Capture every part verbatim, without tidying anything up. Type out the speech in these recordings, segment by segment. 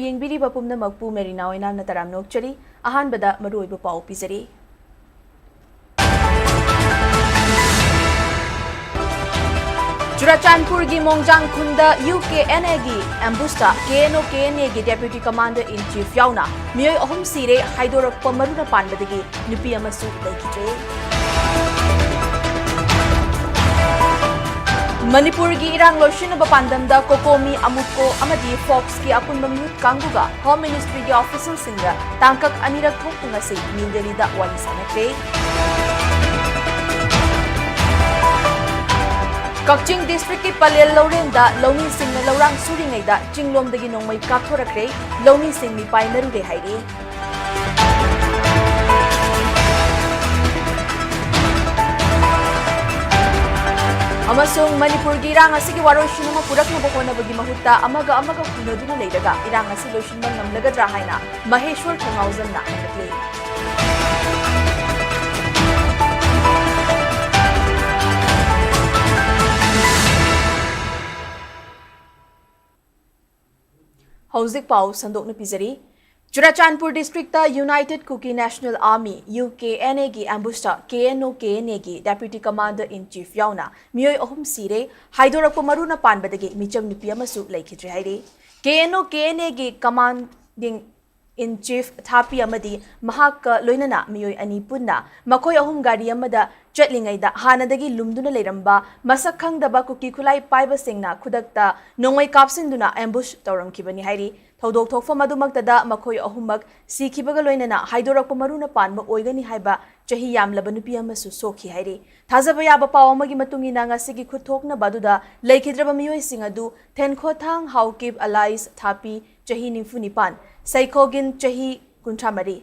ꯌꯦꯡꯕꯤꯔꯤꯕ ꯄꯨꯝꯅꯃꯛꯄꯨ ꯃꯦꯔꯤꯅꯥ ꯑꯣꯏꯅꯥꯝꯅ ꯇꯔꯥꯝꯅ ꯑꯣꯛꯆꯔꯤ꯫ ꯑꯍꯥꯟꯕꯗ ꯃꯔꯨꯑꯣꯏꯕ ꯄꯥꯎ ꯄꯤꯖꯔꯤ꯫ ꯆꯨꯔꯥꯆꯥꯟꯄꯨꯔꯒꯤ ꯃꯣꯡꯖꯥꯡ ꯈꯨꯟꯗ ꯌꯨ ꯀꯦ ꯑꯦꯟ ꯑꯦꯒꯤ ꯑꯦꯝꯕꯨꯁꯇ ꯀꯦ ꯑꯦꯟ ꯑꯣ ꯀꯦ ꯑꯦꯟ ꯑꯦꯒꯤ ꯗꯦꯄ꯭ꯌꯨꯇꯤ ꯀꯃꯥꯟꯗꯔ ꯏꯟ ꯆꯤꯐ ꯌꯥꯎꯅ ꯃꯤꯑꯣꯏ ꯑꯍꯨꯝ ꯁꯤꯔꯦ꯫ ꯍꯥꯏꯗꯣꯔꯛꯄ ꯃꯔꯨꯅ ꯄꯥꯟꯕꯗꯒꯤ ꯅꯨꯄꯤ ꯑꯃꯁꯨ ꯂꯩꯈꯤꯗ꯭ꯔꯦ꯫ ꯃꯅꯤꯄꯨꯔꯒꯤ ꯏꯔꯥꯡ ꯂꯣꯏꯁꯤꯟꯅꯕ ꯄꯥꯟꯗꯝꯗ ꯀꯣꯀꯣꯃꯤ, ꯑꯃꯨꯀꯣ ꯑꯃꯗꯤ ꯐꯣꯛꯁꯀꯤ ꯑꯄꯨꯟꯕ ꯃꯤꯍꯨꯠ ꯀꯥꯡꯕꯨꯒ ꯍꯣꯝ ꯃꯤꯅꯤꯁꯇ꯭ꯔꯤꯒꯤ ꯑꯣꯐꯤꯁꯤꯌꯦꯜꯁꯤꯡꯒ ꯇꯥꯡꯀꯛ ꯑꯅꯤꯔꯛ ꯊꯣꯛꯄ ꯉꯁꯤ ꯅ꯭ꯌꯨ ꯗꯦꯜꯂꯤꯗ ꯋꯥꯔꯤ ꯁꯥꯟꯅꯈ꯭ꯔꯦ꯫ ꯀꯛꯆꯤꯡ ꯗꯤꯁꯇ꯭ꯔꯤꯛꯀꯤ ꯄꯂꯦꯜ ꯂꯧꯔꯦꯟꯗ ꯂꯧꯃꯤꯁꯤꯡꯅ ꯂꯧꯔꯥꯡ ꯁꯨꯔꯤꯉꯩꯗ ꯆꯤꯡꯂꯣꯝꯗꯒꯤ ꯅꯣꯡꯃꯩ ꯀꯥꯞꯊꯣꯔꯛꯈ꯭ꯔꯦ꯫ ꯂꯧꯃꯤꯁꯤꯡ ꯃꯤꯄꯥꯏꯅꯔꯨꯔꯦ ꯍꯥꯏꯔꯤ꯫ ꯑꯃꯁꯨꯡ ꯃꯅꯤꯄꯨꯔꯒꯤ ꯏꯔꯥꯡ ꯑꯁꯤꯒꯤ ꯋꯥꯔꯣꯏꯁꯤꯟ ꯑꯃ ꯄꯨꯔꯛꯅꯕ ꯍꯣꯠꯅꯕꯒꯤ ꯃꯍꯨꯠꯇ ꯑꯃꯒ ꯑꯃꯒ ꯍꯨꯟꯅꯗꯨꯅ ꯂꯩꯔꯒ ꯏꯔꯥꯡ ꯑꯁꯤ ꯂꯣꯏꯁꯤꯟꯕ ꯉꯝꯂꯒꯗ꯭ꯔꯥ ꯍꯥꯏꯅ ꯃꯍꯦꯁ꯭ꯋꯔ ꯊꯣꯡꯉꯥꯎꯖꯝꯅ ꯍꯪꯂꯛꯂꯤ꯫ ꯍꯧꯖꯤꯛ ꯄꯥꯎ ꯁꯟꯗꯣꯛꯅ ꯄꯤꯖꯔꯤ꯫ Churachandpur district united Kuki national army, U K N ꯑꯦꯒꯤ ꯑꯦꯝꯕꯨꯁꯇ ꯀꯦ ꯑꯦꯟ ꯑꯣ ꯀꯦ ꯑꯦꯟ ꯑꯦꯒꯤ ꯗꯦꯄ꯭ꯌꯨꯇꯤ ꯀꯃꯥꯟꯗꯔ ꯏꯟ ꯆꯤꯐ ꯌꯥꯎꯅ ꯃꯤꯑꯣꯏ ꯑꯍꯨꯝ ꯁꯤꯔꯦ꯫ ꯍꯥꯏꯗꯣꯔꯛꯄ ꯃꯔꯨꯅ ꯄꯥꯟꯕꯗꯒꯤ ꯃꯤꯆꯝ ꯅꯨꯄꯤ ꯑꯃꯁꯨ ꯂꯩꯈꯤꯗ꯭ꯔꯦ ꯍꯥꯏꯔꯤ꯫ ꯀꯦ ꯑꯦꯟ ꯑꯣ ꯀꯦ ꯑꯦꯟ ꯑꯦꯒꯤ ꯀꯃꯥꯟꯗꯤꯡ ꯏꯟ ꯆꯤꯐ ꯊꯥꯄꯤ ꯑꯃꯗꯤ ꯃꯍꯥꯛꯀ ꯂꯣꯏꯅꯅ ꯃꯤꯑꯣꯏ ꯑꯅꯤ ꯄꯨꯟꯅ ꯃꯈꯣꯏ ꯑꯍꯨꯝ ꯒꯥꯔꯤ ꯑꯃꯗ ꯆꯠꯂꯤꯉꯩꯗ ꯍꯥꯟꯅꯗꯒꯤ ꯂꯨꯝꯗꯨꯅ ꯂꯩꯔꯝꯕ ꯃꯁꯛ ꯈꯪꯗꯕ ꯀꯨꯀꯤ ꯈꯨꯠꯂꯥꯏ ꯄꯥꯏꯕꯁꯤꯡꯅ ꯈꯨꯗꯛꯇ ꯅꯣꯡꯃꯩ ꯀꯥꯞꯁꯤꯟꯗꯨꯅ ꯑꯦꯝꯕꯨꯁ ꯇꯧꯔꯝꯈꯤꯕꯅꯤ ꯍꯥꯏꯔꯤ꯫ ꯊꯧꯗꯣꯛ ꯊꯣꯛꯐꯝ ꯑꯗꯨꯃꯛꯇꯗ ꯃꯈꯣꯏ ꯑꯍꯨꯝꯃꯛ ꯁꯤꯈꯤꯕꯒ ꯂꯣꯏꯅꯅ ꯍꯥꯏꯗꯣꯔꯛꯄ ꯃꯔꯨꯅ ꯄꯥꯟꯕ ꯑꯣꯏꯒꯅꯤ ꯍꯥꯏꯕ ꯆꯍꯤ ꯌꯥꯝꯂꯕ ꯅꯨꯄꯤ ꯑꯃꯁꯨ ꯁꯣꯛꯈꯤ ꯍꯥꯏꯔꯤ꯫ ꯊꯥꯖꯕ ꯌꯥꯕ ꯄꯥꯎ ꯑꯃꯒꯤ ꯃꯇꯨꯡ ꯏꯟꯅ ꯉꯁꯤꯒꯤ ꯈꯨꯠꯊꯣꯛꯅꯕ ꯑꯗꯨꯗ ꯂꯩꯈꯤꯗ꯭ꯔꯕ ꯃꯤꯑꯣꯏꯁꯤꯡ ꯑꯗꯨ ꯊꯦꯟꯈꯣꯊꯥꯡ ꯍꯥꯎꯀꯤꯞ ꯑꯂꯥꯏꯁ ꯊꯥꯄꯤ, ꯆꯍꯤ ꯅꯤꯐꯨ ꯅꯤꯄꯥꯟ, ꯁꯩꯈꯣꯒꯤꯟ, ꯆꯍꯤ ꯀꯨꯟꯊ꯭ꯔꯥ ꯃꯔꯤ,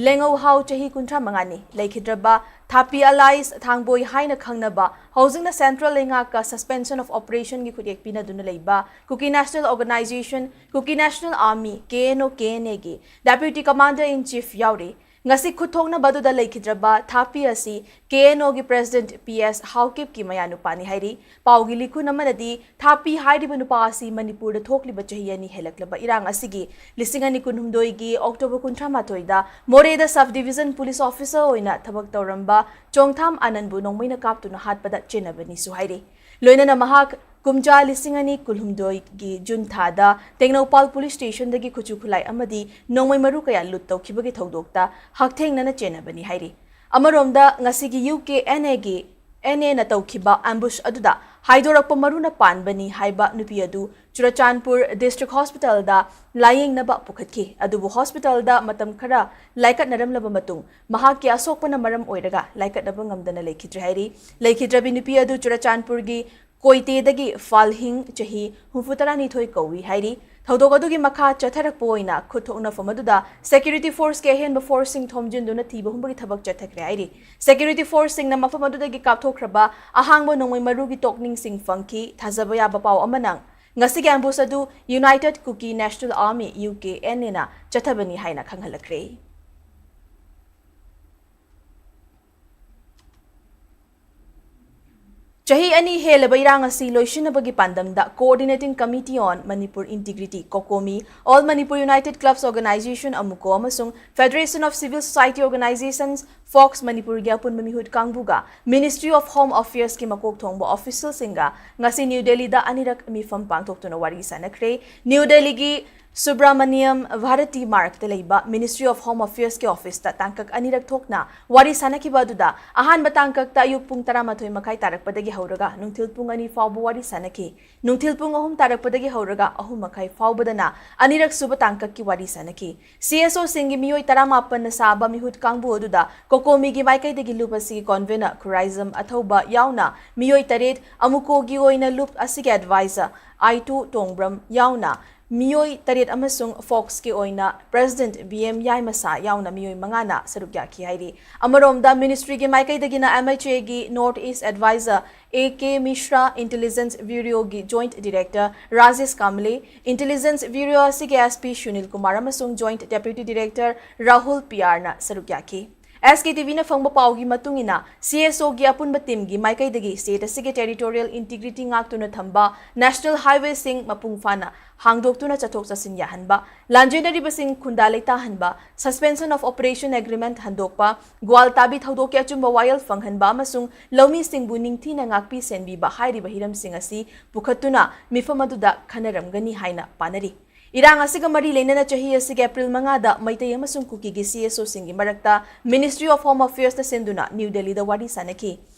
ꯂꯦꯡꯉꯧꯍꯥꯎ, ꯆꯍꯤ ꯀꯨꯟꯊ꯭ꯔꯥ ꯃꯉꯥꯅꯤ꯫ ꯂꯩꯈꯤꯗ꯭ꯔꯕ ꯊꯥꯄꯤ ꯑꯂꯥꯏꯁ ꯊꯥꯡꯕꯣꯏ ꯍꯥꯏꯅ ꯈꯪꯅꯕ ꯍꯧꯖꯤꯛꯅ ꯁꯦꯟꯇ꯭ꯔꯦꯜ ꯂꯩꯉꯥꯛꯀ ꯁꯁꯄꯦꯟꯁꯟ ꯑꯣꯐ ꯑꯣꯄꯔꯦꯁꯟꯒꯤ ꯈꯨꯠꯌꯦꯛ ꯄꯤꯅꯗꯨꯅ ꯂꯩꯕ Kuki national organisation, Kuki national army, K N O K N ꯑꯦꯒꯤ ꯗꯦꯄ꯭ꯌꯨꯇꯤ ꯀꯃꯥꯟꯗꯔ ꯏꯟ ꯆꯤꯐ ꯌꯥꯎꯔꯤ꯫ ꯉꯁꯤ ꯈꯨꯠꯊꯣꯛꯅꯕ ꯑꯗꯨꯗ ꯂꯩꯈꯤꯗ꯭ꯔꯕ ꯊꯥꯄꯤ ꯑꯁꯤ ꯀꯦ ꯑꯦꯟ ꯑꯣꯒꯤ ꯄ꯭ꯔꯦꯁꯤꯗꯦꯟꯠ ꯄꯤ ꯑꯦꯁ ꯍꯥꯎꯀꯤꯞꯀꯤ ꯃꯌꯥꯅꯨꯄꯥꯅꯤ ꯍꯥꯏꯔꯤ꯫ ꯄꯥꯎꯒꯤ ꯂꯤꯈꯨꯟ ꯑꯃꯅꯗꯤ ꯊꯥꯄꯤ ꯍꯥꯏꯔꯤꯕ ꯅꯨꯄꯥ ꯑꯁꯤ ꯃꯅꯤꯄꯨꯔꯗ ꯊꯣꯛꯂꯤꯕ ꯆꯍꯤ ꯑꯅꯤ ꯍꯦꯜꯂꯛꯂꯕ ꯏꯔꯥꯡ ꯑꯁꯤꯒꯤ ꯂꯤꯁꯤꯡ ꯑꯅꯤ ꯀꯨꯟꯍꯨꯝꯗꯣꯏꯒꯤ ꯑꯣꯛꯇꯣꯕꯔ ꯀꯨꯟꯊ꯭ꯔꯥ ꯃꯥꯊꯣꯏꯗ ꯃꯣꯔꯦꯗ ꯁꯕ ꯗꯤꯕꯤꯖꯟ ꯄꯨꯂꯤꯁ ꯑꯣꯐꯤꯁꯔ ꯑꯣꯏꯅ ꯊꯕꯛ ꯇꯧꯔꯝꯕ ꯆꯣꯡꯊꯥꯝ ꯑꯥꯅꯟꯕꯨ ꯅꯣꯡꯃꯩꯅ ꯀꯥꯞꯇꯨꯅ ꯍꯥꯠꯄꯗ ꯆꯦꯟꯅꯕꯅꯤꯁꯨ ꯍꯥꯏꯔꯤ꯫ ꯂꯣꯏꯅꯅ ꯃꯍꯥꯛ ꯀꯨꯝꯖꯥ ꯂꯤꯁꯤꯡ ꯑꯅꯤ ꯀꯨꯟꯍꯨꯝꯗꯣꯏꯒꯤ ꯖꯨꯟ ꯊꯥꯗ ꯇꯦꯡꯅꯧꯄꯥꯜ ꯄꯨꯂꯤꯁ ꯁ꯭ꯇꯦꯁꯟꯗꯒꯤ ꯈꯨꯠꯁꯨ ꯈꯨꯠꯂꯥꯏ ꯑꯃꯗꯤ ꯅꯣꯡꯃꯩ ꯃꯔꯨ ꯀꯌꯥ ꯂꯨꯠ ꯇꯧꯈꯤꯕꯒꯤ ꯊꯧꯗꯣꯛꯇ ꯍꯛꯊꯦꯡꯅꯅ ꯆꯦꯟꯅꯕꯅꯤ ꯍꯥꯏꯔꯤ꯫ ꯑꯃꯔꯣꯝꯗ ꯉꯁꯤꯒꯤ ꯌꯨ ꯀꯦ ꯑꯦꯟ ꯑꯦꯒꯤ ꯑꯦꯟ ꯑꯦꯅ ꯇꯧꯈꯤꯕ ꯑꯦꯝꯕꯨꯁ ꯑꯗꯨꯗ ꯍꯥꯏꯗꯣꯔꯛꯄ ꯃꯔꯨꯅ ꯄꯥꯟꯕꯅꯤ ꯍꯥꯏꯕ ꯅꯨꯄꯤ ꯑꯗꯨ ꯆꯨꯔꯆꯥꯟꯄꯨꯔ ꯗꯤꯁꯇ꯭ꯔꯤꯛ ꯍꯣꯁꯄꯤꯇꯥꯜꯗ ꯂꯥꯌꯦꯡꯅꯕ ꯄꯨꯈꯠꯈꯤ꯫ ꯑꯗꯨꯕꯨ ꯍꯣꯁꯄꯤꯇꯥꯜꯗ ꯃꯇꯝ ꯈꯔ ꯂꯥꯏꯀꯠꯅꯔꯝꯂꯕ ꯃꯇꯨꯡ ꯃꯍꯥꯛꯀꯤ ꯑꯁꯣꯛꯄꯅ ꯃꯔꯝ ꯑꯣꯏꯔꯒ ꯂꯥꯏꯀꯠꯅꯕ ꯉꯝꯗꯅ ꯂꯩꯈꯤꯗ꯭ꯔꯦ ꯍꯥꯏꯔꯤ꯫ ꯂꯩꯈꯤꯗ꯭ꯔꯕꯤ ꯅꯨꯄꯤ ꯑꯗꯨ ꯆꯨꯔꯆꯥꯟꯄꯨꯔꯒꯤ ꯀꯣꯏꯇꯦꯗꯒꯤ ꯐꯥꯜꯍꯤꯡ, ꯆꯍꯤ ꯍꯨꯝꯐꯨꯇꯔꯥꯅꯤꯊꯣꯏ ꯀꯧꯏ ꯍꯥꯏꯔꯤ꯫ ꯊꯧꯗꯣꯛ ꯑꯗꯨꯒꯤ ꯃꯈꯥ ꯆꯠꯊꯔꯛꯄ ꯑꯣꯏꯅ ꯈꯨꯠꯊꯣꯛꯅꯐꯝ ꯑꯗꯨꯗ ꯁꯦꯀ꯭ꯌꯨꯔꯤꯇꯤ ꯐꯣꯔꯁꯀꯤ ꯑꯍꯦꯟꯕ ꯐꯣꯔꯁꯁꯤꯡ ꯊꯣꯝꯖꯤꯟꯗꯨꯅ ꯊꯤꯕ ꯍꯨꯝꯕꯒꯤ ꯊꯕꯛ ꯆꯠꯊꯈ꯭ꯔꯦ ꯍꯥꯏꯔꯤ꯫ ꯁꯦꯀ꯭ꯌꯨꯔꯤꯇꯤ ꯐꯣꯔꯁꯁꯤꯡꯅ ꯃꯐꯝ ꯑꯗꯨꯗꯒꯤ ꯀꯥꯞꯊꯣꯛꯈ꯭ꯔꯕ ꯑꯍꯥꯡꯕ ꯅꯣꯡꯃꯩ ꯃꯔꯨꯒꯤ ꯇꯣꯛꯅꯤꯡꯁꯤꯡ ꯐꯪꯈꯤ꯫ ꯊꯥꯖꯕ ꯌꯥꯕ ꯄꯥꯎ ꯑꯃꯅ, ꯉꯁꯤꯒꯤ ꯑꯦꯝꯕꯨꯁ ꯑꯗꯨ united Kuki national army, U K N ꯑꯦꯅ ꯆꯠꯊꯕꯅꯤ ꯍꯥꯏꯅ ꯈꯪꯍꯜꯂꯛꯈ꯭ꯔꯦ꯫ ꯆꯍꯤ ꯑꯅꯤ ꯍꯦꯜꯂꯕ ꯏꯔꯥꯡ ꯑꯁꯤ ꯂꯣꯏꯁꯤꯟꯅꯕꯒꯤ ꯄꯥꯟꯗꯝꯗ Coordinating Committee on Manipur Integrity, ꯀꯣꯀꯣꯃꯤ, All Manipur United Clubs Organization, ꯑꯃꯨꯀꯣ, ꯑꯃꯁꯨꯡ Federation of Civil Society Organizations, fox, ꯃꯅꯤꯄꯨꯔꯒꯤ ꯑꯄꯨꯟꯕ ꯃꯤꯍꯨꯠ ꯀꯥꯡꯕꯨꯒ Ministry of Home Affairsꯀꯤ ꯃꯀꯣꯛ ꯊꯣꯡꯕ ꯑꯣꯐꯤꯁꯤꯌꯦꯜꯁꯤꯡꯒ ꯉꯁꯤ ꯅ꯭ꯌꯨ ꯗꯦꯜꯂꯤꯗ ꯑꯅꯤꯔꯛ ꯃꯤꯐꯝ ꯄꯥꯡꯊꯣꯛꯇꯨꯅ ꯋꯥꯔꯤ ꯁꯥꯟꯅꯈ꯭ꯔꯦ꯫ ꯅ꯭ꯌꯨ ꯗꯦꯜꯂꯤꯒꯤ ꯁꯨꯕ꯭ꯔꯥꯃꯅꯤꯌꯝ ꯚꯥꯔꯇꯤ ꯃꯥꯔꯒꯇ ꯂꯩꯕ Ministry of Home Affairsꯀꯤ ꯑꯣꯐꯤꯁꯇ ꯇꯥꯡꯀꯛ ꯑꯅꯤꯔꯛ ꯊꯣꯛꯅ ꯋꯥꯔꯤ ꯁꯥꯟꯅꯈꯤꯕ ꯑꯗꯨꯗ ꯑꯍꯥꯟꯕ ꯇꯥꯡꯀꯛꯇ ꯑꯌꯨꯛ ꯄꯨꯡ ꯇꯔꯥꯃꯥꯊꯣꯏ ꯃꯈꯥꯏ ꯇꯥꯔꯛꯄꯗꯒꯤ ꯍꯧꯔꯒ ꯅꯨꯡꯊꯤꯜ ꯄꯨꯡ ꯑꯅꯤ ꯐꯥꯎꯕ ꯋꯥꯔꯤ ꯁꯥꯟꯅꯈꯤ꯫ ꯅꯨꯡꯊꯤꯜ ꯄꯨꯡ ꯑꯍꯨꯝ ꯇꯥꯔꯛꯄꯗꯒꯤ ꯍꯧꯔꯒ ꯑꯍꯨꯝ ꯃꯈꯥꯏ ꯐꯥꯎꯕꯗꯅ ꯑꯅꯤꯔꯛ ꯁꯨꯕ ꯇꯥꯡꯀꯛꯀꯤ ꯋꯥꯔꯤ ꯁꯥꯟꯅꯈꯤ꯫ ꯁꯤ ꯑꯦꯁ ꯑꯣꯁꯤꯡꯒꯤ ꯃꯤꯑꯣꯏ ꯇꯔꯥꯃꯥꯄꯟꯅ ꯁꯥꯕ ꯃꯤꯍꯨꯠ ꯀꯥꯡꯕꯨ ꯑꯗꯨꯗ ꯀꯣꯀꯣꯃꯤꯒꯤ ꯃꯥꯏꯀꯩꯗꯒꯤ ꯂꯨꯞ ꯑꯁꯤꯒꯤ ꯀꯣꯟꯚꯦꯅꯔ ꯈꯨꯔꯥꯏꯖꯝ ꯑꯊꯧꯕ ꯌꯥꯎꯅ ꯃꯤꯑꯣꯏ ꯇꯔꯦꯠ, ꯑꯃꯨꯀꯣꯒꯤ ꯑꯣꯏꯅ ꯂꯨꯞ ꯑꯁꯤꯒꯤ ꯑꯦꯗꯚꯥꯏꯖꯔ ꯑꯥꯏꯇꯨ ꯇꯣꯡꯕ꯭ꯔꯝ ꯌꯥꯎꯅ ꯃꯤꯑꯣꯏ ꯇꯔꯦꯠ ꯑꯃꯁꯨꯡ ꯐꯣꯛꯁꯀꯤ ꯑꯣꯏꯅ ꯄ꯭ꯔꯦꯁꯤꯗꯦꯟꯠ ꯕꯤ ꯑꯦꯝ ꯌꯥꯏꯃꯁꯥ ꯌꯥꯎꯅ ꯃꯤꯑꯣꯏ ꯃꯉꯥꯅ ꯁꯔꯨꯛ ꯌꯥꯈꯤ ꯍꯥꯏꯔꯤ꯫ ꯑꯃꯔꯣꯝꯗ, ꯃꯤꯅꯤꯁꯇ꯭ꯔꯤꯒꯤ ꯃꯥꯏꯀꯩꯗꯒꯤꯅ ꯑꯦꯝ ꯑꯩꯆ ꯑꯦꯒꯤ north east adviser A K Mishra, intelligence ꯕ꯭ꯌꯨꯔꯣꯒꯤ joint director Rajesh Kamle, intelligence bureau ꯑꯁꯤꯒꯤ ꯑꯦꯁ ꯄꯤ ꯁꯨꯅꯤꯜ ꯀꯨꯃꯥꯔ ꯑꯃꯁꯨꯡ joint deputy director Rahul P ꯑꯥꯔꯅ ꯁꯔꯨꯛ ꯌꯥꯈꯤ꯫ ꯑꯦꯁ ꯀꯦ ꯇꯤ ꯚꯤꯅ ꯐꯪꯕ ꯄꯥꯎꯒꯤ ꯃꯇꯨꯡ ꯏꯟꯅ, ꯁꯤ ꯑꯦꯁ ꯑꯣꯒꯤ ꯑꯄꯨꯟꯕ ꯇꯤꯝꯒꯤ ꯃꯥꯏꯀꯩꯗꯒꯤ ꯁ꯭ꯇꯦꯠ ꯑꯁꯤꯒꯤ ꯇꯦꯔꯤꯇꯣꯔꯤꯌꯦꯜ ꯏꯟꯇꯤꯒ꯭ꯔꯤꯇꯤ ꯉꯥꯛꯇꯨꯅ ꯊꯝꯕ, ꯅꯦꯁꯅꯦꯜ ꯍꯥꯏꯋꯦꯁꯤꯡ ꯃꯄꯨꯡ ꯐꯥꯅ ꯍꯥꯡꯗꯣꯛꯇꯨꯅ ꯆꯠꯊꯣꯛ ꯆꯠꯁꯤꯟ ꯌꯥꯍꯟꯕ, ꯂꯥꯟꯖꯦꯟꯅꯔꯤꯕꯁꯤꯡ ꯈꯨꯟꯗꯥ ꯂꯩꯇꯥꯍꯟꯕ, ꯁꯁꯄꯦꯟꯁꯟ ꯑꯣꯐ ꯑꯣꯄꯔꯦꯁꯟ ꯑꯦꯒ꯭ꯔꯤꯃꯦꯟꯠ ꯍꯟꯗꯣꯛꯄ, ꯒ꯭ꯋꯥꯜ ꯇꯥꯕꯤ ꯊꯧꯗꯣꯛꯀꯤ ꯑꯆꯨꯝꯕ ꯋꯥꯌꯦꯜ ꯐꯪꯍꯟꯕ ꯑꯃꯁꯨꯡ ꯂꯧꯃꯤꯁꯤꯡꯕꯨ ꯅꯤꯡꯊꯤꯅ ꯉꯥꯛꯄꯤ ꯁꯦꯟꯕꯤꯕ ꯍꯥꯏꯔꯤꯕ ꯍꯤꯔꯝꯁꯤꯡ ꯑꯁꯤ ꯄꯨꯈꯠꯇꯨꯅ ꯃꯤꯐꯝ ꯑꯗꯨꯗ ꯈꯟꯅꯔꯝꯒꯅꯤ ꯍꯥꯏꯅ ꯄꯥꯅꯔꯤ꯫ ꯏꯔꯥꯡ ꯑꯁꯤꯒ ꯃꯔꯤ ꯂꯩꯅꯅ ꯆꯍꯤ ꯑꯁꯤꯒꯤ ꯑꯦꯄ꯭ꯔꯤꯜ ꯃꯉꯥꯗ ꯃꯩꯇꯩ ꯑꯃꯁꯨꯡ ꯀꯨꯀꯤꯒꯤ ꯁꯤ ꯑꯦꯁ ꯑꯣꯁꯤꯡꯒꯤ ꯃꯔꯛꯇ ꯃꯤꯅꯤꯁꯇ꯭ꯔꯤ ꯑꯣꯐ ꯍꯣꯝ ꯑꯐꯤꯌꯔꯁꯅ ꯁꯤꯟꯗꯨꯅ ꯅ꯭ꯌꯨ ꯗꯦꯜꯂꯤꯗ ꯋꯥꯔꯤ ꯁꯥꯅꯈꯤ꯫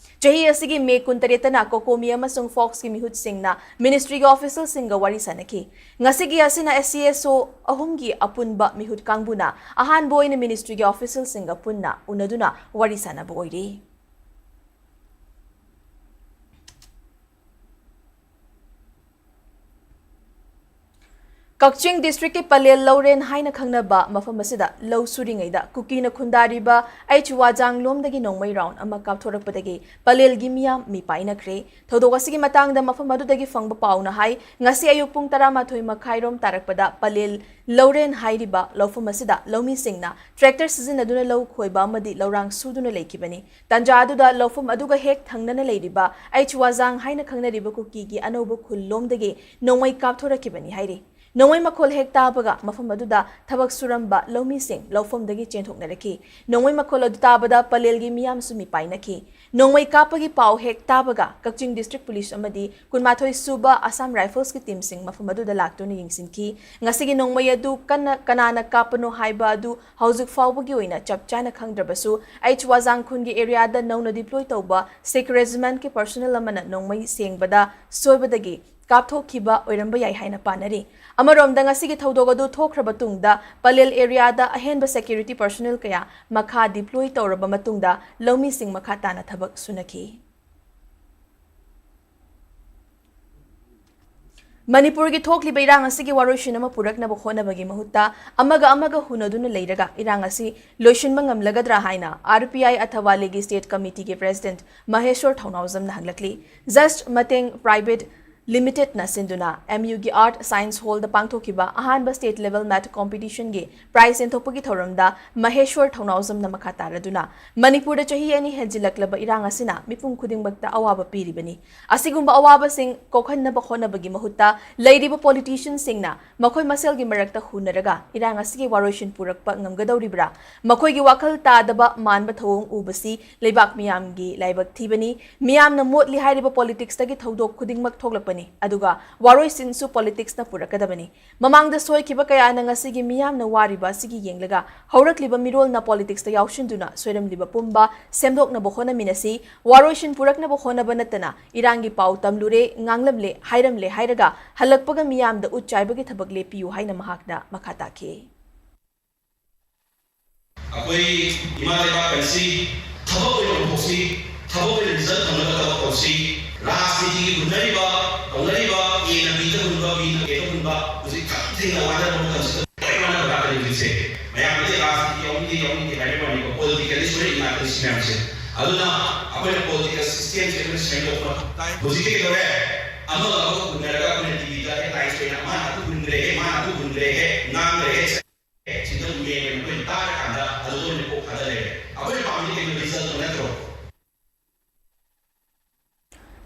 ꯆꯍꯤ ꯑꯁꯤꯒꯤ ꯃꯦ ꯀꯨꯟꯇꯔꯦꯠꯇꯅ ꯀꯣꯀꯣꯃꯤ ꯑꯃꯁꯨꯡ ꯐꯣꯛꯁꯀꯤ ꯃꯤꯍꯨꯠꯁꯤꯡꯅ ꯃꯤꯅꯤꯁꯇ꯭ꯔꯤꯒꯤ ꯑꯣꯐꯤꯁꯤꯌꯦꯜꯁꯤꯡꯒ ꯋꯥꯔꯤ ꯁꯥꯅꯈꯤ꯫ ꯉꯁꯤꯒꯤ ꯑꯁꯤꯅ ꯁꯤ ꯑꯦꯁ ꯑꯣ ꯑꯍꯨꯝꯒꯤ ꯑꯄꯨꯟꯕ ꯃꯤꯍꯨꯠ ꯀꯥꯡꯕꯨꯅ ꯑꯍꯥꯟꯕ ꯑꯣꯏꯅ ꯃꯤꯅꯤꯁꯇ꯭ꯔꯤꯒꯤ ꯑꯣꯐꯤꯁꯤꯌꯦꯜꯁꯤꯡꯒ ꯄꯨꯟꯅ ꯎꯅꯗꯨꯅ ꯋꯥꯔꯤ ꯁꯥꯅꯕ ꯑꯣꯏꯔꯤ꯫ ꯀꯛꯆꯤꯡ ꯗꯤꯁꯇ꯭ꯔꯤꯛꯀꯤ ꯄꯂꯦꯜ ꯂꯧꯔꯦꯟ ꯍꯥꯏꯅ ꯈꯪꯅꯕ ꯃꯐꯝ ꯑꯁꯤꯗ ꯂꯧ ꯁꯨꯔꯤꯉꯩꯗ ꯀꯨꯀꯤꯅ ꯈꯨꯟꯗꯥꯔꯤꯕ ꯑꯩꯆ ꯋꯥꯖꯥꯡꯂꯣꯝꯗꯒꯤ ꯅꯣꯡꯃꯩ ꯔꯥꯎꯟ ꯑꯃ ꯀꯥꯞꯊꯣꯔꯛꯄꯗꯒꯤ ꯄꯂꯦꯜꯒꯤ ꯃꯤꯌꯥꯝ ꯃꯤꯄꯥꯏꯅꯈ꯭ꯔꯦ꯫ ꯊꯧꯗꯣꯛ ꯑꯁꯤꯒꯤ ꯃꯇꯥꯡꯗ ꯃꯐꯝ ꯑꯗꯨꯗꯒꯤ ꯐꯪꯕ ꯄꯥꯎꯅ ꯍꯥꯏ, ꯉꯁꯤ ꯑꯌꯨꯛ ꯄꯨꯡ ꯇꯔꯥꯃꯥꯊꯣꯏ ꯃꯈꯥꯏꯔꯣꯝ ꯇꯥꯔꯛꯄꯗ ꯄꯂꯦꯜ ꯂꯧꯔꯦꯟ ꯍꯥꯏꯔꯤꯕ ꯂꯧꯐꯝ ꯑꯁꯤꯗ ꯂꯧꯃꯤꯁꯤꯡꯅ ꯇ꯭ꯔꯦꯛꯇꯔ ꯁꯤꯖꯤꯟꯅꯗꯨꯅ ꯂꯧ ꯈꯣꯏꯕ ꯑꯃꯗꯤ ꯂꯧꯔꯥꯡ ꯁꯨꯗꯨꯅ ꯂꯩꯈꯤꯕꯅꯤ꯫ ꯇꯥꯟꯖꯥ ꯑꯗꯨꯗ ꯂꯧꯐꯝ ꯑꯗꯨꯒ ꯍꯦꯛ ꯊꯪꯅꯅ ꯂꯩꯔꯤꯕ ꯑꯩꯆ ꯋꯥꯖꯥꯡ ꯍꯥꯏꯅ ꯈꯪꯅꯔꯤꯕ ꯀꯨꯀꯤꯒꯤ ꯑꯅꯧꯕ ꯈꯨꯜꯂꯣꯝꯗꯒꯤ ꯅꯣꯡꯃꯩ ꯀꯥꯞꯊꯣꯔꯛꯈꯤꯕꯅꯤ ꯍꯥꯏꯔꯤ꯫ ꯅꯣꯡꯃꯩ ꯃꯈꯣꯜ ꯍꯦꯛ ꯇꯥꯕꯒ ꯃꯐꯝ ꯑꯗꯨꯗ ꯊꯕꯛ ꯁꯨꯔꯝꯕ ꯂꯧꯃꯤꯁꯤꯡ ꯂꯧꯐꯝꯗꯒꯤ ꯆꯦꯟꯊꯣꯛꯅꯔꯛꯈꯤ꯫ ꯅꯣꯡꯃꯩ ꯃꯈꯣꯜ ꯑꯗꯨ ꯇꯥꯕꯗ ꯄꯂꯦꯜꯒꯤ ꯃꯤꯌꯥꯝꯁꯨ ꯃꯤꯄꯥꯏꯅꯈꯤ꯫ ꯅꯣꯡꯃꯩ ꯀꯥꯞꯄꯒꯤ ꯄꯥꯎ ꯍꯦꯛ ꯇꯥꯕꯒ ꯀꯛꯆꯤꯡ ꯗꯤꯁꯇ꯭ꯔꯤꯛ ꯄꯨꯂꯤꯁ ꯑꯃꯗꯤ ꯀꯨꯟꯃꯥꯊꯣꯏ ꯁꯨꯕ ꯑꯁꯥꯝ ꯔꯥꯏꯐꯜꯁꯀꯤ ꯇꯤꯝꯁꯤꯡ ꯃꯐꯝ ꯑꯗꯨꯗ ꯂꯥꯛꯇꯨꯅ ꯌꯦꯡꯁꯤꯟꯈꯤ꯫ ꯉꯁꯤꯒꯤ ꯅꯣꯡꯃꯩ ꯑꯗꯨ ꯀꯟꯅ ꯀꯅꯥꯅ ꯀꯥꯞꯄꯅꯣ ꯍꯥꯏꯕ ꯑꯗꯨ ꯍꯧꯖꯤꯛ ꯐꯥꯎꯕꯒꯤ ꯑꯣꯏꯅ ꯆꯞ ꯆꯥꯅ ꯈꯪꯗ꯭ꯔꯕꯁꯨ, ꯑꯩꯆ ꯋꯥꯖꯥꯡ ꯈꯨꯟꯒꯤ ꯑꯦꯔꯤꯌꯥꯗ ꯅꯧꯅ ꯗꯤꯄ꯭ꯂꯣꯏ ꯇꯧꯕ ꯁꯤꯈ ꯔꯦꯖꯤꯃꯦꯟꯠꯀꯤ ꯄꯔꯁꯣꯅꯦꯜ ꯑꯃꯅ ꯅꯣꯡꯃꯩ ꯁꯦꯡꯕꯗ ꯁꯣꯏꯕꯗꯒꯤ ꯀꯥꯞꯊꯣꯛꯈꯤꯕ ꯑꯣꯏꯔꯝꯕ ꯌꯥꯏ ꯍꯥꯏꯅ ꯄꯥꯅꯔꯤ꯫ ꯑꯃꯔꯣꯝꯗ, ꯉꯁꯤꯒꯤ ꯊꯧꯗꯣꯛ ꯑꯗꯨ ꯊꯣꯛꯈ꯭ꯔꯕ ꯇꯨꯡꯗ ꯄꯂꯦꯜ ꯑꯦꯔꯤꯌꯥꯗ ꯑꯍꯦꯟꯕ ꯁꯦꯀ꯭ꯌꯨꯔꯤꯇꯤ ꯄꯔꯁꯣꯅꯦꯜ ꯀꯌꯥ ꯃꯈꯥ ꯗꯤꯄ꯭ꯂꯣꯏ ꯇꯧꯔꯕ ꯃꯇꯨꯡꯗ ꯂꯧꯃꯤꯁꯤꯡ ꯃꯈꯥ ꯇꯥꯅ ꯊꯕꯛ ꯁꯨꯅꯈꯤ꯫ ꯃꯅꯤꯄꯨꯔꯒꯤ ꯊꯣꯛꯂꯤꯕ ꯏꯔꯥꯡ ꯑꯁꯤꯒꯤ ꯋꯥꯔꯣꯏꯁꯤꯟ ꯑꯃ ꯄꯨꯔꯛꯅꯕ ꯍꯣꯠꯅꯕꯒꯤ ꯃꯍꯨꯠꯇ ꯑꯃꯒ ꯑꯃꯒ ꯍꯨꯟꯅꯗꯨꯅ ꯂꯩꯔꯒ ꯏꯔꯥꯡ ꯑꯁꯤ ꯂꯣꯏꯁꯤꯟꯕ ꯉꯝꯂꯒꯗ꯭ꯔꯥ ꯍꯥꯏꯅ ꯑꯥꯔ ꯄꯤ ꯑꯥꯏ ꯑꯊꯋꯥꯂꯤꯒꯤ ꯁ꯭ꯇꯦꯠ ꯀꯃꯤꯇꯤꯒꯤ ꯄ꯭ꯔꯦꯁꯤꯗꯦꯟꯠ ꯃꯍꯦꯁ꯭ꯋꯔ ꯊꯧꯅꯥꯎꯖꯝꯅ ꯍꯪꯂꯛꯂꯤ꯫ ꯖꯁ꯭ꯠ ꯃꯇꯦꯡ ꯄ꯭ꯔꯥꯏꯚꯦꯠ ꯂꯤꯃꯤꯇꯦꯗꯅ ꯁꯤꯟꯗꯨꯅ ꯑꯦꯝ ꯌꯨꯒꯤ ꯑꯥꯔꯠ ꯁꯥꯏꯟꯁ ꯍꯣꯜꯗ ꯄꯥꯡꯊꯣꯛꯈꯤꯕ ꯑꯍꯥꯟꯕ ꯁ꯭ꯇꯦꯠ ꯂꯦꯚꯦꯜ ꯃꯦꯠ ꯀꯣꯝꯄꯤꯇꯤꯁꯟꯒꯤ ꯄ꯭ꯔꯥꯏꯖ ꯌꯦꯟꯊꯣꯛꯄꯒꯤ ꯊꯧꯔꯝꯗ ꯃꯍꯦꯁ꯭ꯋꯔ ꯊꯧꯅꯥꯎꯖꯝꯅ ꯃꯈꯥ ꯇꯥꯔꯗꯨꯅ, ꯃꯅꯤꯄꯨꯔꯗ ꯆꯍꯤ ꯑꯅꯤ ꯍꯦꯟꯖꯤꯜꯂꯛꯂꯕ ꯏꯔꯥꯡ ꯑꯁꯤꯅ ꯃꯤꯄꯨꯝ ꯈꯨꯗꯤꯡꯃꯛꯇ ꯑꯋꯥꯕ ꯄꯤꯔꯤꯕꯅꯤ꯫ ꯑꯁꯤꯒꯨꯝꯕ ꯑꯋꯥꯕꯁꯤꯡ ꯀꯣꯛꯍꯟꯅꯕ ꯍꯣꯠꯅꯕꯒꯤ ꯃꯍꯨꯠꯇ ꯂꯩꯔꯤꯕ ꯄꯣꯂꯤꯇꯤꯁꯤꯌꯟꯁꯤꯡꯅ ꯃꯈꯣꯏ ꯃꯁꯦꯜꯒꯤ ꯃꯔꯛꯇ ꯍꯨꯟꯅꯔꯒ ꯏꯔꯥꯡ ꯑꯁꯤꯒꯤ ꯋꯥꯔꯣꯏꯁꯤꯟ ꯄꯨꯔꯛꯄ ꯉꯝꯒꯗꯧꯔꯤꯕ꯭ꯔꯥ? ꯃꯈꯣꯏꯒꯤ ꯋꯥꯈꯜ ꯇꯥꯗꯕ ꯃꯥꯟꯕ ꯊꯧꯑꯣꯡ ꯎꯕꯁꯤ ꯂꯩꯕꯥꯛ ꯃꯤꯌꯥꯝꯒꯤ ꯂꯥꯏꯕꯛ ꯊꯤꯕꯅꯤ꯫ ꯃꯤꯌꯥꯝꯅ ꯃꯣꯠꯂꯤ ꯍꯥꯏꯔꯤꯕ ꯄꯣꯂꯤꯇꯤꯛꯁꯇꯒꯤ ꯊꯧꯗꯣꯛ ꯈꯨꯗꯤꯡꯃꯛ ꯊꯣꯛꯂꯛꯄꯅꯤ, ꯑꯗꯨꯒ ꯋꯥꯔꯣꯏꯁꯤꯟꯁꯨ ꯄꯣꯂꯤꯇꯤꯛꯁꯅ ꯄꯨꯔꯛꯀꯗꯕꯅꯤ꯫ ꯃꯃꯥꯡꯗ ꯁꯣꯏꯈꯤꯕ ꯀꯌꯥꯅ ꯉꯁꯤꯒꯤ ꯃꯤꯌꯥꯝꯅ ꯋꯥꯔꯤꯕ ꯑꯁꯤꯒꯤ ꯌꯦꯡꯂꯒ ꯍꯧꯔꯛꯂꯤꯕ ꯃꯤꯔꯣꯜꯅ ꯄꯣꯂꯤꯇꯤꯛꯁꯇ ꯌꯥꯎꯁꯤꯟꯗꯨꯅ ꯁꯣꯏꯔꯝꯂꯤꯕ ꯄꯨꯝꯕ ꯁꯦꯝꯗꯣꯛꯅꯕ ꯍꯣꯠꯅꯃꯤꯟꯅꯁꯤ꯫ ꯋꯥꯔꯣꯏꯁꯤꯟ ꯄꯨꯔꯛꯅꯕ ꯍꯣꯠꯅꯕ ꯅꯠꯇꯅ ꯏꯔꯥꯡꯒꯤ ꯄꯥꯎ ꯇꯝꯂꯨꯔꯦ, ꯉꯥꯡꯂꯝꯂꯦ, ꯍꯥꯏꯔꯝꯂꯦ ꯍꯥꯏꯔꯒ ꯍꯜꯂꯛꯄꯒ ꯃꯤꯌꯥꯝꯗ ꯎꯠ ꯆꯥꯏꯕꯒꯤ ꯊꯕꯛ ꯂꯦꯞꯄꯤꯌꯨ ꯍꯥꯏꯅ ꯃꯍꯥꯛꯅ ꯃꯈꯥ ꯇꯥꯈꯤ꯫ ꯑꯩꯈꯣꯏ ꯏꯃꯥ ꯂꯩꯕꯥꯛ ꯑꯁꯤ ꯊꯕꯛ ꯑꯣꯏꯅ ꯑꯣꯟꯊꯣꯛꯁꯤ, ꯊꯕꯛ ꯑꯣꯏꯅ ꯔꯤꯖꯜ ꯐꯪꯅꯕ ꯊꯕꯛ ꯇꯧꯁꯤ꯫ ꯔꯥꯖꯅꯤꯇꯤꯒꯤ ꯍꯨꯟꯅꯔꯤꯕ, ꯇꯧꯅꯔꯤꯕ, ꯑꯦꯅ ꯕꯤꯗ ꯍꯨꯟꯕ, ꯕꯤꯅ ꯑꯦꯗ ꯍꯨꯟꯕ, ꯍꯧꯖꯤꯛ ꯌꯥꯝ ꯊꯦꯡꯅ ꯋꯥꯅꯔꯕ ꯃꯇꯝꯁꯤꯗ ꯂꯣꯏ ꯋꯥꯅꯕ ꯉꯥꯛꯇꯅꯤ ꯍꯧꯖꯤꯛꯁꯦ꯫ ꯃꯌꯥꯝꯗꯤ ꯔꯥꯖꯅꯤꯇꯤ ꯌꯥꯎꯅꯤꯡꯗꯦ, ꯌꯥꯎꯅꯤꯡꯗꯦ ꯍꯥꯏꯕ ꯋꯥꯅꯤꯀꯣ, ꯄꯣꯂꯤꯇꯤꯀꯦꯜꯂꯤ ꯁꯣꯏꯔꯛꯏ ꯉꯥꯛꯇꯅꯤ ꯁꯤ ꯃꯌꯥꯝꯁꯦ꯫ ꯑꯗꯨꯅ ꯑꯩꯈꯣꯏꯅ ꯄꯣꯂꯤꯇꯤꯀꯦꯜ ꯁꯤꯁꯇꯦꯝꯁꯦ ꯑꯩꯈꯣꯏꯅ ꯁꯦꯝꯗꯣꯛꯄ ꯃꯊꯧ ꯇꯥꯏ꯫ ꯍꯧꯖꯤꯛꯇꯤ ꯀꯩꯗꯧꯔꯦ? ꯑꯃꯒ ꯑꯃꯒ ꯍꯨꯟꯅꯔꯒ ꯑꯩꯈꯣꯏꯅ ꯇꯤꯚꯤꯗ ꯍꯦꯗꯂꯥꯏꯟꯁ ꯑꯣꯏꯅ "ꯃꯥꯅ ꯑꯗꯨ ꯍꯨꯟꯈ꯭ꯔꯦ, ꯃꯥꯅ ꯑꯗꯨ ꯍꯨꯟꯈ꯭ꯔꯦ" ꯉꯥꯡꯈ꯭ꯔꯦ꯫ ꯁꯤꯗ ꯃꯦꯟ ꯑꯣꯏꯅ ꯑꯩꯈꯣꯏꯅ ꯇꯥꯔꯀꯥꯟꯗ ꯑꯗꯨꯗ ꯑꯣꯏꯅ ꯀꯣꯛ ꯊꯥꯗ ꯂꯩꯔꯦ꯫ ꯑꯩꯈꯣꯏꯅ ꯄꯥꯝꯃꯤꯗꯤ ꯀꯩꯅꯣ? ꯔꯤꯖꯜꯇꯣ ꯅꯠꯇ꯭ꯔꯣ?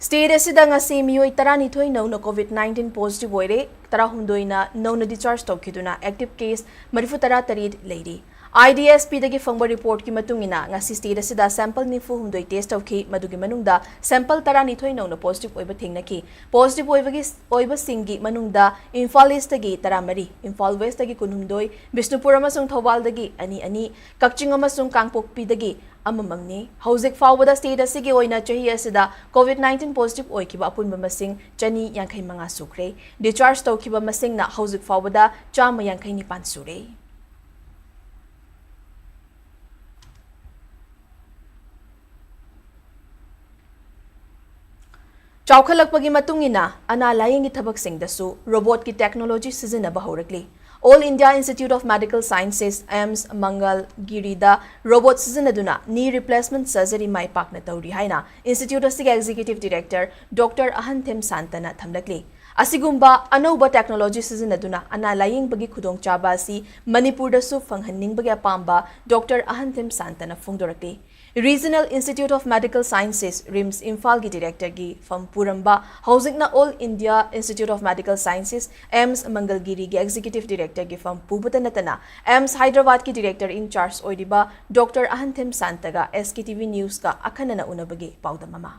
ꯁ꯭ꯇꯦꯠ ꯑꯁꯤꯗ ꯉꯁꯤ ꯃꯤꯑꯣꯏ ꯇꯔꯥꯅꯤꯊꯣꯏ ꯅꯧꯅ ꯀꯣꯚꯤꯗ ꯅꯥꯏꯟꯇꯤꯟ ꯄꯣꯖꯤꯇꯤꯚ ꯑꯣꯏꯔꯦ, ꯇꯔꯥꯍꯨꯝꯗꯣꯏꯅ ꯅꯧꯅ ꯗꯤꯁꯆꯥꯔꯖ ꯇꯧꯈꯤꯗꯨꯅ ꯑꯦꯛꯇꯤꯚ ꯀꯦꯁ ꯃꯔꯤꯐꯨ ꯇꯔꯥ ꯇꯔꯦꯠ ꯂꯩꯔꯤ꯫ ꯑꯥꯏ ꯗꯤ ꯑꯦꯁ ꯄꯤꯗꯒꯤ ꯐꯪꯕ ꯔꯤꯄꯣꯔꯠꯀꯤ ꯃꯇꯨꯡ ꯏꯟꯅ, ꯉꯁꯤ ꯁ꯭ꯇꯦꯠ ꯑꯁꯤꯗ ꯁꯦꯝꯄꯜ ꯅꯤꯐꯨ ꯍꯨꯝꯗꯣꯏ ꯇꯦꯁ ꯇꯧꯈꯤ, ꯃꯗꯨꯒꯤ ꯃꯅꯨꯡꯗ ꯁꯦꯝꯄꯜ ꯇꯔꯥꯅꯤꯊꯣꯏ ꯅꯧꯅ ꯄꯣꯖꯤꯇꯤꯚ ꯑꯣꯏꯕ ꯊꯦꯡꯅꯈꯤ꯫ ꯄꯣꯖꯤꯇꯤꯚ ꯑꯣꯏꯕꯒꯤ, ꯑꯣꯏꯕꯁꯤꯡꯒꯤ ꯃꯅꯨꯡꯗ ꯏꯝꯐꯥꯜ ꯏꯁꯇꯒꯤ ꯇꯔꯥꯃꯔꯤ, ꯏꯝꯐꯥꯜ ꯋꯦꯁꯇꯒꯤ ꯀꯨꯟꯍꯨꯝꯗꯣꯏ, ꯕꯤꯁꯅꯨꯄꯨꯔ ꯑꯃꯁꯨꯡ ꯊꯧꯕꯥꯜꯗꯒꯤ ꯑꯅꯤ ꯑꯅꯤ, ꯀꯛꯆꯤꯡ ꯑꯃꯁꯨꯡ ꯀꯥꯡꯄꯣꯛꯄꯤꯗꯒꯤ ꯑꯃꯃꯝꯅꯤ꯫ ꯍꯧꯖꯤꯛ ꯐꯥꯎꯕꯗ ꯁ꯭ꯇꯦꯠ ꯑꯁꯤꯒꯤ ꯑꯣꯏꯅ ꯆꯍꯤ ꯑꯁꯤꯗ ꯀꯣꯚꯤꯗ ꯅꯥꯏꯟꯇꯤꯟ ꯄꯣꯖꯤꯇꯤꯚ ꯑꯣꯏꯈꯤꯕ ꯑꯄꯨꯟꯕ ꯃꯁꯤꯡ ꯆꯅꯤ ꯌꯥꯡꯈꯩ ꯃꯉꯥ ꯁꯨꯈ꯭ꯔꯦ꯫ ꯗꯤꯁꯆꯥꯔꯖ ꯇꯧꯈꯤꯕ ꯃꯁꯤꯡꯅ ꯍꯧꯖꯤꯛ ꯐꯥꯎꯕꯗ ꯆꯥꯝꯃ ꯌꯥꯡꯈꯩ ꯅꯤꯄꯥꯟ ꯁꯨꯔꯦ꯫ ꯆꯥꯎꯈꯠꯂꯛꯄꯒꯤ ꯃꯇꯨꯡ ꯏꯟꯅ ꯑꯅꯥ ꯂꯥꯌꯦꯡꯒꯤ ꯊꯕꯛꯁꯤꯡꯗꯁꯨ ꯔꯣꯕꯣꯠꯀꯤ ꯇꯦꯛꯅꯣꯂꯣꯖꯤ ꯁꯤꯖꯤꯟꯅꯕ ꯍꯧꯔꯛꯂꯤ꯫ All India Institute of Medical Sciences, AIIMS, ꯃꯪꯒꯜꯒꯤꯔꯤꯗ ꯔꯣꯕꯣꯠ ꯁꯤꯖꯤꯟꯅꯗꯨꯅ knee replacement surgery ꯃꯥꯏ ꯄꯥꯛꯅ ꯇꯧꯔꯤ ꯍꯥꯏꯅ ꯏꯟꯁꯇꯤꯇ꯭ꯌꯨꯠ ꯑꯁꯤꯒꯤ ꯑꯦꯛꯖꯤꯀ꯭ꯌꯨꯇꯤꯚ ꯗꯤꯔꯦꯛꯇꯔ ꯗꯣꯛꯇꯔ ꯑꯍꯟꯊꯦꯝ ꯁꯥꯟꯇꯅ ꯊꯝꯂꯛꯂꯤ꯫ ꯑꯁꯤꯒꯨꯝꯕ ꯑꯅꯧꯕ ꯇꯦꯛꯅꯣꯂꯣꯖꯤ ꯁꯤꯖꯤꯟꯅꯗꯨꯅ ꯑꯅꯥ ꯂꯥꯌꯦꯡꯕꯒꯤ ꯈꯨꯗꯣꯡꯆꯥꯕ ꯑꯁꯤ ꯃꯅꯤꯄꯨꯔꯗꯁꯨ ꯐꯪꯍꯟꯅꯤꯡꯕꯒꯤ ꯑꯄꯥꯝꯕ doctor Ahanthem ꯁꯥꯟꯇꯅ ꯐꯣꯡꯗꯣꯔꯛꯂꯤ꯫ Regional Institute of Medical Sciences, RIMS, ꯏꯝꯐꯥꯜꯒꯤ ꯗꯤꯔꯦꯛꯇꯔꯒꯤ ꯐꯝ ꯄꯨꯔꯝꯕ, ꯍꯧꯖꯤꯛꯅ All India Institute of Medical Sciences, AIIMS, ꯃꯪꯒꯜꯒꯤꯔꯤꯒꯤ ꯑꯦꯛꯖꯤꯀ꯭ꯌꯨꯇꯤꯚ ꯗꯤꯔꯦꯛꯇꯔꯒꯤ ꯐꯝ ꯄꯨꯕꯇ ꯅꯠꯇꯅ, AIIMS ꯍꯥꯏꯗ꯭ꯔꯕꯥꯗꯀꯤ ꯗꯤꯔꯦꯛꯇꯔ ꯏꯟ ꯆꯥꯔꯖ ꯑꯣꯏꯔꯤꯕ ꯗꯣꯛꯇꯔ ꯑꯍꯟꯊꯦꯝ ꯁꯥꯟꯇꯒ SKTV Newsꯀ ꯑꯈꯟꯅꯅ ꯎꯅꯕꯒꯤ ꯄꯥꯎꯗꯝ ꯑꯃ꯫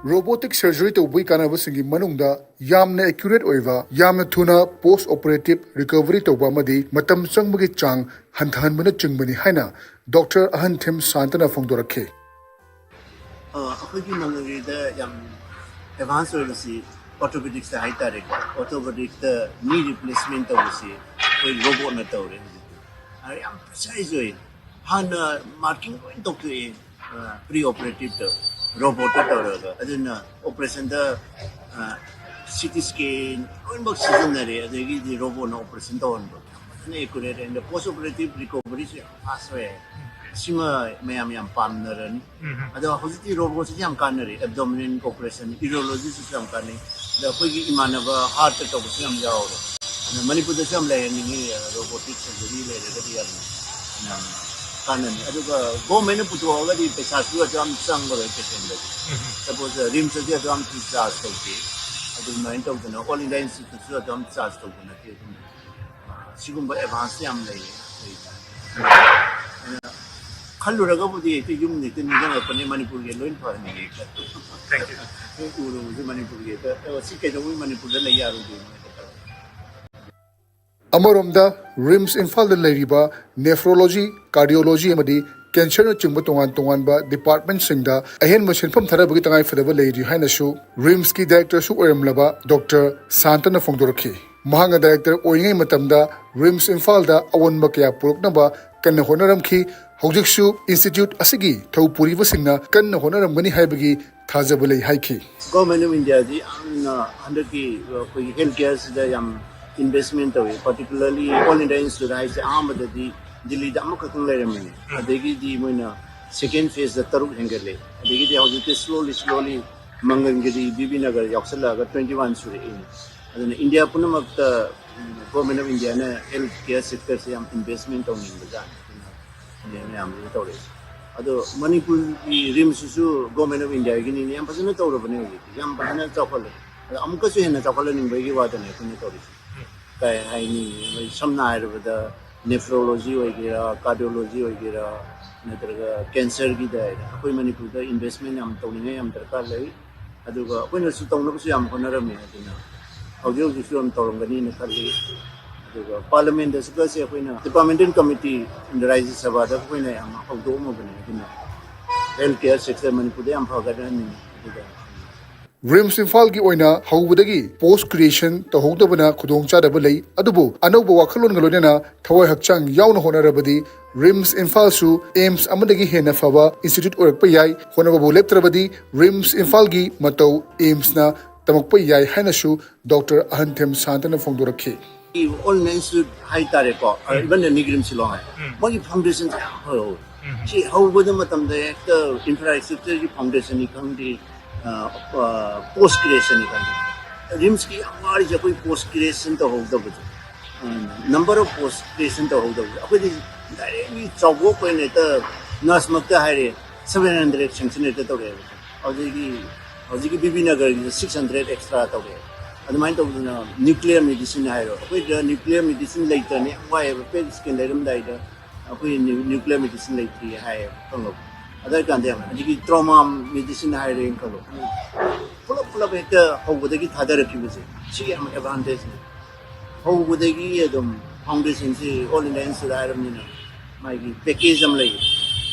Robotic surgery ꯇꯧꯕꯒꯤ ꯀꯥꯟꯅꯕꯁꯤꯡꯒꯤ ꯃꯅꯨꯡꯗ ꯌꯥꯝꯅ accurate ꯑꯣꯏꯕ, ꯌꯥꯝꯅ ꯊꯨꯅ post operative recovery ꯇꯧꯕ ꯑꯃꯗꯤ ꯃꯇꯝ ꯆꯪꯕꯒꯤ ꯆꯥꯡ ꯍꯟꯊꯍꯟꯕꯅꯆꯤꯡꯕꯅꯤ ꯍꯥꯏꯅ ꯗꯣꯛꯇꯔ ꯑꯍꯟꯊꯦꯝ ꯁꯥꯟꯇꯅ ꯐꯣꯡꯗꯣꯔꯛꯈꯤ꯫ ꯑ, ꯑꯩꯈꯣꯏꯒꯤ ꯃꯪꯒꯜꯒꯤꯗ ꯌꯥꯝ advance ꯑꯣꯏꯕꯁꯤ orthopedicsꯇ ꯍꯥꯏꯇꯥꯔꯦꯀꯣ꯫ Orthopedicꯇ knee replacement ꯇꯧꯕꯁꯤ ꯑꯩꯈꯣꯏ ꯔꯣꯕꯣꯠꯅ ꯇꯧꯔꯦ ꯍꯧꯖꯤꯛꯇꯤ꯫ ꯑ, ꯌꯥꯝ precise ꯑꯣꯏ꯫ ꯍꯥꯟꯅ marking ꯂꯣꯏ ꯇꯧꯊꯣꯛꯑꯦ, ꯑ, pre operativeꯇ ꯔꯣꯕꯣꯠꯇ ꯇꯧꯔꯒ꯫ ꯑꯗꯨꯅ operationꯗ, ꯑ, CT scan ꯂꯣꯏꯅꯃꯛ ꯁꯤꯖꯤꯟꯅꯔꯦ, ꯑꯗꯒꯤꯗꯤ ꯔꯣꯕꯣꯠꯅ operation ꯇꯧꯍꯟꯕ꯫ ꯐꯖꯅ accurate and post operative recoveryꯁꯨ ꯌꯥꯝ fast ꯑꯣꯏ꯫ ꯁꯤꯃ ꯃꯌꯥꯝ ꯌꯥꯝ ꯄꯥꯝꯅꯔꯅꯤ꯫ ꯑꯗꯣ ꯍꯧꯖꯤꯛꯇꯤ ꯔꯣꯕꯣꯠꯁꯤꯁꯨ ꯌꯥꯝ ꯀꯥꯟꯅꯔꯦ, abdominal operation, urologyꯁꯤꯁꯨ ꯌꯥꯝ ꯀꯥꯟꯅꯩ꯫ ꯑꯗꯣ ꯑꯩꯈꯣꯏꯒꯤ ꯏꯃꯥꯟꯅꯕ heartꯇ ꯇꯧꯕꯁꯨ ꯌꯥꯝ ꯌꯥꯎꯔꯦ꯫ ꯑꯗꯣ ꯃꯅꯤꯄꯨꯔꯗꯁꯨ ꯌꯥꯝ ꯂꯩꯍꯟꯅꯤꯡꯉꯤ, robotic surgery ꯂꯩꯔꯒꯗꯤ ꯌꯥꯝ, ꯌꯥꯝ ꯀꯥꯟꯅꯅꯤ꯫ ꯑꯗꯨꯒ governmentꯅ ꯄꯨꯊꯣꯛꯑꯒꯗꯤ ꯄꯩꯁꯥꯁꯨ ꯑꯗꯨ ꯌꯥꯝ ꯆꯪꯉꯔꯣꯏ patientꯗꯗꯤ꯫ Suppose RIMSꯇꯗꯤ ꯑꯗꯨ ꯌꯥꯝ charge ꯇꯧꯗꯦ꯫ ꯑꯗꯨꯃꯥꯏꯅ ꯇꯧꯗꯅ All India Instituteꯇꯁꯨ ꯑꯗꯨ ꯌꯥꯝ charge ꯇꯧꯕ ꯅꯠꯇꯦ꯫ ꯑꯗꯨꯝ ꯁꯤꯒꯨꯝꯕ advance ꯌꯥꯝ ꯂꯩꯌꯦ ꯑꯩꯈꯣꯏꯗ꯫ ꯑꯗꯨꯅ ꯈꯜꯂꯨꯔꯒꯕꯨꯗꯤ ꯍꯦꯛꯇ ꯌꯨꯝ ꯍꯦꯛꯇ ꯅꯤꯡꯁꯤꯡꯉꯛꯄꯅꯦ, ꯃꯅꯤꯄꯨꯔꯒꯤ ꯂꯣꯏ ꯐꯍꯟꯅꯤꯡꯉꯦ ꯍꯦꯛꯇ꯫ Thank you. ꯍꯦꯛ ꯎꯔꯨꯕꯁꯦ ꯃꯅꯤꯄꯨꯔꯒꯤ ꯍꯦꯛꯇ, "ꯑꯦ, ꯁꯤ ꯀꯩꯗꯧꯕꯩ ꯃꯅꯤꯄꯨꯔꯗ ꯂꯩ ꯌꯥꯔꯣꯏꯗꯣꯏꯅꯣ?" ꯍꯦꯛꯇ ꯈꯜꯂꯦ꯫ ꯑꯃꯔꯣꯝꯗ RIMS ꯏꯝꯐꯥꯜꯗ ꯂꯩꯔꯤꯕ nephrology, cardiology ꯑꯃꯗꯤ ꯀꯦꯟꯁꯔꯅꯆꯤꯡꯕ ꯇꯣꯉꯥꯟ ꯇꯣꯉꯥꯟꯕ ꯗꯤꯄꯥꯔꯠꯃꯦꯟꯁꯤꯡꯗ ꯑꯍꯦꯟꯕ ꯁꯦꯟꯐꯝ ꯊꯥꯗꯕꯒꯤ ꯇꯉꯥꯏꯐꯗꯕ ꯂꯩꯔꯤ ꯍꯥꯏꯅꯁꯨ ꯔꯤꯝꯁꯀꯤ ꯗꯥꯏꯔꯦꯛꯇꯔꯁꯨ ꯑꯣꯏꯔꯝꯂꯕ ꯗꯣꯛꯇꯔ ꯁꯥꯟꯇꯅ ꯐꯣꯡꯗꯣꯔꯛꯈꯤ꯫ ꯃꯍꯥꯛꯅ ꯗꯥꯏꯔꯦꯛꯇꯔ ꯑꯣꯏꯔꯤꯉꯩ ꯃꯇꯝꯗ ꯔꯤꯝꯁ ꯏꯝꯐꯥꯜꯗ ꯑꯑꯣꯟꯕ ꯀꯌꯥ ꯄꯨꯔꯛꯅꯕ ꯀꯟꯅ ꯍꯣꯠꯅꯔꯝꯈꯤ꯫ ꯍꯧꯖꯤꯛꯁꯨ ꯏꯟꯁꯇꯤꯇ꯭ꯌꯨꯠ ꯑꯁꯤꯒꯤ ꯊꯧ ꯄꯨꯔꯤꯕꯁꯤꯡꯅ ꯀꯟꯅ ꯍꯣꯠꯅꯔꯝꯒꯅꯤ ꯍꯥꯏꯕꯒꯤ ꯊꯥꯖꯕ ꯂꯩ ꯍꯥꯏꯈꯤ꯫ ꯒꯣꯔꯃꯦꯟ ꯑꯣꯐ ꯏꯟꯗꯤꯌꯥꯗꯤ ꯌꯥꯝꯅ ꯍꯟꯗꯛꯀꯤ ꯑꯩꯈꯣꯏꯒꯤ ꯍꯦꯜꯊ ꯀꯦꯌꯔꯁꯤꯗ ꯌꯥꯝ ꯏꯟꯚꯦꯁꯃꯦꯟ ꯇꯧꯏ꯫ ꯄꯥꯔꯇꯤꯀꯨꯂꯔꯂꯤ ꯑꯣꯜ ꯏꯟꯗꯤꯌꯥ ꯏꯟꯁꯇꯤꯇ꯭ꯌꯨꯠ ꯍꯥꯏꯁꯦ ꯑꯍꯥꯟꯕꯗꯗꯤ ꯗꯤꯜꯂꯤꯗ ꯑꯃꯈꯛꯇꯪ ꯂꯩꯔꯝꯃꯤꯅꯦ꯫ ꯑꯗꯒꯤꯗꯤ ꯃꯣꯏꯅ ꯁꯦꯀꯦꯟ ꯐꯦꯁꯇ ꯇꯔꯨꯛ ꯍꯦꯟꯒꯠꯂꯦ꯫ ꯑꯗꯒꯤꯗꯤ ꯍꯧꯖꯤꯛꯇꯤ slowly slowly Mangalagiri, Bibinagar ꯌꯥꯎꯁꯜꯂꯛꯑꯒ ꯇ꯭ꯋꯦꯟꯇꯤ ꯋꯥꯟ ꯁꯨꯔꯛꯏꯅꯦ꯫ ꯑꯗꯨꯅ ꯏꯟꯗꯤꯌꯥ ꯄꯨꯝꯅꯃꯛꯇ ꯒꯣꯔꯃꯦꯟ ꯑꯣꯐ ꯏꯟꯗꯤꯌꯥꯅ ꯍꯦꯜꯊ ꯀꯦꯌꯔ ꯁꯦꯛꯇꯔꯁꯦ ꯌꯥꯝ ꯏꯟꯚꯦꯁꯃꯦꯟ ꯇꯧꯅꯤꯡꯕꯖꯥꯠꯅꯤ꯫ ꯑꯗꯨꯅ ꯃꯌꯥꯝꯁꯤꯅ ꯇꯧꯔꯛꯏꯁꯦ꯫ ꯑꯗꯣ ꯃꯅꯤꯄꯨꯔꯒꯤ ꯔꯤꯝꯁꯁꯤꯁꯨ ꯒꯣꯔꯃꯦꯟ ꯑꯣꯐ ꯏꯟꯗꯤꯌꯥꯒꯤꯅꯤꯅ ꯌꯥꯝ ꯐꯖꯅ ꯇꯧꯔꯕꯅꯦ ꯍꯧꯖꯤꯛꯇꯤ, ꯌꯥꯝ ꯐꯖꯅ ꯆꯥꯎꯈꯠꯂꯦ꯫ ꯑꯗꯣ ꯑꯃꯨꯛꯀꯁꯨ ꯍꯦꯟꯅ ꯆꯥꯎꯈꯠꯍꯟꯅꯤꯡꯕꯩꯒꯤ ꯋꯥꯗꯅꯦ ꯑꯩꯈꯣꯏꯅ ꯇꯧꯔꯤꯁꯦ꯫ ꯀꯩ ꯍꯥꯏꯅꯤ, ꯑꯩꯈꯣꯏ ꯁꯝꯅ ꯍꯥꯏꯔꯕꯗ ꯅꯦꯐ꯭ꯔꯣꯂꯣꯖꯤ ꯑꯣꯏꯒꯦꯔꯥ, ꯀꯥꯔꯗꯤꯑꯣꯂꯣꯖꯤ ꯑꯣꯏꯒꯦꯔꯥ, ꯅꯠꯇ꯭ꯔꯒ ꯀꯦꯟꯁꯔꯒꯤꯗ ꯑꯩꯈꯣꯏ ꯃꯅꯤꯄꯨꯔꯗ ꯏꯟꯚꯦꯁꯃꯦꯟ ꯌꯥꯝ ꯇꯧꯅꯤꯡꯉꯥꯏ ꯌꯥꯝ ꯗꯔꯀꯥꯔ ꯂꯩ꯫ ꯑꯗꯨꯒ ꯑꯩꯈꯣꯏꯅꯁꯨ ꯇꯧꯅꯕꯁꯨ ꯌꯥꯝ ꯍꯣꯠꯅꯔꯝꯃꯤ꯫ ꯑꯗꯨꯅ ꯍꯧꯖꯤꯛ ꯍꯧꯖꯤꯛꯁꯨ ꯌꯥꯝ ꯇꯧꯔꯝꯒꯅꯤꯅ ꯈꯜꯂꯤ꯫ ꯑꯗꯨꯒ ꯄꯥꯔꯂꯤꯌꯥꯃꯦꯟꯗꯁꯨ ꯀꯁꯦ ꯑꯩꯈꯣꯏꯅ ꯗꯤꯄꯥꯔꯠꯃꯦꯟꯇꯦꯜ ꯀꯃꯤꯇꯤ ꯔꯥꯖ꯭ꯌ ꯁꯚꯥꯗ ꯑꯩꯈꯣꯏꯅ ꯌꯥꯝ ꯍꯧꯗꯣꯛꯑꯝꯃꯕꯅꯤ꯫ ꯑꯗꯨꯅ ꯍꯦꯜꯊ ꯀꯦꯌꯔ ꯁꯦꯛꯇꯔ ꯃꯅꯤꯄꯨꯔꯗ ꯌꯥꯝ ꯐꯒꯠꯍꯟꯅꯤꯡꯉꯤ꯫ ꯑꯗꯨꯒ ꯔꯤꯝꯁ ꯏꯝꯐꯥꯜꯒꯤ ꯑꯣꯏꯅ ꯍꯧꯕꯗꯒꯤ ꯄꯣꯁ ꯀ꯭ꯔꯤꯌꯦꯁꯟ ꯇꯧꯍꯧꯗꯕꯅ ꯈꯨꯗꯣꯡꯆꯥꯗꯕ ꯂꯩ, ꯑꯗꯨꯕꯨ ꯑꯅꯧꯕ ꯋꯥꯈꯜꯂꯣꯟꯒ ꯂꯣꯏꯅꯅ ꯊꯋꯥꯏ ꯍꯛꯆꯥꯡ ꯌꯥꯎꯅ ꯍꯣꯠꯅꯔꯕꯗꯤ ꯔꯤꯝꯁ ꯏꯝꯐꯥꯜꯁꯨ ꯑꯦꯝꯁ ꯑꯃꯗꯒꯤ ꯍꯦꯟꯅ ꯐꯕ ꯏꯟꯁꯇꯤꯇ꯭ꯌꯨꯠ ꯑꯣꯏꯔꯛꯄ ꯌꯥꯏ꯫ ꯍꯣꯠꯅꯕꯕꯨ ꯂꯦꯞꯇ꯭ꯔꯕꯗꯤ ꯔꯤꯝꯁ ꯏꯝꯐꯥꯜꯒꯤ ꯃꯇꯧ ꯑꯦꯝꯁꯅ ꯇꯝꯃꯛꯄ ꯌꯥꯏ ꯍꯥꯏꯅꯁꯨ doctor Ahanthem ꯁꯥꯟꯇꯅ ꯐꯣꯡꯗꯣꯔꯛꯈꯤ꯫ All India institute ꯍꯥꯏꯇꯥꯔꯦꯀꯣ, ꯎꯝ꯫ ꯏꯚꯟ ꯅꯤꯒ꯭ꯔꯤꯝ ꯁꯤꯂꯣꯡ ꯍꯥꯏ, ꯎꯝ꯫ ꯃꯣꯏꯒꯤ ꯐꯥꯎꯟꯗꯦꯁꯟꯁꯦ ꯌꯥꯝ ꯐꯩ꯫ ꯎꯝ꯫ ꯁꯤ ꯍꯧꯕꯗ ꯃꯇꯝꯗ ꯍꯦꯛꯇ ꯏꯟꯐ꯭ꯔꯥꯁ꯭ꯇ꯭ꯔꯛꯆꯔꯒꯤ ꯐꯥꯎꯟꯗꯦꯁꯟꯅꯤ ꯈꯪꯗꯦ, ꯑ, ꯑ, ꯄꯣꯁ ꯀ꯭ꯔꯤꯌꯦꯁꯟꯅꯤ ꯈꯪꯗꯦ꯫ ꯔꯤꯝꯁꯀꯤ ꯌꯥꯝ ꯋꯥꯔꯤꯁꯦ ꯑꯩꯈꯣꯏ ꯄꯣꯁ ꯀ꯭ꯔꯤꯌꯦꯁꯟ ꯇꯧꯍꯧꯗꯕꯁꯦ, ꯅꯝꯕꯔ ꯑꯣꯐ ꯄꯣꯁ ꯀ꯭ꯔꯤꯌꯦꯁꯟ ꯇꯧꯍꯧꯗꯕꯁꯦ꯫ ꯑꯩꯈꯣꯏꯗꯤ ꯗꯥꯏꯔꯦꯛꯂꯤ ꯆꯥꯎꯕꯣꯛ ꯑꯣꯏꯅ ꯍꯦꯛꯇ ꯅꯔꯁꯃꯛꯇ ꯍꯥꯏꯔꯦ, ꯁꯚꯦꯟ ꯍꯟꯗ꯭ꯔꯦꯗ ꯁꯦꯡꯁꯟ ꯍꯦꯛꯇ ꯇꯧꯔꯛꯑꯦꯕ꯫ ꯍꯧꯖꯤꯛꯀꯤ, ꯍꯧꯖꯤꯛꯀꯤ ꯕꯤ ꯕꯤ ꯅꯒꯔꯒꯤꯗ ꯁꯤꯛꯁ ꯍꯟꯗ꯭ꯔꯦꯗ ꯑꯦꯛꯁꯇ꯭ꯔꯥ ꯇꯧꯔꯛꯑꯦ꯫ ꯑꯗꯨꯃꯥꯏꯅ ꯇꯧꯗꯅ ꯅ꯭ꯌꯨꯀ꯭ꯂꯤꯌꯔ ꯃꯦꯗꯤꯁꯤꯟ ꯍꯥꯏꯔꯣ, ꯑꯩꯈꯣꯏꯗ ꯅ꯭ꯌꯨꯀ꯭ꯂꯤꯌꯔ ꯃꯦꯗꯤꯁꯤꯟ ꯂꯩꯇ꯭ꯔꯅꯦ ꯌꯥꯝ ꯋꯥꯏꯑꯦꯕ꯫ ꯄꯦꯠ ꯁ꯭ꯀꯦꯟ ꯂꯩꯔꯝꯗꯥꯏꯗ ꯑꯩꯈꯣꯏ ꯅ꯭ꯌꯨ-, ꯅ꯭ꯌꯨꯀ꯭ꯂꯤꯌꯔ ꯃꯦꯗꯤꯁꯤꯟ ꯂꯩꯇ꯭ꯔꯤ ꯍꯥꯏꯌꯦꯕ, ꯈꯪꯉꯕ? ꯑꯗꯨ ꯀꯥꯟꯗ ꯌꯥꯝ, ꯍꯧꯖꯤꯛꯀꯤ ꯇ꯭ꯔꯣꯃꯥ ꯃꯦꯗꯤꯁꯤꯟ ꯍꯥꯏꯔꯦꯅ ꯈꯜꯂꯣ, ꯄꯨꯂꯞ ꯄꯨꯂꯞ ꯍꯦꯛꯇ ꯍꯧꯕꯗꯒꯤ ꯊꯥꯗꯔꯛꯈꯤꯕꯁꯦ, ꯁꯤꯒꯤ ꯌꯥꯝ ꯑꯦꯗꯚꯥꯟꯇꯦꯖꯅꯤ꯫ ꯍꯧꯕꯗꯒꯤ ꯑꯗꯨꯝ ꯐꯥꯎꯟꯗꯦꯁꯟꯁꯤ ꯑꯣꯜ ꯏꯟꯗꯤꯌꯥ ꯏꯟꯁꯇꯤꯇ꯭ꯌꯨꯠ ꯍꯥꯏꯔꯕꯅꯤꯅ ꯃꯥꯒꯤ ꯄꯦꯀꯦꯖ ꯑꯃ ꯂꯩꯌꯦ꯫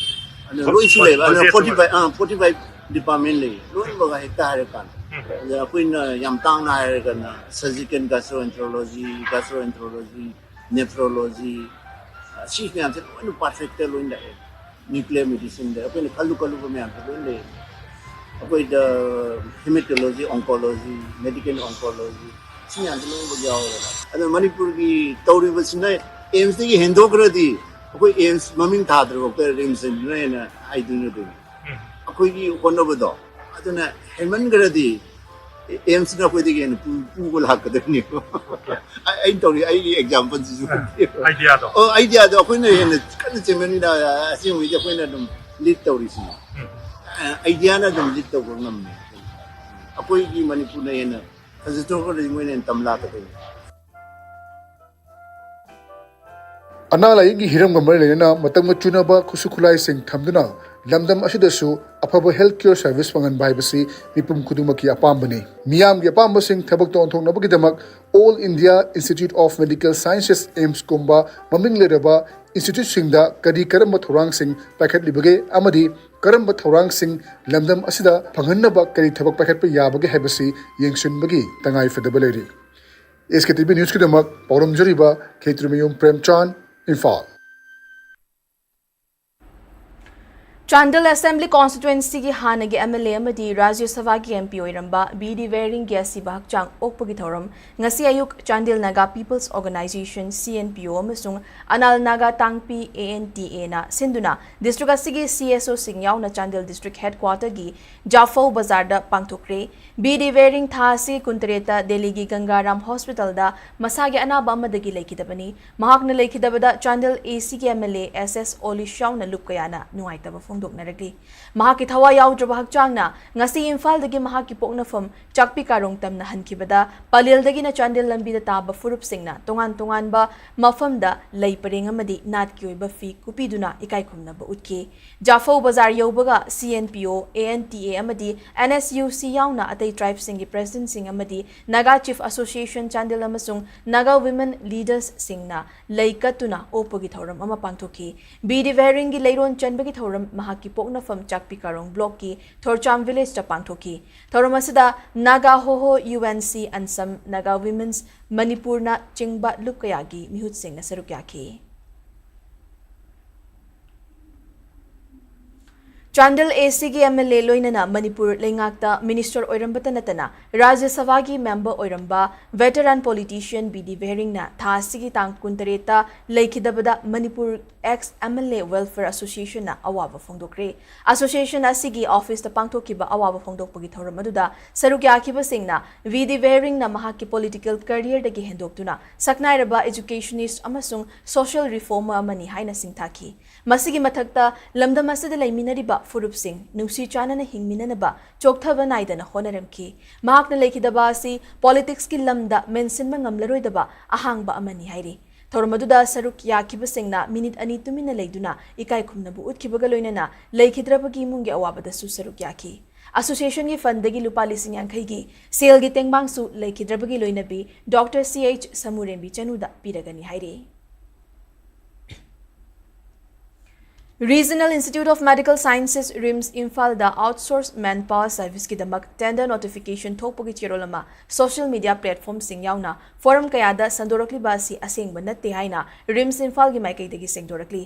ꯂꯣꯏ ꯁꯨ ꯂꯩꯕ꯫ ꯑꯗꯨꯅ ꯐꯣꯔꯇꯤ ꯐꯥꯏꯚ, ꯑꯥ, ꯐꯣꯔꯇꯤ ꯐꯥꯏꯚ ꯗꯤꯄꯥꯔꯠꯃꯦꯟ ꯂꯩ, ꯂꯣꯏꯅꯃꯛ ꯍꯦꯛꯇ ꯍꯥꯏꯔꯀꯥꯟꯗ꯫ ꯑꯗ ꯑꯩꯈꯣꯏꯅ ꯌꯥꯝ ꯇꯥꯡꯅ ꯍꯥꯏꯔꯒꯅ surgical gastroenterology, gastroenterology, nephrology, ꯁꯤ ꯃꯌꯥꯝꯁꯦ ꯂꯣꯏꯅ ꯄꯔꯐꯦꯛꯇ ꯂꯣꯏꯅ ꯂꯥꯛꯑꯦ꯫ ꯅ꯭ꯌꯨꯀ꯭ꯂꯤꯌꯔ ꯃꯦꯗꯤꯁꯤꯟꯗ ꯑꯩꯈꯣꯏꯅ ꯈꯜꯂꯨ ꯈꯜꯂꯨꯕ ꯃꯌꯥꯝꯁꯦ ꯂꯣꯏꯅ ꯂꯩ꯫ ꯑꯩꯈꯣꯏꯗ hematology, oncology, medical oncology, ꯁꯤ ꯃꯌꯥꯝꯁꯦ ꯂꯣꯏꯅꯃꯛ ꯌꯥꯎꯔꯦꯕ꯫ ꯑꯗꯣ ꯃꯅꯤꯄꯨꯔꯒꯤ ꯇꯧꯔꯤꯕꯁꯤꯅ ꯑꯦꯝꯁꯇꯒꯤ ꯍꯦꯟꯗꯣꯛꯈ꯭ꯔꯗꯤ ꯑꯩꯈꯣꯏ ꯑꯦꯝꯁ ꯃꯃꯤꯡ ꯊꯥꯗ꯭ꯔꯤꯐꯥꯎꯗ ꯔꯤꯝꯁꯅ ꯍꯦꯟꯅ ꯍꯥꯏꯗꯣꯏꯅꯗꯣꯏꯅꯤ꯫ ꯑꯩꯈꯣꯏꯒꯤ ꯍꯣꯠꯅꯕꯗꯣ ꯑꯗꯨꯅ ꯍꯦꯟꯃꯟꯈ꯭ꯔꯗꯤ ꯑꯦꯝꯁꯅ ꯑꯩꯈꯣꯏꯗꯒꯤ ꯍꯦꯟꯅ ꯄꯨ-, ꯄꯨꯕ ꯂꯥꯛꯀꯗꯣꯏꯅꯦꯕ꯫ ꯑꯩ-, ꯑꯩꯅ ꯇꯧꯔꯤ ꯑꯩꯒꯤ ꯑꯦꯛꯖꯥꯝꯄꯜꯁꯤꯁꯨ ꯑꯥ, idea ꯗꯣ꯫ ꯑꯣ, idea ꯗꯣ ꯑꯩꯈꯣꯏꯅ ꯍꯦꯟꯅ ꯀꯟꯅ ꯆꯦꯟꯕꯅꯤꯅ ꯑꯁꯦꯡꯕꯩꯗꯤ ꯑꯩꯈꯣꯏꯅ ꯑꯗꯨꯝ lead ꯇꯧꯔꯤꯁꯤꯅꯤ꯫ ꯎꯝ꯫ ꯑ, idea ꯅ ꯑꯗꯨꯝ lead ꯇꯧꯕ ꯉꯝꯃꯦ꯫ ꯑꯩꯈꯣꯏꯒꯤ ꯃꯅꯤꯄꯨꯔꯅ ꯍꯦꯟꯅ ꯐꯖꯊꯣꯛꯈ꯭ꯔꯗꯤ ꯃꯣꯏꯅ ꯍꯦꯟꯅ ꯇꯝ ꯂꯥꯛꯀꯗꯣꯏꯅꯤ꯫ ꯑꯅꯥ ꯂꯥꯏꯌꯦꯡꯒꯤ ꯍꯤꯔꯝꯒ ꯃꯔꯤ ꯂꯩꯅꯅ ꯃꯇꯝꯒ ꯆꯨꯅꯕ ꯈꯨꯠꯁꯨ ꯈꯨꯠꯂꯥꯏꯁꯤꯡ ꯊꯝꯗꯨꯅ ꯂꯝꯗꯝ ꯑꯁꯤꯗꯁꯨ ꯑꯐꯕ health care service ꯐꯪꯍꯟꯕ ꯍꯥꯏꯕꯁꯤ ꯃꯤꯄꯨꯝ ꯈꯨꯗꯤꯡꯃꯛꯀꯤ ꯑꯄꯥꯝꯕꯅꯤ꯫ ꯃꯤꯌꯥꯝꯒꯤ ꯑꯄꯥꯝꯕꯁꯤꯡ ꯊꯕꯛꯇ ꯑꯣꯟꯊꯣꯛꯅꯕꯒꯤꯗꯃꯛ All India Institute of Medical Sciences, AIIMS ꯀꯨꯝꯕ ꯃꯃꯤꯡ ꯂꯩꯔꯕ institute ꯁꯤꯡꯗ ꯀꯔꯤ ꯀꯔꯝꯕ ꯊꯧꯔꯥꯡꯁꯤꯡ ꯄꯥꯏꯈꯠꯂꯤꯕꯒꯦ ꯑꯃꯗꯤ ꯀꯔꯝꯕ ꯊꯧꯔꯥꯡꯁꯤꯡ ꯂꯝꯗꯝ ꯑꯁꯤꯗ ꯐꯪꯍꯟꯅꯕ ꯀꯔꯤ ꯊꯕꯛ ꯄꯥꯏꯈꯠꯄ ꯌꯥꯕꯒꯦ ꯍꯥꯏꯕꯁꯤ ꯌꯦꯡꯁꯤꯟꯕꯒꯤ ꯇꯉꯥꯏ ꯐꯗꯕ ꯂꯩꯔꯤ꯫ ꯑꯦꯁ ꯀꯦ ꯇꯤ ꯚꯤ ꯅ꯭ꯌꯨꯁꯀꯤꯗꯃꯛ ꯄꯥꯎꯔꯝꯖꯔꯤꯕ ꯈꯦꯇ꯭ꯔꯤꯃꯌꯨꯝ ꯄ꯭ꯔꯦꯝꯆꯥꯟ, ꯏꯝꯐꯥꯜ꯫ ꯆꯥꯟꯗꯦꯜ ꯑꯦꯁꯦꯝꯕ꯭ꯂꯤ ꯀꯣꯟꯁꯇꯤꯇ꯭ꯋꯦꯟꯁꯤꯒꯤ ꯍꯥꯟꯅꯒꯤ ꯑꯦꯝ ꯑꯦꯜ ꯑꯦ ꯑꯃꯗꯤ ꯔꯥꯖ꯭ꯌ ꯁꯚꯥꯒꯤ ꯑꯦꯝ ꯄꯤ ꯑꯣꯏꯔꯝꯕ ꯕꯤ ꯗꯤ ꯕꯦꯔꯤꯡꯒꯤ ꯑꯁꯤꯕ ꯍꯛꯆꯥꯡ ꯑꯣꯛꯄꯒꯤ ꯊꯧꯔꯝ ꯉꯁꯤ ꯑꯌꯨꯛ Chandel Naga peoples organisation, C N P O, ꯑꯃꯁꯨꯡ Anal Naga Tangpi, A N T ꯑꯦꯅ ꯁꯤꯟꯗꯨꯅ ꯗꯤꯁꯇ꯭ꯔꯤꯛ ꯑꯁꯤꯒꯤ ꯁꯤ ꯑꯦꯁ ꯑꯣꯁꯤꯡ ꯌꯥꯎꯅ ꯆꯥꯟꯗꯦꯜ ꯗꯤꯁꯇ꯭ꯔꯤꯛ ꯍꯦꯗꯀ꯭ꯋꯥꯇꯔꯒꯤ ꯖꯥꯐꯧ ꯕꯖꯥꯔꯗ ꯄꯥꯡꯊꯣꯛꯈ꯭ꯔꯦ꯫ ꯕꯤ ꯗꯤ ꯕꯦꯔꯤꯡ ꯊꯥ ꯑꯁꯤ ꯀꯨꯟꯇꯔꯦꯠꯇ ꯗꯦꯜꯂꯤꯒꯤ ꯒꯪꯒꯥꯔꯥꯝ ꯍꯣꯁꯄꯤꯇꯥꯜꯗ ꯃꯁꯥꯒꯤ ꯑꯅꯥꯕ ꯑꯃꯗꯒꯤ ꯂꯩꯈꯤꯗꯕꯅꯤ꯫ ꯃꯍꯥꯛꯅ ꯂꯩꯈꯤꯗꯕꯗ ꯆꯥꯟꯗꯦꯜ ꯑꯦ ꯁꯤꯒꯤ ꯑꯦꯝ ꯑꯦꯜ ꯑꯦ ꯑꯦꯁ ꯑꯦꯁ ꯑꯣꯂꯤꯁ ꯌꯥꯎꯅ ꯂꯨꯞ ꯀꯌꯥꯅ ꯅꯨꯡꯉꯥꯏꯇꯕ ꯐꯣꯡꯗꯣꯛꯅꯔꯛꯂꯤ꯫ ꯃꯍꯥꯛꯀꯤ ꯊꯋꯥꯏ ꯌꯥꯎꯗ꯭ꯔꯕ ꯍꯛꯆꯥꯡꯅ ꯉꯁꯤ ꯏꯝꯐꯥꯜꯗꯒꯤ ꯃꯍꯥꯛꯀꯤ ꯄꯣꯛꯅꯐꯝ ꯆꯥꯛꯄꯤ ꯀꯥꯔꯣꯡ ꯇꯝꯅ ꯍꯟꯈꯤꯕꯗ ꯄꯂꯦꯜꯗꯒꯤꯅ ꯆꯥꯟꯗꯦꯜ ꯂꯝꯕꯤꯗ ꯇꯥꯕ ꯐꯨꯔꯨꯞꯁꯤꯡꯅ ꯇꯣꯉꯥꯟ ꯇꯣꯉꯥꯟꯕ ꯃꯐꯝꯗ ꯂꯩ ꯄꯔꯦꯡ ꯑꯃꯗꯤ ꯅꯥꯠꯀꯤ ꯑꯣꯏꯕ ꯐꯤ ꯀꯨꯞꯄꯤꯗꯨꯅ ꯏꯀꯥꯏ ꯈꯨꯝꯅꯕ ꯎꯠꯈꯤ꯫ ꯖꯥꯐꯧ ꯕꯖꯥꯔ ꯌꯧꯕꯒ ꯁꯤ ꯑꯦꯟ ꯄꯤ ꯑꯣ, ꯑꯦ ꯑꯦꯟ ꯇꯤ ꯑꯦ ꯑꯃꯗꯤ ꯑꯦꯟ ꯑꯦꯁ ꯌꯨ ꯁꯤ ꯌꯥꯎꯅ ꯑꯇꯩ ꯇ꯭ꯔꯥꯏꯕꯁꯤꯡꯒꯤ ꯄ꯭ꯔꯦꯁꯤꯗꯦꯟꯠꯁꯤꯡ ꯑꯃꯗꯤ ꯅꯥꯒꯥ ꯆꯤꯐ ꯑꯦꯁꯣꯁꯤꯌꯦꯁꯟ ꯆꯥꯟꯗꯦꯜ ꯑꯃꯁꯨꯡ ꯅꯥꯒꯥ ꯋꯤꯃꯦꯟ ꯂꯤꯗꯔꯁꯁꯤꯡꯅ ꯂꯩ ꯀꯠꯇꯨꯅ ꯑꯣꯛꯄꯒꯤ ꯊꯧꯔꯝ ꯑꯃ ꯄꯥꯡꯊꯣꯛꯈꯤ꯫ ꯕꯤ ꯗꯤ ꯕꯦꯔꯤꯡꯒꯤ ꯂꯩꯔꯣꯟ ꯆꯟꯕꯒꯤ ꯊꯧꯔꯝ ꯃꯍꯥꯛꯀꯤ ꯄꯣꯛꯅꯐꯝ ꯆꯥꯛꯄꯤ ꯀꯥꯔꯣꯡ blockꯀꯤ ꯊꯣꯔꯆꯥꯝ villageꯇ ꯄꯥꯡꯊꯣꯛꯈꯤ꯫ ꯊꯧꯔꯝ ꯑꯁꯤꯗ Naga Hoho, UNC, Ansam, Naga Women's ꯃꯅꯤꯄꯨꯔꯅ ꯆꯤꯡꯕ ꯂꯨꯞ ꯀꯌꯥꯒꯤ ꯃꯤꯍꯨꯠꯁꯤꯡꯅ ꯁꯔꯨꯛ ꯌꯥꯈꯤ꯫ ꯆꯥꯟꯗꯦꯜ ACꯒꯤ MLA ꯂꯣꯏꯅꯅ ꯃꯅꯤꯄꯨꯔ ꯂꯩꯉꯥꯛꯇ minister ꯑꯣꯏꯔꯝꯕꯇ ꯅꯠꯇꯅ ꯔꯥꯖ꯭ꯌ ꯁꯚꯥꯒꯤ member ꯑꯣꯏꯔꯝꯕ veteran politician ꯕꯤ ꯗꯤ ꯕꯦꯍꯔꯤꯡꯅ ꯊꯥ ꯑꯁꯤꯒꯤ ꯇꯥꯡ ꯀꯨꯟꯇꯔꯦꯠꯇ ꯂꯩꯈꯤꯗꯕꯗ ꯃꯅꯤꯄꯨꯔ ex MLA Welfare Associationꯅ ꯑꯋꯥꯕ ꯐꯣꯡꯗꯣꯛꯈ꯭ꯔꯦ꯫ Association ꯑꯁꯤꯒꯤ officeꯇ ꯄꯥꯡꯊꯣꯛꯈꯤꯕ ꯑꯋꯥꯕ ꯐꯣꯡꯗꯣꯛꯄꯒꯤ ꯊꯧꯔꯝ ꯑꯗꯨꯗ ꯁꯔꯨꯛ ꯌꯥꯈꯤꯕꯁꯤꯡꯅ ꯕꯤ ꯗꯤ ꯕꯦꯍꯔꯤꯡꯅ ꯃꯍꯥꯛꯀꯤ political careerꯗꯒꯤ ꯍꯦꯟꯗꯣꯛꯇꯨꯅ ꯁꯛꯅꯥꯏꯔꯕ educationist ꯑꯃꯁꯨꯡ social reformer ꯑꯃꯅꯤ ꯍꯥꯏꯅ ꯁꯤꯡꯊꯥꯈꯤ꯫ ꯃꯁꯤꯒꯤ ꯃꯊꯛꯇ, ꯂꯝꯗꯝ ꯑꯁꯤꯗ ꯂꯩꯃꯤꯟꯅꯔꯤꯕ ꯐꯨꯔꯨꯞꯁꯤꯡ ꯅꯨꯡꯁꯤ ꯆꯥꯟꯅꯅ ꯍꯤꯡꯃꯤꯟꯅꯅꯕ ꯆꯣꯛꯊꯕ ꯅꯥꯏꯗꯅ ꯍꯣꯠꯅꯔꯝꯈꯤ꯫ ꯃꯍꯥꯛꯅ ꯂꯩꯈꯤꯗꯕ ꯑꯁꯤ politicsꯀꯤ ꯂꯝꯗ ꯃꯦꯟꯁꯤꯟꯕ ꯉꯝꯂꯔꯣꯏꯗꯕ ꯑꯍꯥꯡꯕ ꯑꯃꯅꯤ ꯍꯥꯏꯔꯤ꯫ ꯊꯧꯔꯝ ꯑꯗꯨꯗ ꯁꯔꯨꯛ ꯌꯥꯈꯤꯕꯁꯤꯡꯅ minute ꯑꯅꯤ ꯇꯨꯃꯤꯟꯅ ꯂꯩꯗꯨꯅ ꯏꯀꯥꯏ ꯈꯨꯝꯅꯕ ꯎꯠꯈꯤꯕꯒ ꯂꯣꯏꯅꯅ ꯂꯩꯈꯤꯗ꯭ꯔꯕꯒꯤ ꯏꯃꯨꯡꯒꯤ ꯑꯋꯥꯕꯗꯁꯨ ꯁꯔꯨꯛ ꯌꯥꯈꯤ꯫ Associationꯒꯤ fundꯗꯒꯤ ꯂꯨꯄꯥ ꯂꯤꯁꯤꯡ ꯌꯥꯡꯈꯩꯒꯤ ꯁꯦꯜꯒꯤ ꯇꯦꯡꯕꯥꯡꯁꯨ ꯂꯩꯈꯤꯗ꯭ꯔꯕꯒꯤ ꯂꯣꯏꯅꯕꯤ Doctor C H ꯁꯃꯨꯔꯦꯝꯕꯤ ꯆꯅꯨꯗ ꯄꯤꯔꯒꯅꯤ ꯍꯥꯏꯔꯤ꯫ Regional Institute of Medical Sciences, RIMS, ꯏꯝꯐꯥꯜꯗ outsource manpower serviceꯀꯤꯗꯃꯛ tender notification ꯊꯣꯛꯄꯒꯤ ꯆꯦꯔꯣꯜ ꯑꯃ social media platformꯁꯤꯡ ꯌꯥꯎꯅ forum ꯀꯌꯥꯗ ꯁꯟꯗꯣꯔꯛꯂꯤꯕ ꯑꯁꯤ ꯑꯁꯦꯡꯕ ꯅꯠꯇꯦ ꯍꯥꯏꯅ RIMS ꯏꯝꯐꯥꯜꯒꯤ ꯃꯥꯏꯀꯩꯗꯒꯤ ꯁꯦꯡꯗꯣꯔꯛꯂꯤ꯫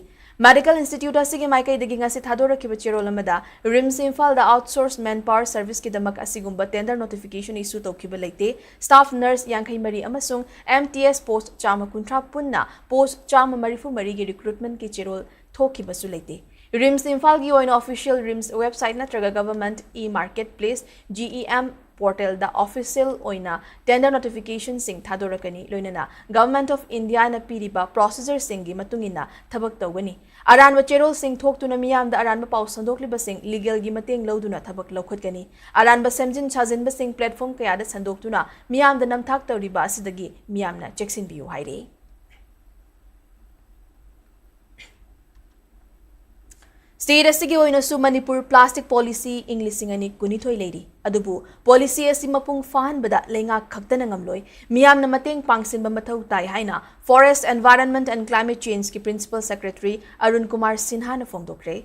Medical Institute ꯑꯁꯤꯒꯤ ꯃꯥꯏꯀꯩꯗꯒꯤ ꯉꯁꯤ ꯊꯥꯗꯣꯔꯛꯈꯤꯕ ꯆꯦꯔꯣꯜ ꯑꯃꯗ, RIMS ꯏꯝꯐꯥꯜꯗ outsource manpower serviceꯀꯤꯗꯃꯛ ꯑꯁꯤꯒꯨꯝꯕ tender notification issue ꯇꯧꯈꯤꯕ ꯂꯩꯇꯦ꯫ Staff nurse ꯌꯥꯡꯈꯩ ꯃꯔꯤ ꯑꯃꯁꯨꯡ M T S post ꯆꯥꯝꯃ ꯀꯨꯟꯊ꯭ꯔꯥ ꯄꯨꯟꯅ post ꯆꯥꯝꯃ ꯃꯔꯤꯐꯨ ꯃꯔꯤꯒꯤ recruitmentꯀꯤ ꯆꯦꯔꯣꯜ ꯊꯣꯛꯈꯤꯕꯁꯨ ꯂꯩꯇꯦ꯫ RIMS ꯏꯝꯐꯥꯜꯒꯤ ꯑꯣꯏꯅ official RIMS website ꯅꯠꯇ꯭ꯔꯒ government e-marketplace, G E M, portalꯗ official ꯑꯣꯏꯅ tender notificationꯁꯤꯡ ꯊꯥꯗꯣꯔꯛꯀꯅꯤ, ꯂꯣꯏꯅꯅ Government of Indiaꯅ ꯄꯤꯔꯤꯕ procedureꯁꯤꯡꯒꯤ ꯃꯇꯨꯡ ꯏꯟꯅ ꯊꯕꯛ ꯇꯧꯒꯅꯤ꯫ ꯑꯔꯥꯟꯕ ꯆꯦꯔꯣꯜꯁꯤꯡ ꯊꯣꯛꯇꯨꯅ ꯃꯤꯌꯥꯝꯗ ꯑꯔꯥꯟꯕ ꯄꯥꯎ ꯁꯟꯗꯣꯛꯂꯤꯕꯁꯤꯡ legalꯒꯤ ꯃꯇꯦꯡ ꯂꯧꯗꯨꯅ ꯊꯕꯛ ꯂꯧꯈꯠꯀꯅꯤ꯫ ꯑꯔꯥꯟꯕ ꯁꯦꯝꯖꯤꯟ ꯁꯥꯖꯤꯟꯕꯁꯤꯡ platform ꯀꯌꯥꯗ ꯁꯟꯗꯣꯛꯇꯨꯅ ꯃꯤꯌꯥꯝꯗ ꯅꯝꯊꯥꯛ ꯇꯧꯔꯤꯕ ꯑꯁꯤꯗꯒꯤ ꯃꯤꯌꯥꯝꯅ ꯆꯦꯛꯁꯤꯟꯕꯤꯌꯨ ꯍꯥꯏꯔꯤ꯫ State ꯑꯁꯤꯒꯤ ꯑꯣꯏꯅꯁꯨ ꯃꯅꯤꯄꯨꯔ plastic policy ꯏꯪ ꯂꯤꯁꯤꯡ ꯑꯅꯤ ꯀꯨꯟꯅꯤꯊꯣꯏ ꯂꯩꯔꯤ꯫ ꯑꯗꯨꯕꯨ policy ꯑꯁꯤ ꯃꯄꯨꯡ ꯐꯥꯍꯟꯕꯗ ꯂꯩꯉꯥꯛ ꯈꯛꯇꯅ ꯉꯝꯂꯣꯏ, ꯃꯤꯌꯥꯝꯅ ꯃꯇꯦꯡ ꯄꯥꯡꯁꯤꯟꯕ ꯃꯊꯧ ꯇꯥꯏ ꯍꯥꯏꯅ Forest, Environment and Climate Change ꯀꯤ Principal Secretary Arun Kumar ꯁꯤꯟꯍꯥꯅ ꯐꯣꯡꯗꯣꯛꯈ꯭ꯔꯦ꯫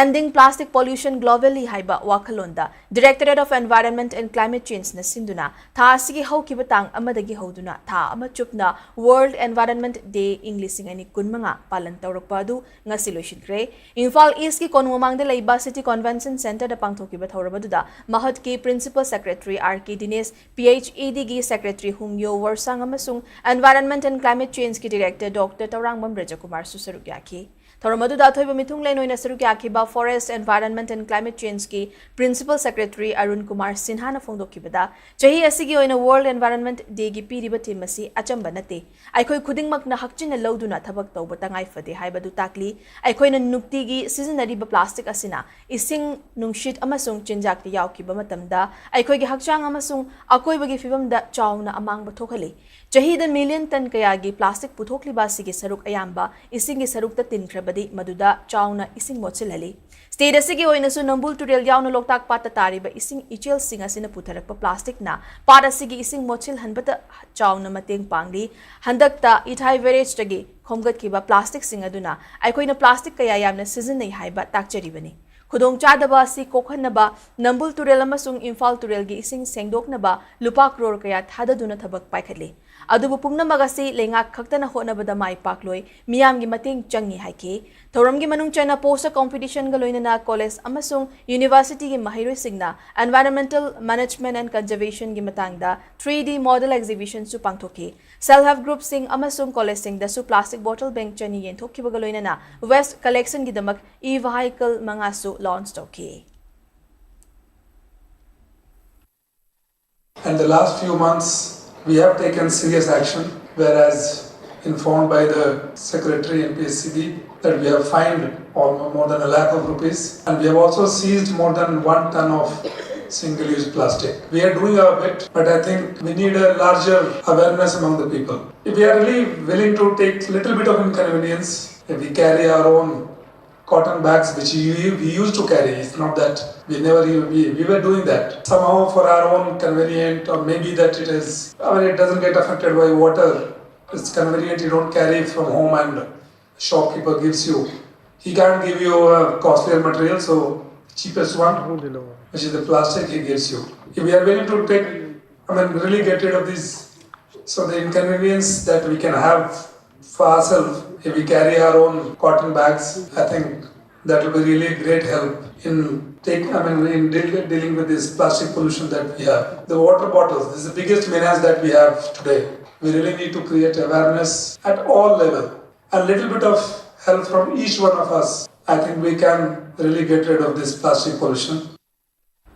Ending Plastic Pollution Globally ꯍꯥꯏꯕ ꯋꯥꯈꯜꯂꯣꯟꯗ Directorate of Environment and Climate Change ꯅ ꯁꯤꯟꯗꯨꯅ ꯊꯥ ꯑꯁꯤꯒꯤ ꯍꯧꯈꯤꯕ ꯇꯥꯡ ꯑꯃꯗꯒꯤ ꯍꯧꯗꯨꯅ ꯊꯥ ꯑꯃ ꯆꯨꯞꯅ World Environment Day ꯏꯪ ꯂꯤꯁꯤꯡ ꯑꯅꯤ ꯀꯨꯟꯃꯉꯥ ꯄꯥꯂꯟ ꯇꯧꯔꯛꯄ ꯑꯗꯨ ꯉꯁꯤ ꯂꯣꯏꯁꯤꯟꯈ꯭ꯔꯦ꯫ ꯏꯝꯐꯥꯜ ꯏꯁꯀꯤ ꯀꯣꯅꯨꯡ ꯃꯃꯥꯡꯗ ꯂꯩꯕ City Convention Centre ꯗ ꯄꯥꯡꯊꯣꯛꯈꯤꯕ ꯊꯧꯔꯝ ꯑꯗꯨꯗ ꯃꯍꯠꯀꯤ Principal Secretary ꯑꯥꯔ ꯀꯦ ꯗꯤꯅꯦꯁ, ꯄꯤ ꯑꯩꯆ ꯏ ꯗꯤꯒꯤ Secretary ꯍꯨꯡꯌꯣ ꯋꯣꯔꯁꯥꯡ ꯑꯃꯁꯨꯡ Environment and Climate Change ꯀꯤ Director ꯗꯣꯛꯇꯔ ꯇꯧꯔꯥꯡꯕꯝ ꯔꯖꯀꯨꯃꯥꯔꯁꯨ ꯁꯔꯨꯛ ꯌꯥꯈꯤ꯫ ꯊꯧꯔꯝ ꯑꯗꯨꯗ ꯑꯊꯣꯏꯕ ꯃꯤꯊꯨꯡꯂꯦꯟ ꯑꯣꯏꯅ ꯁꯔꯨꯛ ꯌꯥꯈꯤꯕ Forest, Environment and Climate Change ꯀꯤ Principal Secretary ꯑꯔꯨꯟ ꯀꯨꯃꯥꯔ ꯁꯤꯟꯍꯥꯅ ꯐꯣꯡꯗꯣꯛꯈꯤꯕꯗ, ꯆꯍꯤ ꯑꯁꯤꯒꯤ ꯑꯣꯏꯅ World Environment Day ꯒꯤ ꯄꯤꯔꯤꯕ theme ꯑꯁꯤ ꯑꯆꯝꯕ ꯅꯠꯇꯦ꯫ ꯑꯩꯈꯣꯏ ꯈꯨꯗꯤꯡꯃꯛꯅ ꯍꯛꯆꯤꯟꯅ ꯂꯧꯗꯨꯅ ꯊꯕꯛ ꯇꯧꯕ ꯇꯉꯥꯏ ꯐꯗꯦ ꯍꯥꯏꯕꯗꯨ ꯇꯥꯛꯂꯤ꯫ ꯑꯩꯈꯣꯏꯅ ꯅꯨꯡꯇꯤꯒꯤ ꯁꯤꯖꯤꯟꯅꯔꯤꯕ plastic ꯑꯁꯤꯅ ꯏꯁꯤꯡ, ꯅꯨꯡꯁꯤꯠ ꯑꯃꯁꯨꯡ ꯆꯤꯟꯖꯥꯛꯇ ꯌꯥꯎꯈꯤꯕ ꯃꯇꯝꯗ ꯑꯩꯈꯣꯏꯒꯤ ꯍꯛꯆꯥꯡ ꯑꯃꯁꯨꯡ ꯑꯀꯣꯏꯕꯒꯤ ꯐꯤꯕꯝꯗ ꯆꯥꯎꯅ ꯑꯃꯥꯡꯕ ꯊꯣꯛꯍꯜꯂꯤ꯫ ꯆꯍꯤꯗ million ton ꯀꯌꯥꯒꯤ plastic ꯄꯨꯊꯣꯛꯂꯤꯕ ꯑꯁꯤꯒꯤ ꯁꯔꯨꯛ ꯑꯌꯥꯝꯕ ꯏꯁꯤꯡꯒꯤ ꯁꯔꯨꯛꯇ ꯇꯤꯟꯈ꯭ꯔꯕꯗꯤ ꯃꯗꯨꯗ ꯆꯥꯎꯅ ꯏꯁꯤꯡ ꯃꯣꯠꯁꯤꯜꯍꯜꯂꯤ꯫ State ꯑꯁꯤꯒꯤ ꯑꯣꯏꯅꯁꯨ ꯅꯝꯕꯨꯜ ꯇꯨꯔꯦꯜ ꯌꯥꯎꯅ ꯂꯣꯛꯇꯥꯛ ꯄꯥꯠꯇ ꯇꯥꯔꯤꯕ ꯏꯁꯤꯡ ꯏꯆꯦꯜꯁꯤꯡ ꯑꯁꯤꯅ ꯄꯨꯊꯔꯛꯄ plastic ꯅ ꯄꯥꯠ ꯑꯁꯤꯒꯤ ꯏꯁꯤꯡ ꯃꯣꯠꯁꯤꯜꯍꯟꯕꯗ ꯆꯥꯎꯅ ꯃꯇꯦꯡ ꯄꯥꯡꯂꯤ꯫ ꯍꯟꯗꯛꯇ ꯏꯊꯥꯏ barrage ꯇꯒꯤ ꯈꯣꯝꯒꯠꯈꯤꯕ plastic ꯁꯤꯡ ꯑꯗꯨꯅ ꯑꯩꯈꯣꯏꯅ plastic ꯀꯌꯥ ꯌꯥꯝꯅ ꯁꯤꯖꯤꯟꯅꯩ ꯍꯥꯏꯕ ꯇꯥꯛꯆꯔꯤꯕꯅꯤ꯫ ꯈꯨꯗꯣꯡꯆꯥꯗꯕ ꯑꯁꯤ ꯀꯣꯛꯍꯟꯅꯕ ꯅꯝꯕꯨꯜ ꯇꯨꯔꯦꯜ ꯑꯃꯁꯨꯡ ꯏꯝꯐꯥꯜ ꯇꯨꯔꯦꯜꯒꯤ ꯏꯁꯤꯡ ꯁꯦꯡꯗꯣꯛꯅꯕ ꯂꯨꯄꯥ ꯀ꯭ꯔꯣꯔ ꯀꯌꯥ ꯊꯥꯗꯗꯨꯅ ꯊꯕꯛ ꯄꯥꯏꯈꯠꯂꯤ꯫ ꯑꯗꯨꯕꯨ ꯄꯨꯝꯅꯃꯛ ꯑꯁꯤ ꯂꯩꯉꯥꯛ ꯈꯛꯇꯅ ꯍꯣꯠꯅꯕꯗ ꯃꯥꯏ ꯄꯥꯛꯂꯣꯏ, ꯃꯤꯌꯥꯝꯒꯤ ꯃꯇꯦꯡ ꯆꯪꯏ ꯍꯥꯏꯈꯤ꯫ ꯊꯧꯔꯝꯒꯤ ꯃꯅꯨꯡ ꯆꯟꯅ poster competition ꯒ ꯂꯣꯏꯅꯅ college ꯑꯃꯁꯨꯡ university ꯒꯤ ꯃꯍꯩꯔꯣꯏꯁꯤꯡꯅ Environmental Management and Conservation ꯒꯤ ꯃꯇꯥꯡꯗ three D model exhibition ꯁꯨ ꯄꯥꯡꯊꯣꯛꯈꯤ꯫ Self help group ꯁꯤꯡ ꯑꯃꯁꯨꯡ college ꯁꯤꯡꯗꯁꯨ plastic bottle bank ꯆꯅꯤ ꯌꯦꯟꯊꯣꯛꯈꯤꯕꯒ ꯂꯣꯏꯅꯅ waste collection ꯒꯤꯗꯃꯛ e-vehicle ꯃꯉꯥꯁꯨ launch ꯇꯧꯈꯤ꯫ In the last few months, we have taken serious action, whereas informed by the Secretary N P S C B that we have fined almost more than a lakh of rupees, and we have also seized more than one ton of single-use plastic. We are doing our bit, but I think we need a larger awareness among the people. If we are really willing to take little bit of inconvenience, if we carry our own cotton bags which you, we used to carry. It's not that we never u- we, we were doing that. Somehow for our own convenient, or maybe that it is, I mean, it doesn't get affected by water. It's convenient, you don't carry from home and shopkeeper gives you. He can't give you a costlier material, so cheapest one, which is the plastic, he gives you. If we are willing to take, I mean, really get rid of this, so the inconvenience that we can have for ourselves, if we carry our own cotton bags, I think that will be really a great help in take, I mean, in deal, dealing with this plastic pollution that we have. The water bottles, this is the biggest menace that we have today. We really need to create awareness at all level. A little bit of help from each one of us, I think we can really get rid of this plastic pollution.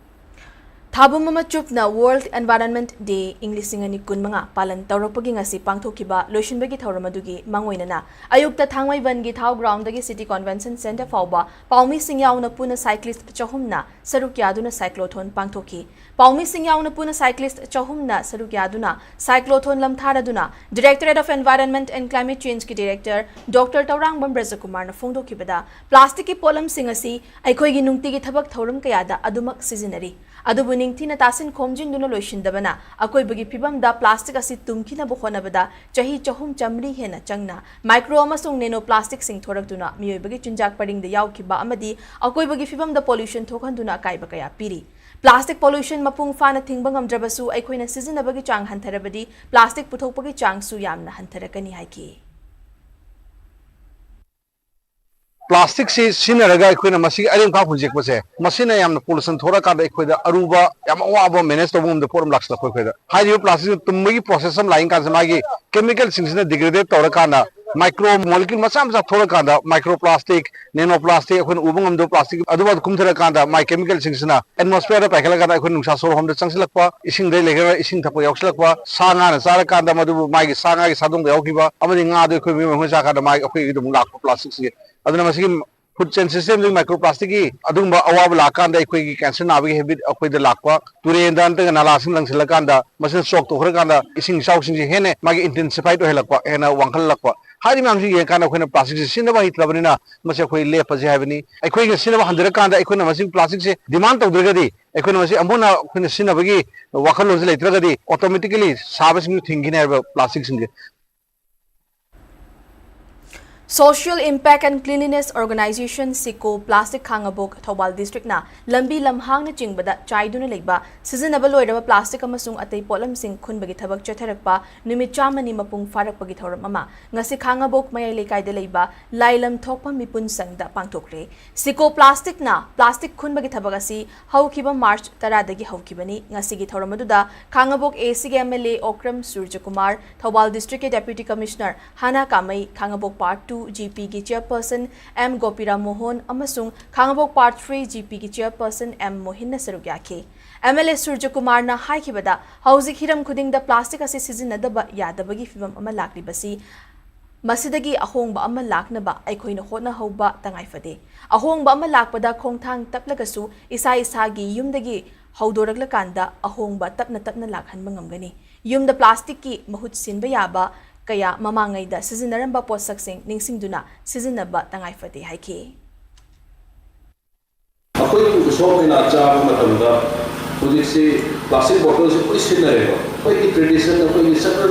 ꯊꯥꯕꯨꯝ ꯑꯃ ꯆꯨꯞꯅ World Environment Day ꯏꯪ ꯂꯤꯁꯤꯡ ꯑꯅꯤ ꯀꯨꯟꯃꯉꯥ ꯄꯥꯂꯟ ꯇꯧꯔꯛꯄꯒꯤ ꯉꯁꯤ ꯄꯥꯡꯊꯣꯛꯈꯤꯕ ꯂꯣꯏꯁꯤꯟꯕꯒꯤ ꯊꯧꯔꯝ ꯑꯗꯨꯒꯤ ꯃꯥꯡꯑꯣꯏꯅꯅ ꯑꯌꯨꯛꯇ ꯊꯥꯡꯃꯩꯕꯟꯒꯤ ꯊꯥꯎ ꯒ꯭ꯔꯥꯎꯟꯗꯒꯤ ꯁꯤꯇꯤ ꯀꯟꯚꯦꯟꯁꯟ ꯁꯦꯟꯇꯔ ꯐꯥꯎꯕ ꯄꯥꯎꯃꯤꯁꯤꯡ ꯌꯥꯎꯅ ꯄꯨꯟꯅ ꯁꯥꯏꯀ꯭ꯂꯤꯁ꯭ꯠ ꯆꯍꯨꯝꯅ ꯁꯔꯨꯛ ꯌꯥꯗꯨꯅ ꯁꯥꯏꯀ꯭ꯂꯣꯊꯣꯟ ꯄꯥꯡꯊꯣꯛꯈꯤ꯫ ꯄꯥꯎꯃꯤꯁꯤꯡ ꯌꯥꯎꯅ ꯄꯨꯟꯅ ꯁꯥꯏꯀ꯭ꯂꯤꯁ꯭ꯠ ꯆꯍꯨꯝꯅ ꯁꯔꯨꯛ ꯌꯥꯗꯨꯅ ꯁꯥꯏꯀ꯭ꯂꯣꯊꯣꯟ ꯂꯝꯊꯥꯔꯗꯨꯅ Directorate of Environment and Climate Changeꯀꯤ ꯗꯥꯏꯔꯦꯛꯇꯔ ꯗꯣꯛꯇꯔ ꯇꯧꯔꯥꯡꯕꯝ ꯕ꯭ꯔꯖꯀꯨꯃꯥꯔꯅ ꯐꯣꯡꯗꯣꯛꯈꯤꯕꯗ, ꯄ꯭ꯂꯥꯁꯇꯤꯛꯀꯤ ꯄꯣꯠꯂꯝꯁꯤꯡ ꯑꯁꯤ ꯑꯩꯈꯣꯏꯒꯤ ꯅꯨꯡꯇꯤꯒꯤ ꯊꯕꯛ ꯊꯧꯔꯝ ꯀꯌꯥꯗ ꯑꯗꯨꯃꯛ ꯁꯤꯖꯤꯟꯅꯔꯤ꯫ ꯑꯗꯨꯕꯨ ꯅꯤꯡꯊꯤꯅ ꯇꯥꯁꯤꯟ ꯈꯣꯝꯖꯤꯟꯗꯨꯅ ꯂꯣꯏꯁꯤꯟꯗꯕꯅ ꯑꯩꯈꯣꯏꯕꯒꯤ ꯐꯤꯕꯝꯗ ꯄ꯭ꯂꯥꯁꯇꯤꯛ ꯑꯁꯤ ꯇꯨꯝꯈꯤꯅꯕ ꯍꯣꯠꯅꯕꯗ ꯆꯍꯤ ꯆꯍꯨꯝ ꯆꯥꯃꯔꯤ ꯍꯦꯟꯅ ꯆꯪꯅ ꯃꯥꯏꯀ꯭ꯔꯣ ꯑꯃꯁꯨꯡ ꯅꯦꯅꯣ ꯄ꯭ꯂꯥꯁꯇꯤꯛꯁꯤꯡ ꯊꯣꯔꯛꯇꯨꯅ ꯃꯤꯑꯣꯏꯕꯒꯤ ꯆꯤꯟꯖꯥꯛ ꯄꯔꯤꯡꯗ ꯌꯥꯎꯈꯤꯕ ꯑꯃꯗꯤ ꯑꯀꯣꯏꯕꯒꯤ ꯐꯤꯕꯝꯗ ꯄꯣꯂ꯭ꯌꯨꯁꯟ ꯊꯣꯛꯍꯟꯗꯨꯅ ꯑꯀꯥꯏꯕ ꯀꯌꯥ ꯄꯤꯔꯤ꯫ ꯄ꯭ꯂꯥꯁꯇꯤꯛ ꯄꯣꯂ꯭ꯌꯨꯁꯟ ꯃꯄꯨꯡ ꯐꯥꯅ ꯊꯤꯡꯕ ꯉꯝꯗ꯭ꯔꯕꯁꯨ ꯑꯩꯈꯣꯏꯅ ꯁꯤꯖꯤꯟꯅꯕꯒꯤ ꯆꯥꯡ ꯍꯟꯊꯔꯕꯗꯤ ꯄ꯭ꯂꯥꯁꯇꯤꯛ ꯄꯨꯊꯣꯛꯄꯒꯤ ꯆꯥꯡꯁꯨ ꯌꯥꯝꯅ ꯍꯟꯊꯔꯛꯀꯅꯤ ꯍꯥꯏꯈꯤ꯫ ꯄ꯭ꯂꯥꯁꯇꯤꯛꯁꯤ ꯁꯤꯖꯤꯟꯅꯔꯒ ꯑꯩꯈꯣꯏꯅ ꯃꯁꯤꯒꯤ ꯑꯔꯦꯝ ꯈꯥꯛ ꯍꯨꯟꯖꯦꯛꯄꯁꯦ, ꯃꯁꯤꯅ ꯌꯥꯝꯅ ꯄꯣꯂꯨꯁꯟ ꯊꯣꯛꯂꯛꯀꯥꯟꯗ ꯑꯩꯈꯣꯏꯗ ꯑꯔꯨꯕ, ꯌꯥꯝ ꯑꯋꯥꯕ, ꯃꯦꯅꯦꯖ ꯇꯧꯕ ꯉꯝꯗꯕ ꯄꯣꯠ ꯑꯃ ꯂꯥꯛꯁꯤꯜꯂꯛꯄ ꯑꯩꯈꯣꯏꯗ꯫ ꯍꯥꯏꯔꯤꯕ ꯄ꯭ꯂꯥꯁꯇꯤꯛꯁꯤ ꯇꯨꯝꯕꯒꯤ ꯄ꯭ꯔꯣꯁꯦꯁ ꯑꯃ ꯂꯥꯛꯏ ꯀꯥꯟꯁꯤꯗ ꯃꯥꯒꯤ ꯀꯦꯃꯤꯀꯦꯜꯁꯤꯡꯁꯤꯅ ꯗꯤꯒ꯭ꯔꯦꯗꯦꯠ ꯇꯧꯔꯀꯥꯟꯗ ꯃꯥꯏꯀ꯭ꯔꯣ ꯃꯣꯂꯤꯀ꯭ꯌꯨꯜ ꯃꯆꯥ ꯃꯆꯥ ꯊꯣꯛꯂꯀꯥꯟꯗ ꯃꯥꯏꯀ꯭ꯔꯣ ꯄ꯭ꯂꯥꯁꯇꯤꯛ, ꯅꯦꯅꯣ ꯄ꯭ꯂꯥꯁꯇꯤꯛ, ꯑꯩꯈꯣꯏꯅ ꯎꯕ ꯉꯝꯗꯕ ꯄ꯭ꯂꯥꯁꯇꯤꯛ ꯑꯗꯨꯐꯥꯎꯗ ꯀꯨꯝꯊꯔꯀꯥꯟꯗ ꯃꯥꯏ ꯀꯦꯃꯤꯀꯦꯜꯁꯤꯡꯁꯤꯅ ꯑꯦꯠꯃꯣꯁꯐꯤꯌꯔꯗ ꯄꯥꯏꯈꯠꯂꯀꯥꯟꯗ ꯑꯩꯈꯣꯏ ꯅꯨꯡꯁꯥ ꯁꯣꯔ ꯍꯣꯟꯕꯗ ꯆꯪꯁꯤꯜꯂꯛꯄ, ꯏꯁꯤꯡꯗ ꯂꯩꯈ꯭ꯔꯒ ꯏꯁꯤꯡ ꯊꯛꯄ ꯌꯥꯎꯁꯤꯜꯂꯛꯄ, ꯁꯥ ꯉꯥꯅ ꯆꯥꯔꯀꯥꯟꯗ ꯃꯗꯨꯕꯨ ꯃꯥꯒꯤ ꯁꯥ ꯉꯥꯒꯤ ꯁꯥꯗꯣꯡꯗ ꯌꯥꯎꯈꯤꯕ ꯑꯃꯗꯤ ꯉꯥꯗꯨ ꯑꯩꯈꯣꯏ ꯃꯤꯑꯣꯏꯕ ꯃꯈꯣꯏꯅ ꯆꯥꯔꯀꯥꯟꯗ ꯃꯥꯒꯤ ꯑꯩꯈꯣꯏꯒꯤ ꯑꯗꯨꯝ ꯂꯥꯛꯄ ꯄ꯭ꯂꯥꯁꯇꯤꯛꯁꯤꯡꯁꯦ꯫ ꯑꯗꯨꯅ ꯃꯁꯤꯒꯤ ꯐꯨꯗ ꯆꯦꯟ ꯁꯤꯁꯇꯦꯝꯗꯒꯤ ꯃꯥꯏꯀ꯭ꯔꯣ ꯄ꯭ꯂꯥꯁꯇꯤꯛꯀꯤ ꯑꯗꯨꯒꯨꯝꯕ ꯑꯋꯥꯕ ꯂꯥꯛꯀꯥꯟꯗ ꯑꯩꯈꯣꯏꯒꯤ ꯀꯦꯟꯁꯔ ꯅꯥꯕꯒꯤ ꯍꯦꯕꯤꯠ ꯑꯩꯈꯣꯏꯗ ꯂꯥꯛꯄ, ꯇꯨꯔꯦꯟꯗ ꯅꯠꯇ꯭ꯔꯒ ꯅꯥꯂꯥꯁꯤꯡ ꯂꯪꯁꯤꯜꯂꯀꯥꯟꯗ ꯃꯁꯤꯅ ꯆꯣꯛ ꯇꯧꯈ꯭ꯔꯀꯥꯟꯗ ꯏꯁꯤꯡ ꯏꯆꯥꯎꯁꯤꯡꯁꯦ ꯍꯦꯟꯅ ꯃꯥꯒꯤ ꯏꯟꯇꯦꯟꯁꯤꯐꯥꯏꯠ ꯑꯣꯏꯍꯜꯂꯛꯄ, ꯍꯦꯟꯅ ꯋꯥꯡꯈꯠꯍꯜꯂꯛꯄ꯫ ꯍꯥꯏꯔꯤꯕ ꯃꯌꯥꯝꯁꯤ ꯌꯦꯡꯉꯀꯥꯟꯗ ꯑꯩꯈꯣꯏꯅ ꯄ꯭ꯂꯥꯁꯇꯤꯛꯁꯦ ꯁꯤꯖꯤꯟꯅꯕ ꯍꯩꯇ꯭ꯔꯕꯅꯤꯅ ꯃꯁꯤ ꯑꯩꯈꯣꯏ ꯂꯦꯞꯄꯁꯦ ꯍꯥꯏꯕꯅꯤ꯫ ꯑꯩꯈꯣꯏꯅ ꯁꯤꯖꯤꯟꯅꯕ ꯍꯟꯊꯔꯀꯥꯟꯗ ꯑꯩꯈꯣꯏꯅ ꯃꯁꯤ ꯄ꯭ꯂꯥꯁꯇꯤꯛꯁꯦ ꯗꯤꯃꯥꯟ ꯇꯧꯗ꯭ꯔꯒꯗꯤ, ꯑꯩꯈꯣꯏꯅ ꯃꯁꯤ ꯑꯃꯨꯛ ꯍꯟꯅ ꯑꯩꯈꯣꯏꯅ ꯁꯤꯖꯤꯟꯅꯕꯒꯤ ꯋꯥꯈꯜꯂꯣꯟꯁꯦ ꯂꯩꯇ꯭ꯔꯒꯗꯤ ꯑꯣꯇꯣꯃꯦꯇꯤꯀꯦꯂꯤ ꯁꯥꯕꯁꯤꯡꯁꯨ ꯊꯤꯡꯈꯤꯅꯤ ꯍꯥꯏꯕ ꯄ꯭ꯂꯥꯁꯇꯤꯛꯁꯤꯡꯁꯦ꯫ Social Impact and Cleanliness Organization, SICO, plastic Khangabok, Thoubal ꯗꯤꯁꯇ꯭ꯔꯤꯛꯅ ꯂꯝꯕꯤ ꯂꯝꯍꯥꯡꯅꯆꯤꯡꯕꯗ ꯆꯥꯏꯗꯨꯅ ꯂꯩꯕ ꯁꯤꯖꯤꯟꯅꯕ ꯂꯣꯏꯔꯕ ꯄ꯭ꯂꯥꯁꯇꯤꯛ ꯑꯃꯁꯨꯡ ꯑꯇꯩ ꯄꯣꯠꯂꯝꯁꯤꯡ ꯈꯨꯟꯕꯒꯤ ꯊꯕꯛ ꯆꯠꯊꯔꯛꯄ ꯅꯨꯃꯤꯠ ꯆꯥꯝꯃꯅꯤ ꯃꯄꯨꯡ ꯐꯥꯔꯛꯄꯒꯤ ꯊꯧꯔꯝ ꯑꯃ ꯉꯁꯤ ꯈꯥꯡꯉꯕꯣꯛ ꯃꯌꯥꯏ ꯂꯩꯀꯥꯏꯗ ꯂꯩꯕ ꯂꯥꯏꯂꯝ ꯊꯣꯛꯄ ꯃꯤꯄꯨꯟ ꯁꯪꯗ ꯄꯥꯡꯊꯣꯛꯈ꯭ꯔꯦ꯫ ꯁꯤꯀꯣ ꯄ꯭ꯂꯥꯁꯇꯤꯛꯅ ꯄ꯭ꯂꯥꯁꯇꯤꯛ ꯈꯨꯟꯕꯒꯤ ꯊꯕꯛ ꯑꯁꯤ ꯍꯧꯈꯤꯕ ꯃꯥꯔꯆ ꯇꯔꯥꯗꯒꯤ ꯍꯧꯈꯤꯕꯅꯤ꯫ ꯉꯁꯤꯒꯤ ꯊꯧꯔꯝ ꯑꯗꯨꯗ ꯈꯥꯡꯉꯕꯣꯛ ꯑꯦꯁꯤꯒꯤ ꯑꯦꯝ ꯑꯦꯜ ꯑꯦ ꯑꯣꯀ꯭ꯔꯝ ꯁꯨꯔꯖꯀꯨꯃꯥꯔ, ꯊꯧꯕꯥꯜ ꯗꯤꯁꯇ꯭ꯔꯤꯛꯀꯤ ꯗꯦꯄ꯭ꯌꯨꯇꯤ ꯀꯃꯤꯁꯅꯔ ꯍꯥꯅꯥ Kamei, Khangabok part two G ꯄꯤꯒꯤ ꯆꯤꯌꯔꯄꯔꯁꯟ ꯑꯦꯝ ꯒꯣꯄꯤꯔꯥꯝ ꯃꯣꯍꯣꯟ ꯑꯃꯁꯨꯡ ꯈꯥꯡꯉꯕꯣꯛ ꯄꯥꯔꯠ ꯊ꯭ꯔꯤ ꯖꯤ ꯄꯤꯒꯤ ꯆꯤꯌꯔꯄꯔꯁꯟ ꯑꯦꯝ ꯃꯣꯍꯤꯟꯅ ꯁꯔꯨꯛ ꯌꯥꯈꯤ꯫ ꯑꯦꯝ ꯑꯦꯜ ꯑꯦ ꯁꯨꯔꯖꯀꯨꯃꯥꯔꯅ ꯍꯥꯏꯈꯤꯕꯗ, ꯍꯧꯖꯤꯛ ꯍꯤꯔꯝ ꯈꯨꯗꯤꯡꯗ ꯄ꯭ꯂꯥꯁꯇꯤꯛ ꯑꯁꯤ ꯁꯤꯖꯤꯟꯅꯗꯕ ꯌꯥꯗꯕꯒꯤ ꯐꯤꯚꯝ ꯑꯃ ꯂꯥꯛꯂꯤꯕꯁꯤ ꯃꯁꯤꯗꯒꯤ ꯑꯍꯣꯡꯕ ꯑꯃ ꯂꯥꯛꯅꯕ ꯑꯩꯈꯣꯏꯅ ꯍꯣꯠꯅꯍꯧꯕ ꯇꯉꯥꯏ ꯐꯗꯦ꯫ ꯑꯍꯣꯡꯕ ꯑꯃ ꯂꯥꯛꯄꯗ ꯈꯣꯡꯊꯥꯡ ꯇꯞꯂꯒꯁꯨ ꯏꯁꯥ ꯏꯁꯥꯒꯤ ꯌꯨꯝꯗꯒꯤ ꯍꯧꯗꯣꯔꯛꯂꯀꯥꯟꯗ ꯑꯍꯣꯡꯕ ꯇꯞꯅ ꯇꯞꯅ ꯂꯥꯛꯍꯟꯕ ꯉꯝꯒꯅꯤ꯫ ꯌꯨꯝꯗ ꯄ꯭ꯂꯥꯁꯇꯤꯛꯀꯤ ꯃꯍꯨꯠ ꯁꯤꯟꯕ ꯌꯥꯕ ꯀꯌꯥ ꯃꯃꯥꯡꯉꯩꯗ ꯁꯤꯖꯤꯟꯅꯔꯝꯕ ꯄꯣꯠꯁꯛꯁꯤꯡ ꯅꯤꯡꯁꯤꯡꯗꯨꯅ ꯁꯤꯖꯤꯟꯅꯕ ꯇꯉꯥꯏ ꯐꯗꯦ ꯍꯥꯏꯈꯤ꯫ ꯑꯩꯈꯣꯏꯒꯤ ꯎꯁꯣꯞ ꯀꯩꯅꯥ ꯆꯥꯕ ꯃꯇꯝꯗ ꯍꯧꯖꯤꯛꯁꯤ ꯄ꯭ꯂꯥꯁꯇꯤꯛ ꯕꯣꯇꯜꯁꯤ ꯂꯣꯏ ꯁꯤꯖꯤꯟꯅꯔꯦꯕ꯫ ꯑꯩꯈꯣꯏꯒꯤ ꯇ꯭ꯔꯦꯗꯤꯁꯟ, ꯑꯩꯈꯣꯏꯒꯤ ꯆꯠꯅ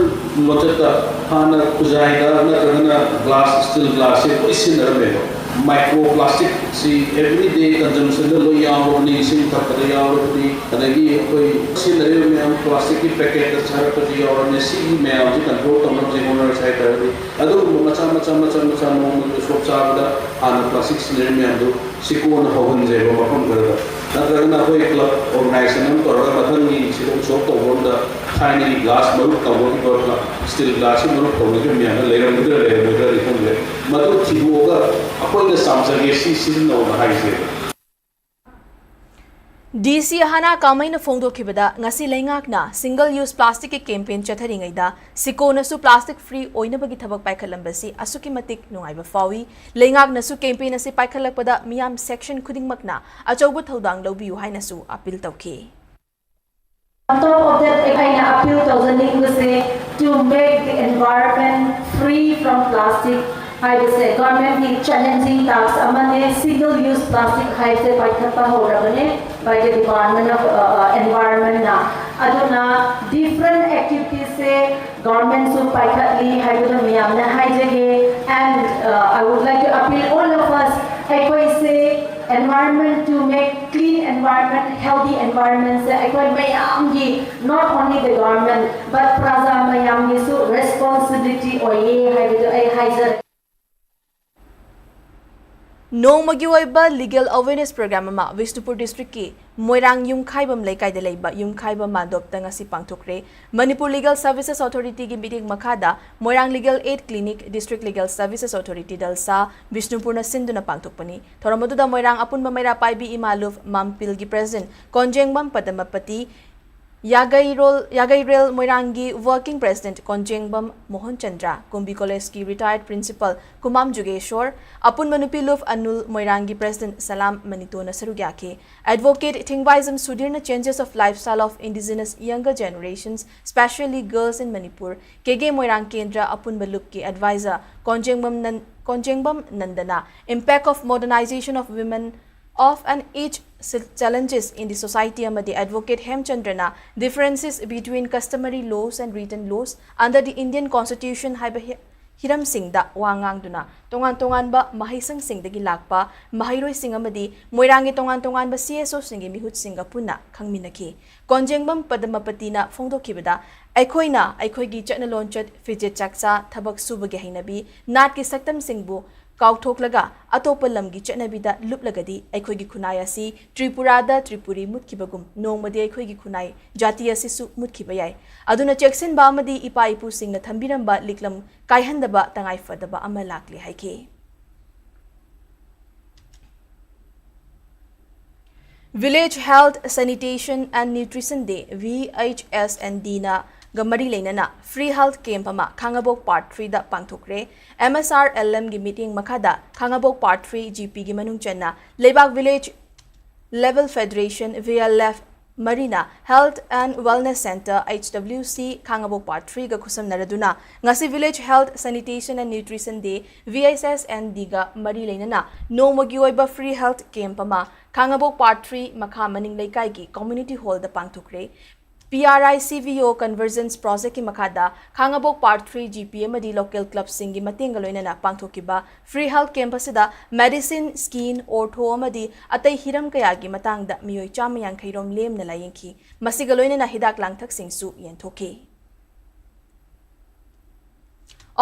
ꯂꯣꯟꯆꯠꯇ ꯍꯥꯟꯅ ꯈꯨꯖꯥꯏꯗ ꯅꯠꯇ꯭ꯔꯒꯅ ꯒ꯭ꯂꯥꯁ, ꯁ꯭ꯇꯤꯜ ꯒ꯭ꯂꯥꯁꯁꯦ ꯂꯣꯏ ꯁꯤꯖꯤꯟꯅꯔꯝꯃꯦꯕ꯫ ꯃꯥꯏꯀ꯭ꯔꯣ ꯄ꯭ꯂꯥꯁꯇꯤꯛꯁꯤ ꯑꯦꯕ꯭ꯔꯤꯗꯦ ꯀꯟꯖꯝꯁꯟꯗ ꯂꯣꯏ ꯌꯥꯎꯔꯕꯅꯤ, ꯏꯁꯤꯡ ꯊꯛꯄꯗ ꯌꯥꯎꯔꯕꯅꯤ, ꯑꯗꯒꯤ ꯑꯩꯈꯣꯏ ꯁꯤꯖꯤꯟꯅꯔꯤꯕ ꯃꯌꯥꯝ ꯄ꯭ꯂꯥꯁꯇꯤꯛꯀꯤ ꯄꯦꯀꯦꯠꯇ ꯆꯥꯔꯛꯄꯁꯨ ꯌꯥꯎꯔꯕꯅꯤ꯫ ꯁꯤꯒꯤ ꯃꯌꯥꯝꯁꯤ ꯀꯟꯇ꯭ꯔꯣꯜ ꯇꯧꯅꯕꯁꯦ ꯍꯣꯠꯅꯔꯁꯦ ꯍꯥꯏ ꯇꯥꯔꯒꯗꯤ ꯑꯗꯨꯒꯨꯝꯕ ꯃꯆꯥ ꯃꯆꯥ ꯃꯆꯥ ꯃꯆꯥ ꯅꯣꯡꯃꯒꯤ ꯎꯁꯣꯞ ꯆꯥꯕꯗ ꯍꯥꯟꯅ ꯄ꯭ꯂꯥꯁꯇꯤꯛ ꯁꯤꯖꯤꯟꯅꯔꯤꯕ ꯃꯌꯥꯝꯗꯨ ꯁꯤꯀꯣꯟꯅ ꯍꯧꯍꯟꯁꯦꯕ ꯃꯐꯝ ꯈꯔꯗ꯫ ꯅꯠꯇ꯭ꯔꯒꯅ ꯑꯩꯈꯣꯏ ꯀ꯭ꯂꯕ ꯑꯣꯔꯒꯅꯥꯏꯖꯦꯁꯟ ꯑꯃ ꯇꯧꯔꯒ ꯃꯊꯪꯒꯤ ꯁꯤꯗ ꯎꯁꯣꯞ ꯇꯧꯕ ꯑꯝꯗ ꯊꯥꯏꯅꯒꯤ ꯒ꯭ꯂꯥꯁ ꯃꯔꯨꯞ ꯇꯧꯅꯈꯤꯕ, ꯁ꯭ꯇꯤꯜ ꯒ꯭ꯂꯥꯁꯀꯤ ꯃꯔꯨꯞ ꯇꯧꯅꯈꯤꯕ ꯃꯌꯥꯝꯗꯣ ꯂꯩꯔꯝꯒꯗ꯭ꯔꯥ ꯂꯩꯔꯝꯃꯣꯏꯗ꯭ꯔꯥꯗꯤ ꯈꯪꯗ꯭ꯔꯦ꯫ ꯃꯗꯨ ꯊꯤꯗꯣꯛꯑꯒ ꯑꯩꯈꯣꯏꯅ ꯆꯥꯝꯖꯒꯦ, ꯁꯤ ꯁꯤꯖꯤꯟꯅꯧꯅ ꯍꯥꯏꯁꯦꯕ꯫ ꯗꯤ ꯁꯤ ꯍꯥꯅꯥ ꯀꯥꯃꯩꯅ ꯐꯣꯡꯗꯣꯛꯈꯤꯕꯗ, ꯉꯁꯤ ꯂꯩꯉꯥꯛꯅ ꯁꯤꯡꯒꯜ ꯌꯨꯁ ꯄ꯭ꯂꯥꯁꯇꯤꯛꯀꯤ ꯀꯦꯝꯄꯦꯟ ꯆꯠꯊꯔꯤꯉꯩꯗ ꯁꯤꯀꯣꯅꯁꯨ ꯄ꯭ꯂꯥꯁꯇꯤꯛ ꯐ꯭ꯔꯤ ꯑꯣꯏꯅꯕꯒꯤ ꯊꯕꯛ ꯄꯥꯏꯈꯠꯂꯝꯕꯁꯤ ꯑꯁꯨꯛꯀꯤ ꯃꯇꯤꯛ ꯅꯨꯡꯉꯥꯏꯕ ꯐꯥꯎꯏ꯫ ꯂꯩꯉꯥꯛꯅꯁꯨ ꯀꯦꯝꯄꯦꯟ ꯑꯁꯤ ꯄꯥꯏꯈꯠꯂꯛꯄꯗ ꯃꯤꯌꯥꯝ ꯁꯦꯛꯁꯟ ꯈꯨꯗꯤꯡꯃꯛꯅ ꯑꯆꯧꯕ ꯊꯧꯗꯥꯡ ꯂꯧꯕꯤꯌꯨ ꯍꯥꯏꯅꯁꯨ ꯑꯄꯤꯜ ꯇꯧꯈꯤ꯫ On top of that, ꯑꯩꯅ appeal ꯇꯧꯖꯅꯤꯡꯕꯁꯦ, to make the environment free from plastic ꯍꯥꯏꯕꯁꯦ ꯒꯚꯔꯟꯃꯦꯟꯠꯀꯤ ꯆꯦꯂꯦꯟꯖꯤꯡ ꯇꯥꯁ꯭ꯛ ꯑꯃꯅꯦ꯫ ꯁꯤꯡꯒꯜ ꯌꯨꯁ ꯄ꯭ꯂꯥꯁꯇꯤꯛ ꯍꯥꯏꯕꯁꯦ ꯄꯥꯏꯈꯠꯄ ꯍꯧꯔꯕꯅꯦ by the department of, uh, environment ꯅ꯫ ꯑꯗꯨꯅ ꯗꯤꯐ꯭ꯔꯦꯟꯠ ꯑꯦꯛꯇꯤꯚꯤꯇꯤꯁꯁꯦ ꯒꯚꯔꯟꯃꯦꯟꯠꯁꯨ ꯄꯥꯏꯈꯠꯂꯤ ꯍꯥꯏꯕꯗꯣ ꯃꯌꯥꯝꯅ ꯍꯥꯏꯖꯒꯦ꯫ And uh, I would like to appeal all of us, ꯑꯩꯈꯣꯏꯁꯦ environment, to make clean environment, healthy environment ꯁꯦ ꯑꯩꯈꯣꯏ ꯃꯌꯥꯝꯒꯤ, not only the government but ꯄ꯭ꯔꯖꯥ ꯃꯌꯥꯝꯒꯤꯁꯨ responsibility ꯑꯣꯏꯌꯦ ꯍꯥꯏꯕꯗꯨ ꯑꯩ ꯍꯥꯏꯖꯔꯤ꯫ ꯅꯣꯡꯃꯒꯤ ꯑꯣꯏꯕ legal awareness program ꯑꯃ ꯕꯤꯁꯅꯨꯄꯨꯔ district ꯀꯤ ꯃꯣꯏꯔꯥꯡ ꯌꯨꯝꯈꯥꯏꯕꯝ ꯂꯩꯀꯥꯏꯗ ꯂꯩꯕ ꯌꯨꯝꯈꯥꯏꯕꯝ ꯃꯥꯟꯗꯣꯞꯇ ꯉꯁꯤ ꯄꯥꯡꯊꯣꯛꯈ꯭ꯔꯦ꯫ ꯃꯅꯤꯄꯨꯔ Legal Services Authority ꯒꯤ ꯃꯤꯠꯌꯦꯡ ꯃꯈꯥꯗ ꯃꯣꯏꯔꯥꯡ Legal Aid Clinic, District Legal Services Authority, ꯗꯜꯁꯥ, ꯕꯤꯁꯅꯨꯄꯨꯔꯅ ꯁꯤꯟꯗꯨꯅ ꯄꯥꯡꯊꯣꯛꯄꯅꯤ꯫ ꯊꯧꯔꯝ ꯑꯗꯨꯗ ꯃꯣꯏꯔꯥꯡ ꯑꯄꯨꯟꯕ ꯃꯩꯔꯥ ꯄꯥꯏꯕꯤ ꯏꯃꯥ ꯂꯨꯞ ꯃꯥꯝꯄꯤꯜꯒꯤ president ꯀꯣꯟꯖꯦꯡꯕꯝ ꯄꯗꯃꯄꯇꯤ, ꯌꯥꯒꯩꯔꯣꯜ, ꯌꯥꯒꯩꯔꯦꯜ ꯃꯣꯏꯔꯥꯡꯒꯤ working president ꯀꯣꯟꯖꯦꯡꯕꯝ Mohan Chandra, ꯀꯨꯝꯕꯤ college ꯀꯤ retired principal ꯀꯨꯃꯥꯝ ꯖꯨꯒꯦꯁꯣꯔ, ꯑꯄꯨꯟꯕ ꯅꯨꯄꯤ ꯂꯨꯞ ꯑꯅꯨꯜ, ꯃꯣꯏꯔꯥꯡꯒꯤ president ꯁꯂꯥꯝ ꯃꯅꯤꯇꯣꯅ ꯁꯔꯨꯛ ꯌꯥꯈꯤ꯫ Advocate ꯊꯤꯡꯕꯥꯏꯖꯝ ꯁꯨꯙꯤꯔꯅ changes of lifestyle of indigenous younger generations, specially girls in Manipur, ꯀꯦꯒꯦ ꯃꯣꯏꯔꯥꯡ ꯀꯦꯟꯗ꯭ꯔ ꯑꯄꯨꯟꯕ ꯂꯨꯞꯀꯤ advisor ꯀꯣꯟꯖꯦꯡꯕꯝ non-, ꯀꯣꯟꯖꯦꯡꯕꯝ ꯅꯟꯗꯅ impact of modernization of women of an age challenges in the society ꯑꯃꯗꯤ advocate ꯍꯦꯝꯆꯟꯗ꯭ꯔꯅ differences between customary laws and written laws under the Indian Constitution ꯍꯥꯏꯕ ꯍꯤ-, ꯍꯤꯔꯝꯁꯤꯡꯗ ꯋꯥ ꯉꯥꯡꯗꯨꯅ ꯇꯣꯉꯥꯟ ꯇꯣꯉꯥꯟꯕ ꯃꯍꯩꯁꯪꯁꯤꯡꯗꯒꯤ ꯂꯥꯛꯄ ꯃꯍꯩꯔꯣꯏꯁꯤꯡ ꯑꯃꯗꯤ ꯃꯣꯏꯔꯥꯡꯒꯤ ꯇꯣꯉꯥꯟ ꯇꯣꯉꯥꯟꯕ C S O ꯁꯤꯡꯒꯤ ꯃꯤꯍꯨꯠꯁꯤꯡꯒ ꯄꯨꯟꯅ ꯈꯪꯃꯤꯟꯅꯈꯤ꯫ ꯀꯣꯟꯖꯦꯡꯕꯝ ꯄꯗꯃꯄꯇꯤꯅ ꯐꯣꯡꯗꯣꯛꯈꯤꯕꯗ, ꯑꯩꯈꯣꯏꯅ ꯑꯩꯈꯣꯏꯒꯤ ꯆꯠꯅ ꯂꯣꯟꯆꯠ, ꯐꯤꯖꯦꯠ ꯆꯥꯛꯆꯥ, ꯊꯕꯛ ꯁꯨꯕꯒꯤ ꯍꯩꯅꯕꯤ, ꯅꯥꯠꯀꯤ ꯁꯛꯇꯝꯁꯤꯡꯕꯨ ꯀꯥꯎꯊꯣꯛꯂꯒ ꯑꯇꯣꯞꯄ ꯂꯝꯒꯤ ꯆꯠꯅꯕꯤꯗ ꯂꯨꯞꯂꯒꯗꯤ ꯑꯩꯈꯣꯏꯒꯤ ꯈꯨꯟꯅꯥꯏ ꯑꯁꯤ ꯇ꯭ꯔꯤꯄꯨꯔꯥꯗ ꯇ꯭ꯔꯤꯄꯨꯔꯤ ꯃꯨꯠꯈꯤꯕꯒꯨꯝ ꯅꯣꯡꯃꯗꯤ ꯑꯩꯈꯣꯏꯒꯤ ꯈꯨꯟꯅꯥꯏ ꯖꯥꯇꯤ ꯑꯁꯤꯁꯨ ꯃꯨꯠꯈꯤꯕ ꯌꯥꯏ꯫ ꯑꯗꯨꯅ ꯆꯦꯛꯁꯤꯟꯕ ꯑꯃꯗꯤ ꯏꯄꯥ ꯏꯄꯨꯁꯤꯡꯅ ꯊꯝꯕꯤꯔꯝꯕ ꯂꯤꯛꯂꯝ ꯀꯥꯏꯍꯟꯗꯕ ꯇꯉꯥꯏꯐꯗꯕ ꯑꯃ ꯂꯥꯛꯂꯦ ꯍꯥꯏꯈꯤ꯫ Village Health, Sanitation and Nutrition Day, V H S N D ꯅ ꯒ ꯃꯔꯤ ꯂꯩꯅꯅ free health camp ꯑꯃ ꯈꯥꯡꯉꯕꯣꯛ Part three ꯗ ꯄꯥꯡꯊꯣꯛꯈ꯭ꯔꯦ꯫ M S R L M ꯒꯤ ꯃꯤꯠꯌꯦꯡ ꯃꯈꯥꯗ ꯈꯥꯡꯉꯕꯣꯛ Part three G P ꯒꯤ ꯃꯅꯨꯡ ꯆꯟꯅ ꯂꯩꯕꯥꯛ village level federation, V L F, ꯃꯔꯤꯅ Health and Wellness Center, H W C, Khangabok Part three ꯒ ꯈꯨꯠꯁꯝꯅꯔꯗꯨꯅ ꯉꯁꯤ Village Health, Sanitation and Nutrition Day, V H S N D ꯒ ꯃꯔꯤ ꯂꯩꯅꯅ ꯅꯣꯡꯃꯒꯤ ꯑꯣꯏꯕ free health camp ꯑꯃ ꯈꯥꯡꯉꯕꯣꯛ Part three ꯃꯈꯥ ꯃꯅꯤꯡ ꯂꯩꯀꯥꯏꯒꯤ community hall the ꯄꯥꯡꯊꯣꯛꯈ꯭ꯔꯦ꯫ P R I C V O Convergence Projectꯀꯤ ꯃꯈꯥꯗ ꯈꯥꯉꯕꯣꯛ Part three G P ꯑꯃꯗꯤ local clubꯁꯤꯡꯒꯤ ꯃꯇꯦꯡꯒ ꯂꯣꯏꯅꯅ ꯄꯥꯡꯊꯣꯛꯈꯤꯕ free health camp ꯑꯁꯤꯗ medicine, skin, ortho ꯑꯃꯗꯤ ꯑꯇꯩ ꯍꯤꯔꯝ ꯀꯌꯥꯒꯤ ꯃꯇꯥꯡꯗ ꯃꯤꯑꯣꯏ ꯆꯥꯝꯃ ꯌꯥꯡꯈꯩ ꯔꯣꯝ ꯂꯦꯝꯅ ꯂꯥꯌꯦꯡꯈꯤ꯫ ꯃꯁꯤꯒ ꯂꯣꯏꯅꯅ ꯍꯤꯗꯥꯛ ꯂꯥꯡꯊꯛꯁꯤꯡꯁꯨ ꯌꯦꯟꯊꯣꯛꯈꯤ꯫